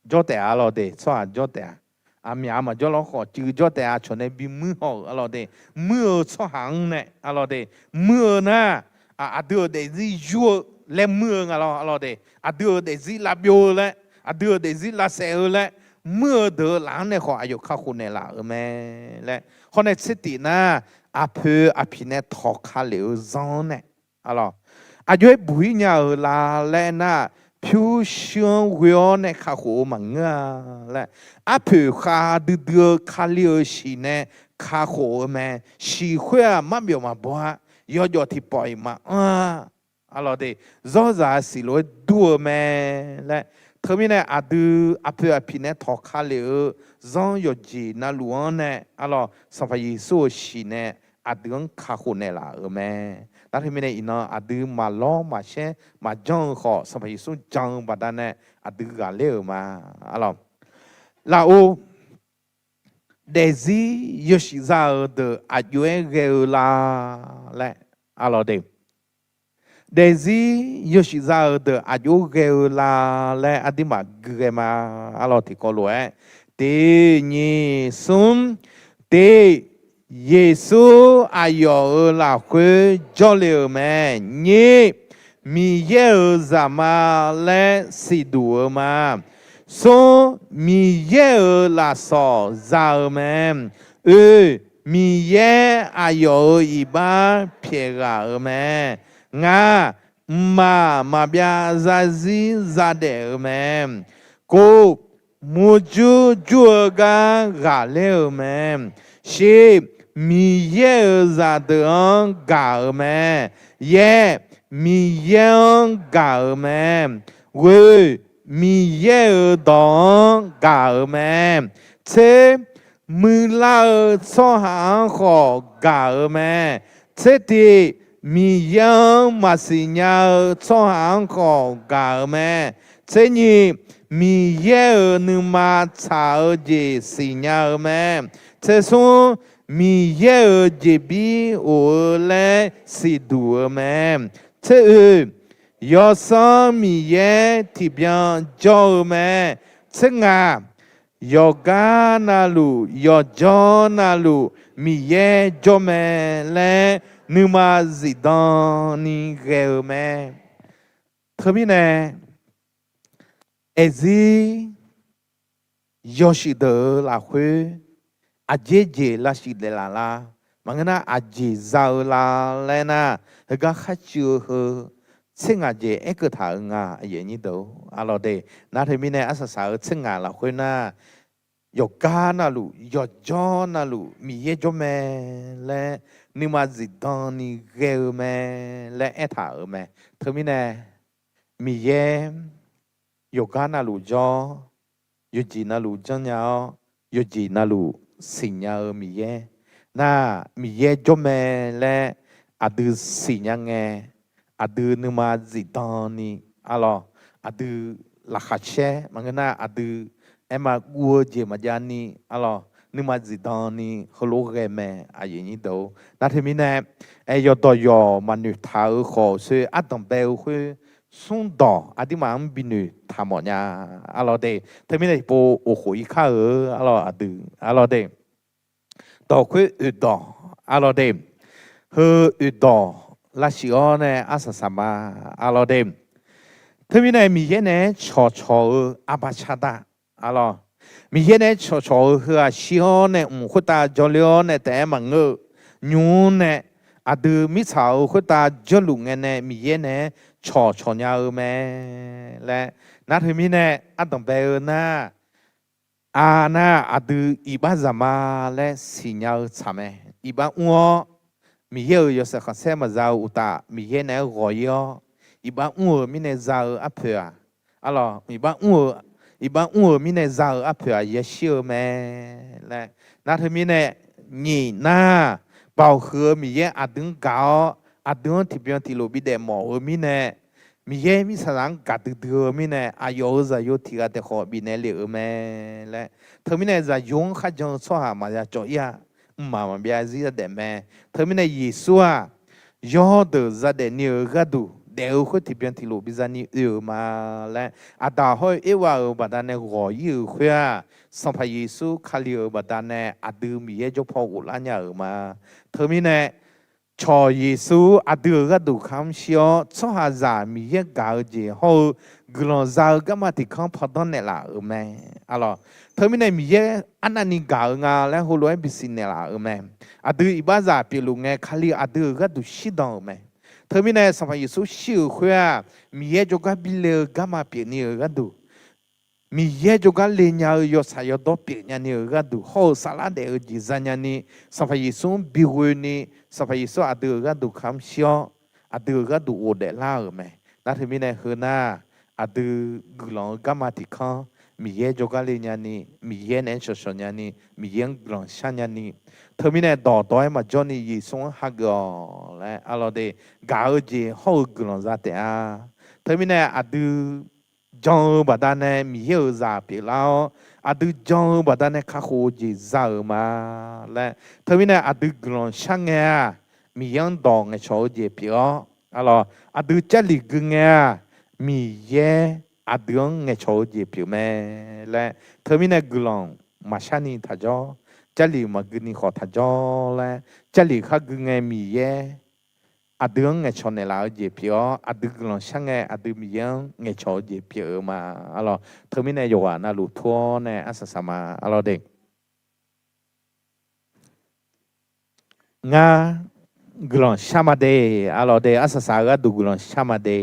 Jawr taef-a. Arlawq de, tsawrhaq jawr taef-a. Aqmyaq maqjawr lawr khawf cuiv jawr taef-a. Aqcawq nae bimuir haw-euq, arlawq de, muir-eu tsawrhaq-anr nae, arlawq de, muir-eu nar, aqdui-euq daefzir yur-eu laer muir-eu nga lawr, arlawq de, aqdui-euq daefzir lavbyov-eu laer, aqdui-euq daefzir lavsaef-eu laer, muir-eu deuq-euq laf-anr nae khawf aqyawf kakhof naeqlaf-euq mae laer. Hawr nae tser tif nar, aqpoeq aqpiq nae tawqka lef-eu zanr-anr nae, arlawq, aqjox-aer buq-ir nya-euq la laer nar, pyurshuir-anr ghoe-awr nae kakhof-eu maqngeur-a laer, arpoeq khav duidui-eu Kali-euq shiq nae kakhof-eu mae. Shiq khoer-aq marbyawf maqbaw-a. Yawjawf tiqpawf-iq maqanr-a. Arlawq de, zawrzaq siq lof-aer dur-eu mae laer. Teumirnae aqdui aqpoeq aqpiq nae tawqka lef-eu zanr yawqjeq navluf-anr nae, arlawq, Sanqpaq Yeqsur-euq shiq nae aqdui-anr kakhof naeqlaf-euq mae. Nar teumirnae iqnan aqdui maqlawr maqshaer maqjanr-eu khawf Sanqpaq Yeqsur jan-eu baqdanae aqdui ghaqler-euq ma. Arlawq, lafov daefzir yawshuif za-euq deuq aqjox-aer ghae-eu la laer, arlawq de, daefzir yawshuif za-euq deuq aqjox-aer ghae-eu la laer aqduimaf gui ghae ma. Arlawq, tiqkawv lof-aer, tiq nyiq smr, tiq, Yeqsur aqyawf-euq lafkhoer jawrle-euq mae. Nyir, Miqyaer-euq zaqma laer siqduq-eu ma. Smr, Miqyaer-euq lafsawq za-eu mae. Oe, Miqyaer aqyawf-euq iqbax pyaeq ghaq-euq mae. Ngaq, mqmaq maqbyav zarzir zadaef-eu mae. Kov, murjur jur-eu gar ghaqler-euq mae. Shir, Miqyaer-euq zaqdeuq-anr gaq-euq mae. Yaer, Miqyaer-anr gaq-euq mae. Ghoe, Miqyaer-euq dawq-anr gaq-euq mae. Tser, muiqlar-eu tsawrhaq-anr khawf gaq-euq mae. Tser tiq, Miqyaer-anr maqsiq nya-eu tsawrhaq-anr khawf gaq-euq mae. Tser nyiq, Miqyaer-euq nuima tsaq-eu jeq siqnya-eu mae. Tser smr, Miqyaer-euq jeqbir of-eu laer siqduq-eu mae. Tser oe, Yawsanr Miqyaer tiqbyan jawr-eu mae. Tser ngaq, yawqgar navluf yawqjawr navluf Miqyaer jawr mae laer nuima zifdan ni ghae-eu mae. Teumirnae, aeqzir yawshuif deuq-euq lafkhoer aqjeq jeq lavshuif daeflaf lar, maqngeur nar aqjeq za-eu lar laer nar, heugar kharcuiv-eu heu tser ngaq jeq aerkeuv taq-euq nga. Aqyuif aqnyir deuq-or, arlawr de, nar teumirnae arsaq saq-eu tser ngaq lafkhoer nar, yawqgar navluf yawqjawr navluf Miqyaer jawr mae laer nuima zifdan ni ghae-eu mae laer aertaq-euq mae. Teumirnae, Miqyaer yawqgar navluf jawr, yawqjeq navluf janrnya-awr, yawqjeq navluf siqnya-eu Miqyaer. Nar, Miqyaer jawr mae laer aqdui siqnya ngae, aqdui nuima zifdan ni, arlawr, aqdui laqkhaq caer maqngeur nar aqdui aerma guv-eu jeq maqjav ni, arlawr, nuima zifdan ni heulof ghae mae. Aqyuif aqnyir deuq-or, nar teumirnae, aer, yawqdawq yawq maqnoeq taq-euq khawf, soe ardanq bae-eu khoer smrdawq aqduimaf-anr binoeq taq mawf nya, arlawr de. Teumirnae tiqpov oqkhof ir kar-eu, arlawr, aqdui, arlawr de. Dawq khoer oeqdawq, arlawr de. Heu oeqdawq lavshuif-awr nae arsaq saq ma, arlawr de. Teumirnae Miqyaer naeq-aer cawqcawq-eu arbar cardav, arlawr, Miqyaer naeq-aer cawqcawq-eu heu-aq shir-awr nae mq khoertav jawrler-awr nae taef-aer maqngeur-eu nymr nae, aqdui mirtsaq-euq khoertav jawrluf ngae nae Miqyaer naeq-aer cawqcawq nya-eu mae laer, nar teumirnae ardanq bae-eu nar, a nar aqdui iqbax zaqma laer siqnya-eu tsaq mae. Iqbax mr-awr, Miqyaer-euq yawshaef khanqsaer maqza-eu uqtaf Miqyaer naeq-aer ghawq ir-awr, iqbax mr-euq mirnae za-eu arpoeq-aq, arlawr, iqbax mr-eu, iqbax mr-euq mirnae za-eu arpoeq-aq yashir-eu mae laer, nar teumirnae, nyiq nar, Baoq huiq-eu Miqyaer aqdui-anr gaq-awr aqdui-anr tiqbyan tiqlof bidaef mawf-eu mirnae, Miqyaer mirtsaqzaq-anr gaqdui dui-eu mirnae aqyawf-euq zaqyo tiq ghaq taef khawf bifnaeq lef-euq mae laer, teumirnae zaqyo-anr kharjan-eu tsawrhaq maqya cawv ir-a. Mqmaq maqbyav zir yadaef mae. Teumirnae Yeqsur-aq, yawr deuq zadaef ni-euq gharduq daef-eu khoer tiqbyan tiqlof biza ni oe-euq ma laer, Aqdaq hawr-eu Ervav-euq baqdanae ghawq ir-euq khoer-aq, Sanqpaq Yeqsur Kali-euq baqdanae aqdui Miqyaer jawr paw ghoflar nya-euq ma. Teumirnae, cawq Yeqsur aqdui-euq gharduq kamq shir-awr, tsawrhaqzaq Miqyaer gaq-eu jeq hawr-eu guiqlanq za-eu garma tiq kanr pawdanr naeqlaf-euq mae. Arlawr, teumirnae Miqyaer arnavni gaq-eu nga laer heulof-aer bisiq naeqlaf-euq mae. Aqdui iqbaxzaq pyeufluf ngae Kali aqdui-euq gharduq shirdan-euq mae. Teumirnae Sanqpaq Yeqsur shir-euq khoer-aq, Miqyaer jawrgar bi le-eu garma pyeufni-euq gharduq, Miqyaer jawrgar le nya-eu yawtsaq yawdawr pyeufnya ni-euq gharduq hawr-eu saflar daef-eu jeq zanya ni, Sanqpaq Yeqsur-anr bighoe ni, Sanqpaq Yeqsur aqdui-euq gharduq kamq shir-awr, aqdui-euq gharduq ghofdaef lar-euq mae. Nar teumirnae heu nar, aqdui guiqlanq-eu garma tiq kanr, Miqyaer jawrgar le nya ni, Miqyaer naeq-aer shawqshawq nya ni, Miqyaer-anr guiqlanq shar nya ni, teumirnae dawqdawq-aer maqjawr ni Yeqsur-anr hageuf-awq laer, arlawr de, gaq-eu jeq hawr-eu guiqlanq za taef-a. Teumirnae aqdui jan-eu baqdanae Miqyaer-euq zaq pyeuflar-awr, aqdui jan-eu baqdanae kakhof-eu jeq za-euq ma laer, teumirnae aqdui guiqlanq shar ngae-aq, Miqyaer-anr dawq ngaeqcawq-eu jeq pyeuf-awr, arlawr, aqdui Jarlif gui ngae-aq, Miqyaer aqdui-anr ngaeqcawq-eu jeq pyeuf mae laer, teumirnae guiqlanq maqshar ni taqjawr, Jarlif maqgui ni khawf taqjawr laer, Jarlif khar gui ngae Miqyaer aqdui-anr ngaeqcawq naeqlaf-eu jeq pyeuf-awr, aqdui guiqlanq shar ngae aqdui Miqyaer-anr ngaeqcawq-eu jeq pyeuf-eu ma. Arlawr, teumirnae yawqghaq navluf tur-awr nae arsaq saq ma. Arlawr de, ngar guiqlanq shar ma de. Arlawr de, arsaq saq-eu gharduq guiqlanq shar ma de.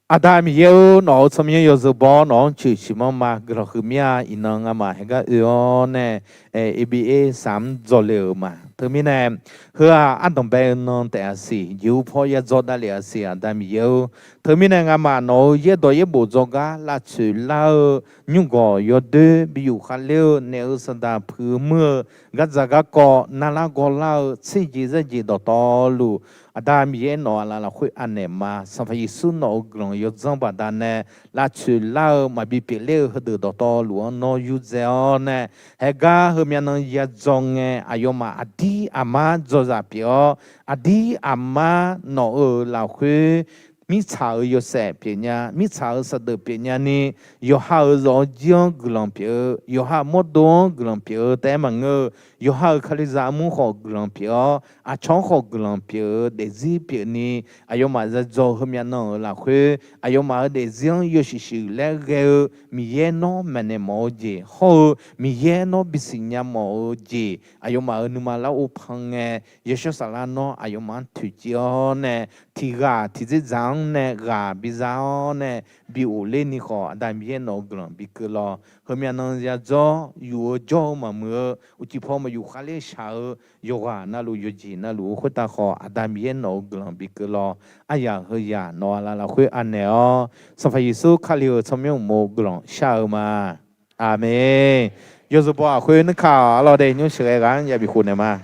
Aqda Miqyaer-or, nawq-euq tsawrmyanr yawzeu baw-awr nawq-anr coeq siqmanr ma. Guiqlanq huiq mir-a. Iqnan ngamaf heugar oe-awr nae, A B A saq-anr dzawle-euq ma. Teumirnae, heu-aq ardanq bae-eu nan taef-a siq, jeqhu paw ya dzaw davlef-a siq. Aqda Miqyaer-or, teumirnae ngamaf nawq-euq yaerdawq yaerbof dzawgar lavtsoeq lar-eu nymrgawq yawdoer bi yuf khavler-eu naef-eu saqdaq puiq muir-eu gardzaq garkawv narlar gawrlar-eu tserjeq zarjeq dawqtawvluf, Aqda Miqyaer nawq-euq aqlaf lafkhoer anaeq ma. Sanqpaq Yeqsur nawq-euq guiqlanq yawdzanr baqdanae lavtsoeq lar-eu maqbi pyeufler-eu heudeuq dawqtawvluf-anr nawr yurdzae-awr nae, heugar heumyav nan ya dzaw ngae aqyawfmaf aqdir aqmar dzawzaq pyeuf-awr, aqdir aqmar nawq-euq lafkhoer mirtsaq-euq yawshaef pyeufnya, mirtsaq-euq saqdeuq pyeufnya ni, yawqha-euq zawq-eu jir-anr guiqlanq pyeuf-eu, yawqha mawrdo-anr guiqlanq pyeuf-eu taef-aer maqngeur-eu, yawqha-euq kalizaq armur khawf guiqlanq pyeuf-awr, aqcawq-anr khawf guiqlanq pyeuf-eu daefzir pyeuf ni, aqyawfmaf yadzaw heumyav nan-euq lafkhoer aqyawfmaf-euq daefzir-anr yawshuif shuif laer ghae-eu Miqyaer nawr maeqnaeq mawf-eu jeq hawr-eu Miqyaer nawr bisiqnya mawf-eu jeq aqyawfmaf-euq nuima lar-or pan ngae, Yawshawr Saflar nawr aqyawfmaf-anr toeqciv-awr nae, tiqghaq tiqdzerdzaq-anr nae ghaq biza-awr nae bi ghofler ni khawf, Aqda Miqyaer nawq-euq guiqlanq bikeuv lawq. Heumyav nan yadzawr yuf-eu jawr-eu maqmuiq-eu, uqcif paw maqyuf kharler shaq-eu yawqghaq navluf yawqjeq navluf-eu khoertav khawf, Aqda Miqyaer nawq-euq guiqlanq bikeuv lawq. Aryaq heuzaq nawq-aq laf lafkhoer anaeq-awr, Sanqpaq Yeqsur Kali-euq tsawrmyanr uqmov guiqlanq shar-eu ma. Aqmeq. Yawzeu baw-aq khoer nuikaq-awq, arlawr dae nymr sheuqghae ghaq-anr yabi khofnaeq ma.